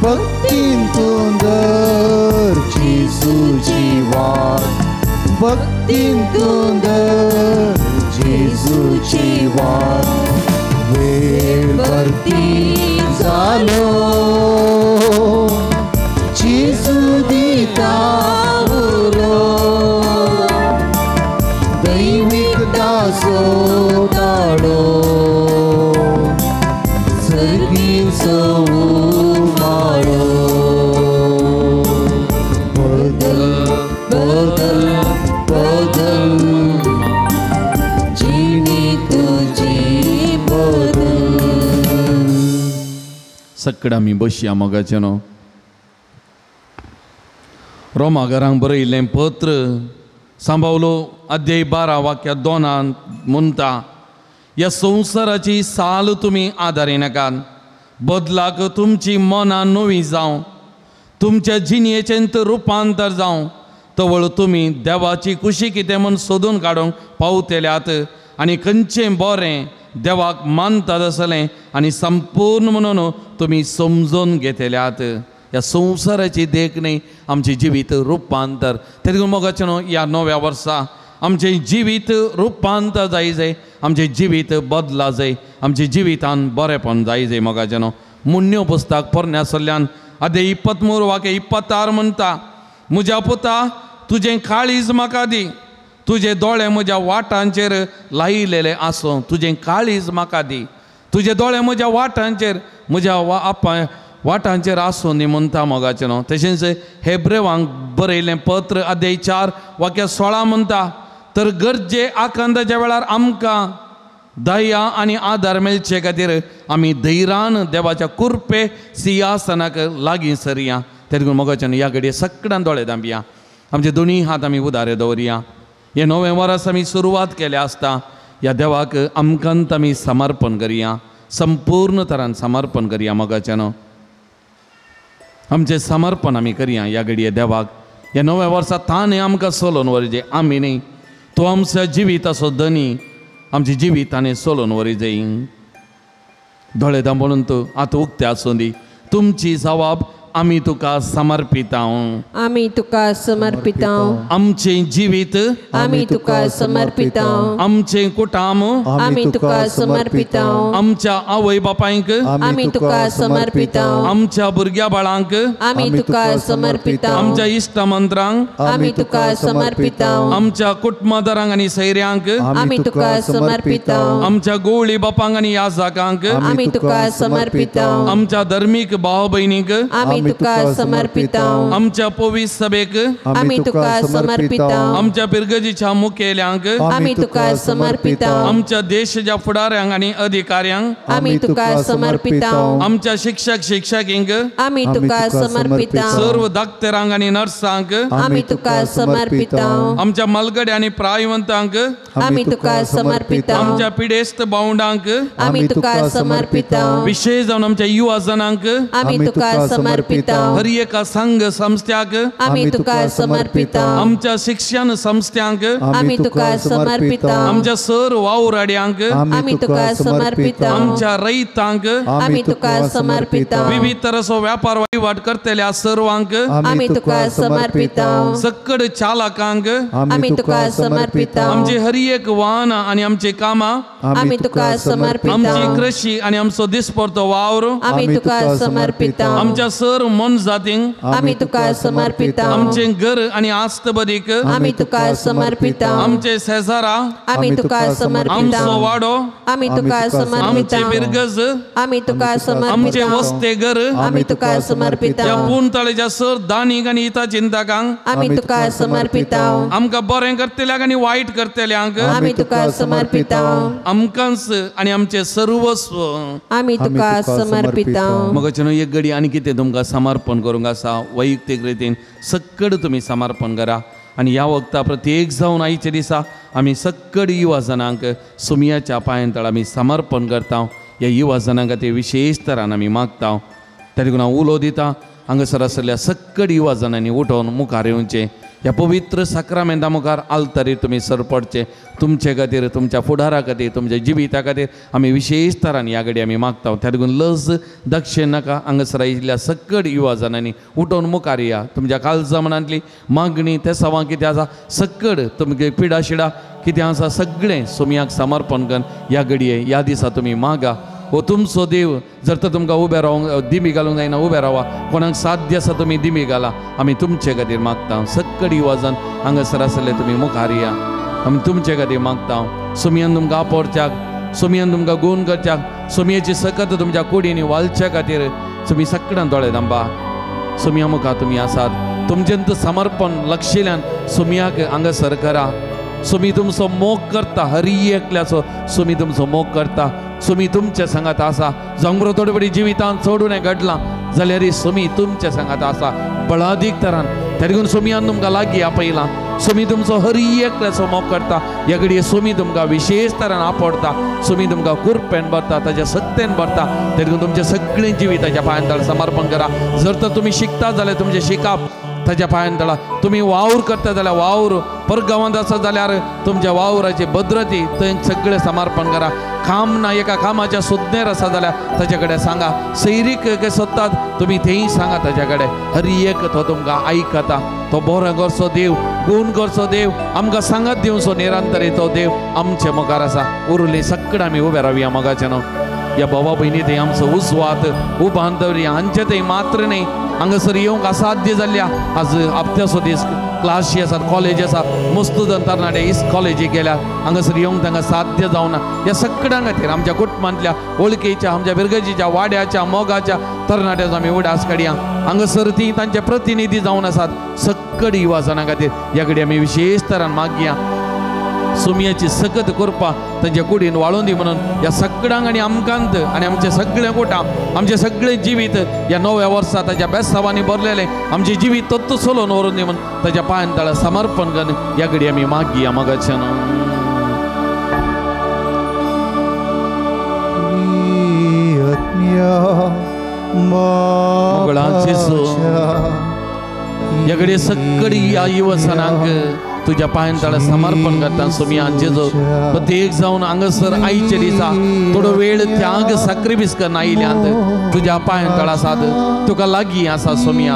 भक्तीन तूं धर जेजूची वाट भक्तीन तूं धर जेजूची वाट वेळ भरती जालो जेजू दिता उलो दैवीक दासो ताळो सर्गी माळो बदल बदल बदल जिणी तुजी बदल. सगळं आमी बसया मोगाचें न्हू. रोमागरांक बरयिल्लें पत्र सांबावलो अध्याय 12 वाक्या 2 म्हणटा, ह्या संवसाराची साल तुमी आदारिनाकात, बदलाक तुमची मनां नवीं जावं, तुमच्या जिणयेचें रुपांतर जावं, तवळ तुमी देवाची कुशी कितें म्हूण सोदून काडूंक पावतल्यात आनी खंयचें बरें देवाक मानतात आसलें आनी संपूर्ण म्हणून तुमी समजून घेतल्यात. ह्या संवसाराची देख न्ही, आमचें जिवीत रुपांतर. तेका मोगाचें न्हू, ह्या नव्या वर्सा आमचें जिवीत रुपांतर जाय जाय, आमचें जिवीत बदला जाय, आमचें जिवितान बरेंपण जाय जाय मोगाचें न्हू. मुन्न्यो पुस्तक पोरण्या सल्ल्यान अध्याय 23 वाक्य 26 म्हणटा, म्हज्या पुता तुजें काळीज म्हाका दी, तुजे दोळे म्हज्या वाटांचेर लायिल्ले आसूं. तुजें काळीज म्हाका दी, तुजे दोळे म्हज्या वाटांचेर म्हज्या वाटांचेर आसूं न्ही म्हणटा मोगाचें न्हू. तशेंच हेब्रेवांक बरयलें पत्र अध्याय 4 वाक्य 16 म्हणटा, तर गरजे आकांताच्या वेळार आमकां दया आनी आदार मेळचे खातीर आमी धैर्यान देवाच्या कुर्पे सिंहासनाक लागीं सरया. तेका मोगाचें न्हू, ह्या घडये सगळ्यान दोळे दांबया, आमचे दोनूय हात आमी उदारे दवरया. हे नवें वर्स आमी सुरवात केल्या आसता ह्या देवाक आमकांत आमी समर्पण करया, संपूर्ण तरान समर्पण करया मोगाचें न्हू. आमचें समर्पण आमी करया ह्या घडये देवाक. ह्या नव्या वर्सा ताणें आमकां सोलोवन व्हरचें, आमी न्ही. तो आमच्या जिविताचो धनी, आमचें जिवीत ताणें सोलोवन व्हरी जाय. दोळे दांबोळून तूं आतां उक्ते आसूं दी, तुमची जवाब आमी तुका समर्पितांव, आमी तुका समर्पितांव. आमचें जिवीत आमी तुका समर्पितांव, आमचें कुटाम आमी तुका समर्पितांव, आमच्या आवय बापायंक आमी तुका समर्पितांव, आमच्या भुरग्या बाळांक आमी तुका समर्पितांव, आमच्या इश्टमंत्रांक आमी तुका समर्पितांव, आमच्या कुटुंबदारांक आनी सैऱ्यांक आमी तुका समर्पितांव, आमच्या गोवळी बापांक आनी याजाकांक आमी तुका समर्पितांव, आमच्या धर्मीक भाव भयणींक आमी तुका समर्पितांव, आमच्या पवित्र सभेक आमी तुका समर्पितांव, आमच्या पिरगजीच्या मुखेल्यांक आमी तुका समर्पितांव, आमच्या देशाच्या फुडाऱ्यांक आनी अधिकाऱ्यांक आमी तुका समर्पितांव, आमच्या शिक्षक शिक्षकींक आमी तुका समर्पितांव, सर्व डाक्टरांक आनी नर्सांक आमी तुका समर्पितांव, आमच्या मलगडे आनी प्रायवंतांक आमी तुका समर्पितांव, आमच्या पिडेस्त भावंडांक आमी तुका समर्पितांव, विशेष जावन आमच्या युवा जणांक आमी तुका समर्पितांव, हर एका संघ संस्थ्याक आमी तुका समर्पितांव, आमच्या शिक्षण संस्थ्यांक आमी तुका समर्पितांव, आमच्या सर वावराड्यांक आमी तुका समर्पितांव, आमच्या रयतांक आमी तुका समर्पितांव, विविध तरेचो व्यापार वहिवाट करतल्या सर्वांक आमी तुका समर्पितांव, सक्कड चालकांक आमी तुका समर्पितांव, आमचे हर एक वाहनां आनी आमची कामां आमी तुका समर्पितांव, आमची कृशी आनी आमचो दिसपडतो वावर आमी तुका समर्पितांव, आमच्या सर मोनजातींक आमी तुका समर्पितांव, आमचें घर आनी आस्तबदीक आमी तुका समर्पितांव, आमचे शेजारा आमी तुका समर्पितांव, आमचो वाडो आमी तुका समर्पितांव, आमची बिरगज आमी तुका समर्पितांव, आमचे वस्ते घर आमी तुका समर्पितांव, ह्या पुणतळेच्या सर दानीक आनी हिता चिंतकांक आमी तुका समर्पितांव, आमकां बरें करतल्यांक आनी वायट करतल्यांक आमी तुका समर्पितांव, आमकांच आनी आमचें सर्वस्व आमी तुका समर्पितांव. मगाचें न्हू एक घडी आनी कितें तुमकां समर्पण करूंक आसा वैयक्तीक रितीन सक्कड तुमी समर्पण करा. आनी ह्या वखता प्रत्येक जावन आयच्या दिसा आमी सक्कड युवा जणांक सुमयाच्या पांयांतळ आमी समर्पण करता. ह्या युवा जणांक ते विशेष तरान आमी मागता. त्या देखून हांव उलो दिता हांगासर आशिल्ल्या सक्कड युवा जाणांनी उठोवन मुखार येवचें. ह्या पवित्र साक्रामेंता मुखार आल्तारीर तुमी सरपडचें. तुमचे खातीर, तुमच्या फुडारा खातीर, तुमच्या जिविता खातीर आमी विशेश तरान ह्या घडी आमी मागता. त्या देखून लज दक्षिण नाका. हांगासर आयिल्ल्या सक्कड युवा जाणांनी उठोवन मुखार या. तुमच्या काळजा मनांतली मागणी ते सवां कितें आसा सक्कड तुमगे पिडा शिडा कितें आसा सगळें सोमयाक समर्पण करून ह्या घडये ह्या दिसा तुमी मागा. हो तुमचो देव. जर तर तुमकां उबें रावंक दिमी घालूंक जायना उबें रावा. कोणाक साध्य आसा तुमी दिमी घाला. आमी तुमचे खातीर मागता. सक्कड युवाजन हांगासर आसले तुमी मुखार या. आमी तुमचे खातीर मागता. सोमयान तुमकां आपोवच्याक, सोमयान तुमकां गुण करच्याक, सोमयेची सकत तुमच्या कुडींनी वालच्या खातीर तुमी सगळ्यान दोळे दांबा. सोमया मुखार तुमी आसात. तुमचें समर्पण लक्षिल्यान सोमयाक हांगासर करा. सोमी तुमचो मोग करता. हरी एकल्याचो सोमी तुमचो मोग करता. सोमी तुमच्या सांगात आसा. जावं थोडे बरी जिवितान चडून घडलां जाल्यार सोमी तुमच्या सांगात आसा बळादीक तरान. त्या देखून सोमयान तुमकां लागीं आपयलां. सोमी तुमचो हरी एकल्याचो मोग करता. ह्या घडये सोमी तुमकां विशेश तरान आपडता. सोमी तुमकां कुरपेन भरता, ताच्या सत्तेन भरता. त्या देखून तुमचें सगळें जिविताच्या पांयान तळा समर्पण करा. जर तर तुमी शिकता जाल्यार तुमचें शिकप ताच्या पांयान तळा. तुमी वावर करता जाल्यार वावर परगांवांत आसा जाल्यार तुमच्या वावराची भद्रती थंय सगळें समर्पण करा. काम ना एका कामाच्या सुज्ञेर आसा जाल्यार ताच्या कडेन सांगा. सैरीक सोदतात तुमी थंय सांगा ताच्या कडेन. हर एक तो तुमकां आयकता. तो बरो करचो देव, गुण करचो देव, आमकां सांगात दिवचो निरंतर तो देव आमचे मुखार आसा. उरली सगळें आमी उबे रावया मोगाचें न्हू. ह्या भावा भयणी थंय आमचो उजवात उबान दवरया. हांचे थंय मात्र न्हय हांगासर येवंक असाध्य जाल्ल्या आज हप्त्याचो दीस क्लासी आसात, कॉलेज आसा, मस्त जण तरणाटे इस कॉलेजीक गेल्यात. हांगासर येवंक तांकां साध्य जावना. ह्या सगळ्यां खातीर आमच्या कुटुंबांतल्या वळखीच्या, आमच्या बिरगजीच्या, वाड्याच्या, मोगाच्या तरणाट्याचो आमी उडास काडया. हांगासर ती तांचे प्रतिनिधी जावन आसात. सक्कड युवा जाणां खातीर ह्या कडेन आमी विशेश तरान मागया. सोमयाची सकत करपा तांच्या कुडीन वाळोवन दी म्हणून ह्या सगळ्यांक आनी आमकांत आनी आमचे सगळे कुटां, आमचें सगळें जिवीत ह्या नव्या वर्सा ताच्या बेसावांनी भरलेलें आमचें जिवीत तत्व चलोवन व्हरून दी म्हणून ताच्या पांयान तळा समर्पण करून ह्या घडी आमी मागया मोगाच्यान. ह्या घडये सगळी ह्या युवसनांक तुज्या पांयान तळा समर्पण करता सोमया. जेजो प्रत्येक जावन हांगासर आयचे दिसा थोडो वेळ त्याग साक्रिफीस करून आयल्यात तुज्या पांयान तळा आसात. तुका लागीं आसा सोमया.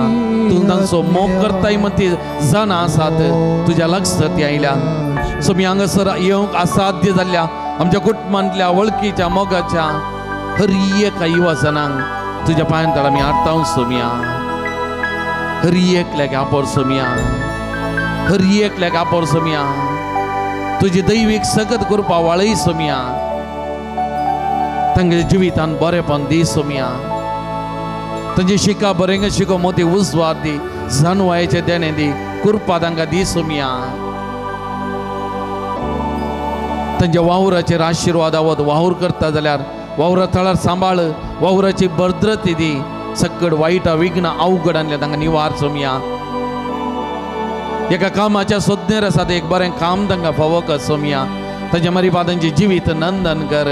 तूं तांचो मोग करताय म्हण ती जाणां आसात. तुज्या लक्षात ती आयल्यात. सोमया हांगासर येवंक असाध्य जाल्ल्या आमच्या कुटुंबांतल्या वळखीच्या, मोगाच्या हर एका युवा जाणांक तुज्या पांयान तळा आमी हाडटा सोमया. हर एकल्याक आपोर सोमया. हर एकल्याक आपोर सोमया. तुजी दैवीक सकत करपा वाळय सोमया. तांगे जिवितान बरेपण दी सोमया. तांचे शिका बरें शिको मोती उजवात दी, जानवायचे देणें दी, कृपा तांकां दी सोमया. तांच्या वावराचेर आशिर्वाद आवत. वावर करता जाल्यार वावरा थळार सांबाळ, वावराची भद्रती दी. सक्कड वायटा विघ्न अवघड आणल्या तांकां निवार सोमया. एका कामाच्या सोदनेर आसा एक बरें काम तांकां फावो कर सोमया. ताच्या मारीपा तांचें जिवीत नंदन कर.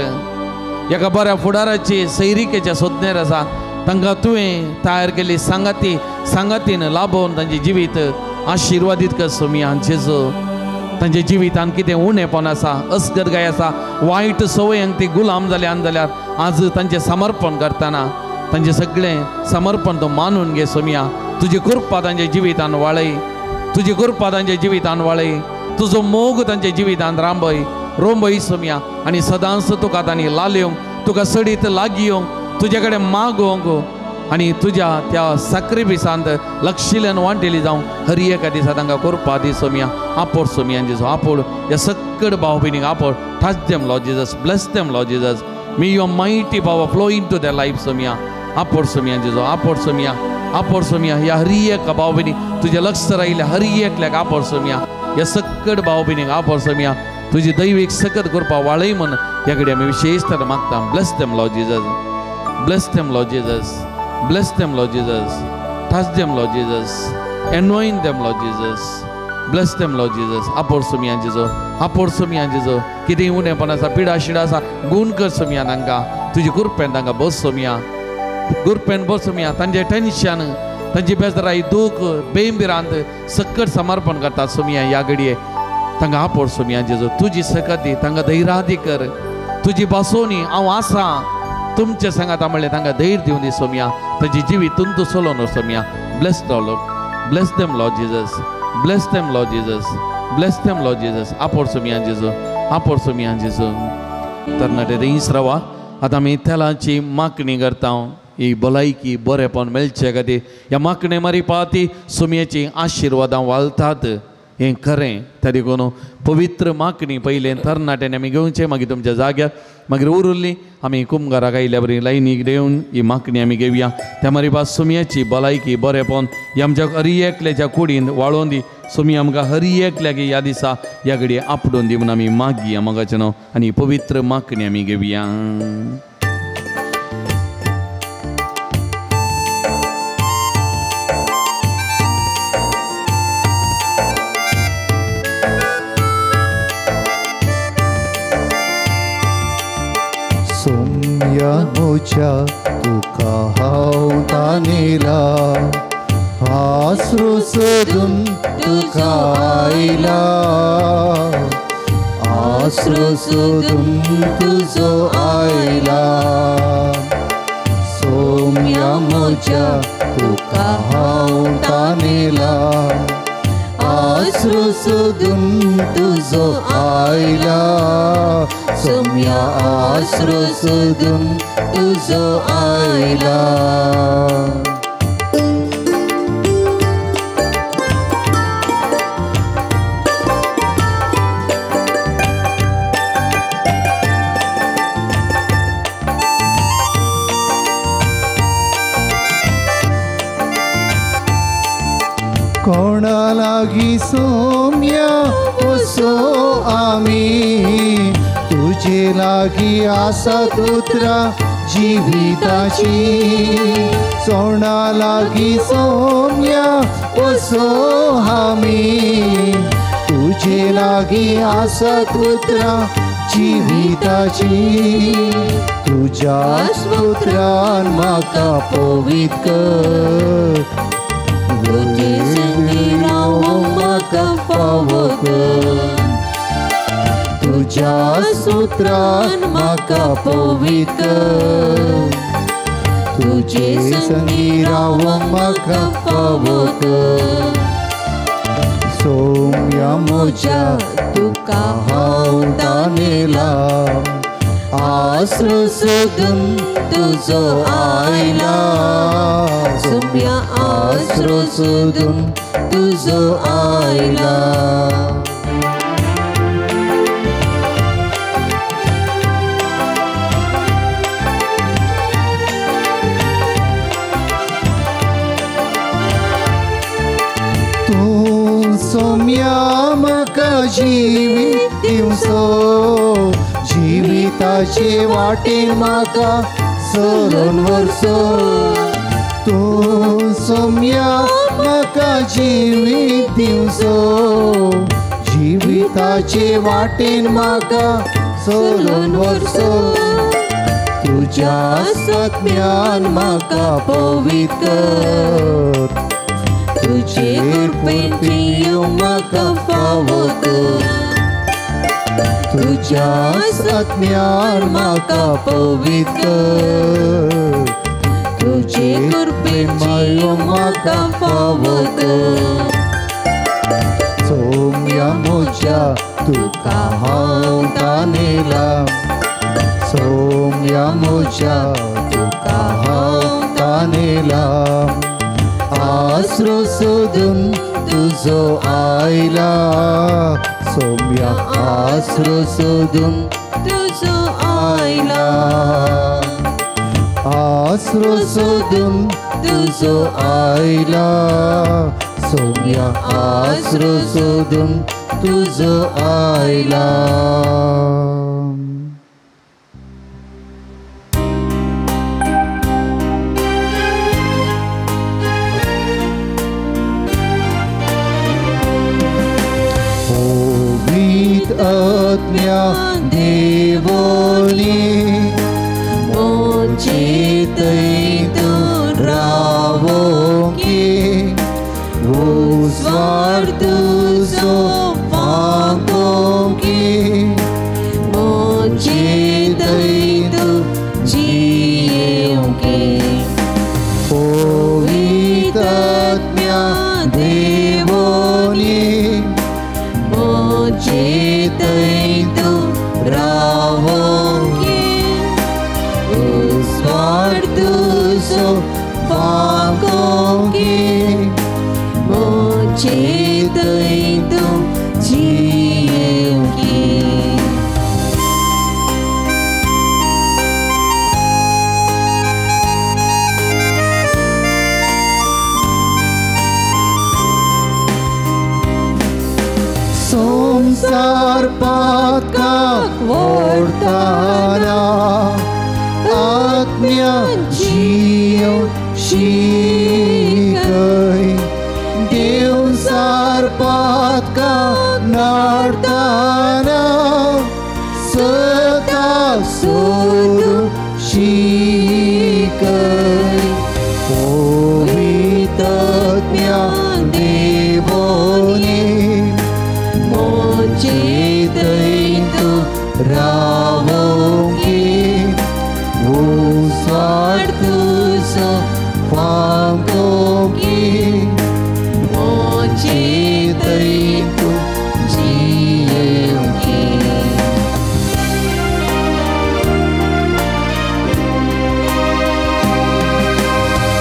एका बऱ्या फुडाराची सैरिकेच्या सोदनेर आसा तांकां तुवें तयार केल्ली सांगाती सांगातीन लाभोवन तांचें जिवीत आशिर्वादीत कर सोमया. जेजो तांच्या जिवितान कितें उणेपण आसा, अस्गतगाय आसा, वायट संवयांक ती गुलाम जाल्यान जाल्यार आज तांचें समर्पण करतना तांचें सगळें समर्पण तूं मानून घे सोमया. तुजी कृपा तांच्या जिवितान वाळय. तुजी कृपा तांच्या जिवितान वाळय. तुजो मोग तांच्या जिवितान रांबय रोंबय सोमया. आनी सदांच तुका तांणी लालेवंक, तुका सडीत लागीं येवंक, तुजे कडेन मागोवंक आनी तुज्या त्या साक्रिफिसांत लक्षिल्यान वांटेली जावं हर एका दिसा तांकां कृपा दी सोमया. आपोड सोमया जेजो, आपोड ह्या सक्कड भाव भयणीक आपोड. Touch them Lord Jesus, bless them Lord Jesus. May your mighty power flow into their life सोमया. आपोड सोमया जेजो, आपोड सोमया, आपोड सोमया. ह्या हर एका भाव भयणीक तुजें लक्ष रायलें हर एकल्याक आपोड सोमया. ह्या सक्कड भाव भयणीक आपोड सोमया. तुजी दैवीक सकत करपा वाळय म्हण ह्या कडेन आमी विशेश तर मागता. Bless them Lord Jesus, bless them Lord Jesus, bless them Lord Jesus. Touch them Lord Jesus, anoint them Lord Jesus, bless them Lord Jesus. आपोड सोमया जेजो, आपोड सोमया जेजो. कितें उणेपण आसा, पिडा शिडा आसा, गुण कर सोमया तांकां. तुजी कृपेन तांकां बस सोमया, कृपेन बस सोमया. तांचें टेन्शन, तांची बेजराय दूख बेंबिरांत सक्कट समर्पण करता सोमिया ह्या घडये तांकां आपोड सोमिया जेजू तुजी सकत दी तांकां धैर्यादी कर तुजी बासोनी हांव आसा तुमचे सांगाता म्हणलें तांकां धैर्य दिवन दी सोमिया तांची जिवीत तुंतू चलोवन सोमिया. Bless the Lord, bless them Lord Jesus, bless them Lord Jesus, bless them Lord Jesus. आपोड सोमिया जेजू, आपोड सोमिया जेजू. तरणाटे थंयच रावा. आतां आमी तेलाची मागणी करता ही भलायकी बरेपण मेळचे खातीर ह्या मागणे मारिपाती सोमयेची आशिर्वादां वालतात हें खरें. त्या देखून पवित्र मागणी पयलें तरणाट्यांनी आमी घेवचें, मागीर तुमच्या जाग्यार मागीर उरुल्ली आमी कुमगाराक आयिल्ल्या बरी लायनीक देवन ही मागणी आमी घेवया. त्या मारिपा सोमयेची भलायकी बरेपण ही आमच्या हरी एकल्याच्या कुडीन वाळोवन दी सोमी आमकां हरी एकल्याक ह्या दिसा ह्या घडये आपडून दी म्हणून आमी मागया मोगाचें न्हू आनी पवित्र मागणी आमी घेवया. सोम्या म्हज्या तुका हांव तानेला आसरो सोदून तुका आयला आसरो सोदून तुजो आयला. सोम्या म्हज्या तुका हांव तानेला आसरो सोदून तुजो आयला. सोम्या आसरो सोदून तुजो आयला. कोणा लागी सोम्या वसो आमी तुजे लागी आसा उतरां जिविताची. सोणा लागी सोम्या वसो आमी तुजे लागी आसा उतरां जिविताची. तुज्या उतरान म्हाका पवित्र कर तुजे संगी रावंक म्हाका फावो कर. तुज्या सूत्रान म्हाका पवित्र कर तुजे संगी रावंक म्हाका फावो कर. सोम्या म्हज्या तुका हांव तानेला आसरो सोदून तुजो आयला. सोम्या आसरो सोदून तुजो आयला. तूं सोम्या म्हाका जिवीत दिवचो जिविताचे वाटेन म्हाका चलोवन व्हरचो. तूं सोम्या म्हाका जिवीत दिवचो जिविताचे वाटेन म्हाका चलोवन व्हरचो. तुज्या सत्यान म्हाका पवित्र कर तुजे कृपेन जियोंक म्हाका फावो कर. तुज्या सत्यान म्हाका पवित्र कर तुजे कृपेन जियोंक म्हाका फावो कर. सोम्या म्हज्या तुका हांव तानेला सोम्या म्हज्या तुका हांव तानेला आसरो सोदून तुजो आयला. सोम्या आसरो सोदून तुजो आयला आसरो सोदून तुजो आयला. सोम्या आसरो सोदून तुजो आयला. आज्ञा देवोनी मोची तूं रावोंकी शिकय पवित्रत्या देवोनी मोचे तैतु रावोंकी उस्वार्थुसो फांकोंकी मोचे तैतु जियेवंकी.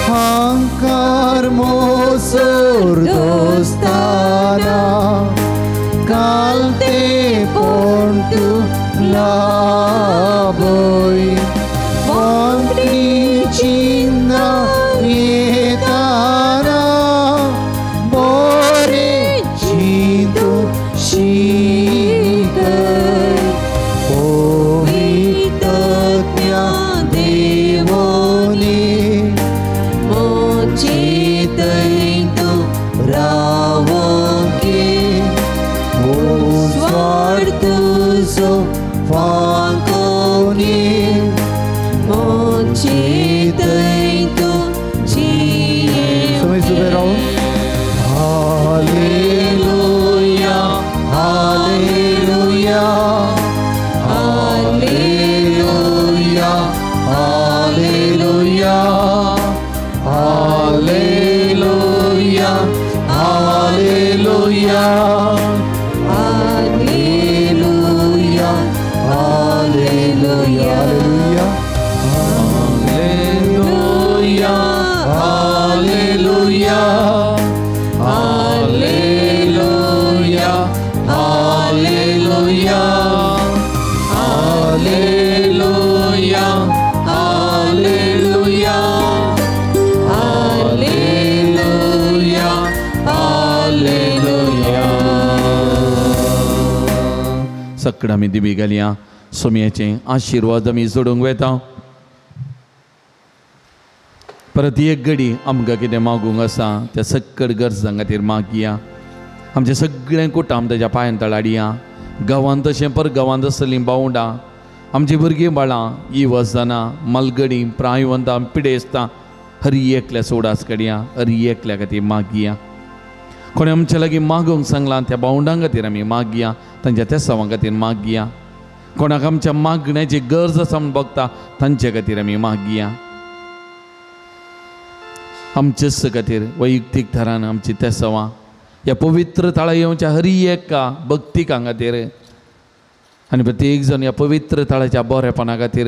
हांकार मोसोर दोस्ताना काल ते पोंतु लाभोय वांकडी चिन्ना येताना बोरे चिंतू शिकय पवित्रत्या देवोनी मोचे तैतु रावोंकी उस्वार्थुसो फांकोनी मोचे तैतु जियेवंकी. समेत उबे रावून hallelujah hallelujah hallelujah hallelujah hallelujah hallelujah hallelujah hallelujah hallelujah hallelujah hallelujah hallelujah hallelujah hallelujah hallelujah hallelujah. सगळं आमी दिमी घालया सोमयाचे आशिर्वाद आमी जोडूंक वेता. परत एक घडी आमकां कितें मागूंक आसा त्या सक्कड गरजां खातीर मागया. आमचें सगळें कुटाम ताच्या पांयां तळाडया. गांवांत तशें पर गांवांत आसतलीं बावडां आमचीं भुरगीं बाळां इवसजानां मालगडी प्रायवंतां पिडेस्तां हर एकल्या सोडास कडया हर एकल्या खातीर मागया. कोणें आमच्या लागीं मागूंक सांगलां त्या बावडां खातीर आमी मागया, तांच्या तेसावां खातीर मागया. कोणाक आमच्या मागण्याची गरज आसा म्हूण बगता तांचे खातीर आमी मागया. आमचेच खातीर वैयक्तीक थरान आमची तेसावां ह्या पवित्र थळा येवच्या हर एका भक्तिकां खातीर आनी प्रत्येक जाण ह्या पवित्र थळाच्या बरेपणा खातीर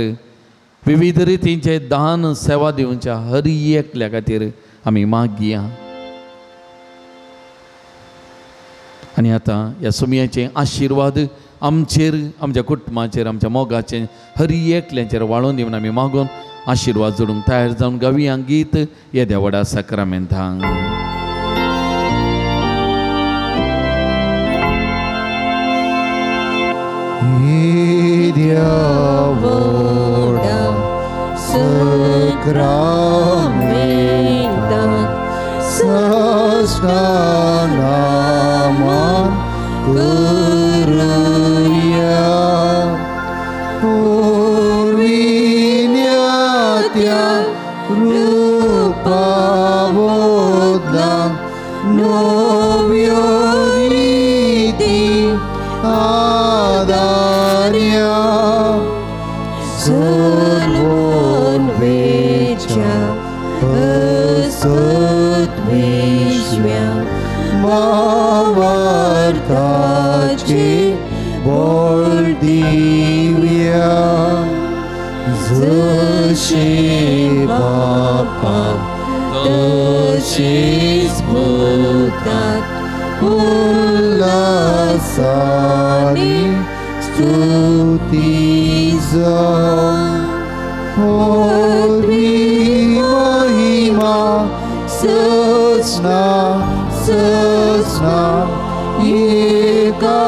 विविध रितींचे दान सेवा दिवच्या हर एकल्या खातीर आमी मागया. आनी आतां ह्या सुमयाचे आशिर्वाद आमचेर आमच्या कुटुंबाचेर आमच्या मोगाचेर हर एकल्याचेर वाळोवन दिवन आमी मागून आशिर्वाद जोडूंक तयार जावन गावया गीत येद्या व्हडा साक्रामेंतांक. येद्या व्हडा साक्रामेंतांक साष्टांगनामान करुया पुर्विन्या त्या रुपाबोधना नव्यो रीती आदार्या चलून वेच्या असत विश्व्या भावार्थाचे बोल दिव्या जशे बापा तशेच पुतात उल्हासाने स्तुती जावं पदवी महिमा सजना सजना एका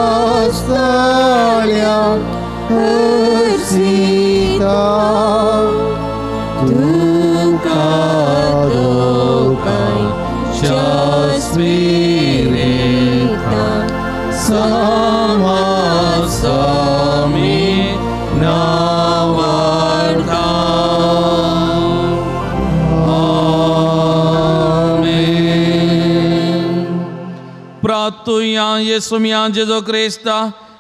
स्थळ्या हर्षिता तुका दोगांच्या स्पिरिता सामी नावार्था. परतुया येसुमिया जेजू क्रिस्ता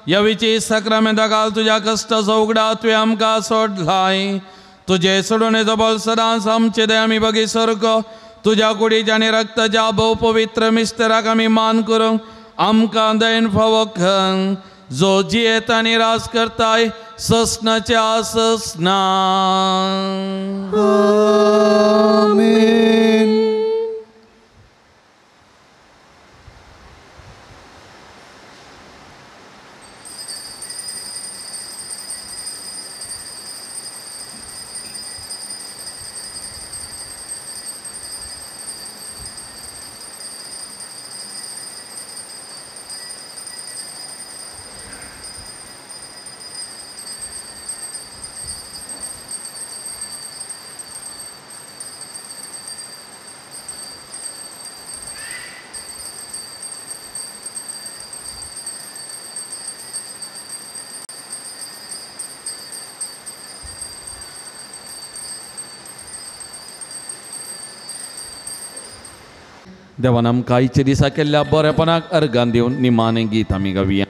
ह्या विची साक्रामेंता घाल तुज्या कश्टाचो उगडा तुवें आमकां सोडलाय. तुजे सोडोवणेचो बल सदांच आमचे दया आमी बगी सारको तुज्या कुडीच्या आनी रक्ताच्या भोव पवित्र मिस्तराक आमी मान करूंक आमकां दयेन फावो कर, जो जियेता आनी राज करताय ससनाच्या ससना. आमेन. देवान आमकां आयच्या दिसा केल्ल्या बरेपणाक अर्गान दिवन निमाणें गीत आमी गावया.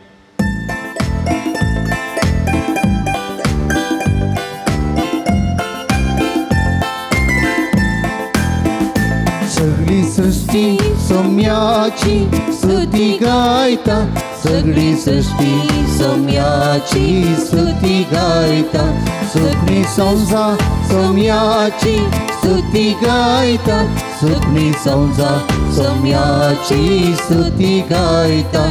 सगळी सृष्टी सोम्याची स्तुती गायता, सगळी सृष्टी सोम्याची स्तुती गायता, सुखणी संजा सोम्याची स्तुती गायता, सुखणी संजा सोम्याची स्तुती गायता.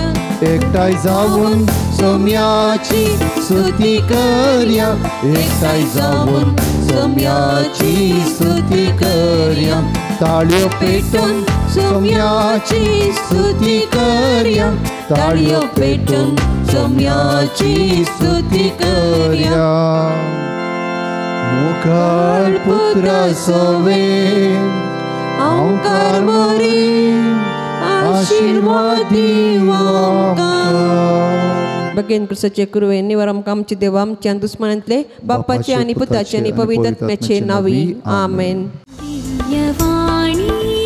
एकठांय जावन सोम्याची स्तुती करया, एकठांय जावन सोम्याची स्तुती करया, ताळयो पेटून सोम्याची स्तुती करया, ताळयो पेटून सोम्याची स्तुती करया. मुखार पुत्रा सवे ओंकार मरे आशीर्वाद दिव आमकां. बगेन क्रिस्ताचे कृपेन निवार आमकां आमचे देवा आमच्या दुस्मनांतले बापाचे आनी पुताचे आनी पवित्र आत्म्याचे नांवी. आमेन. दिव्यवाणी.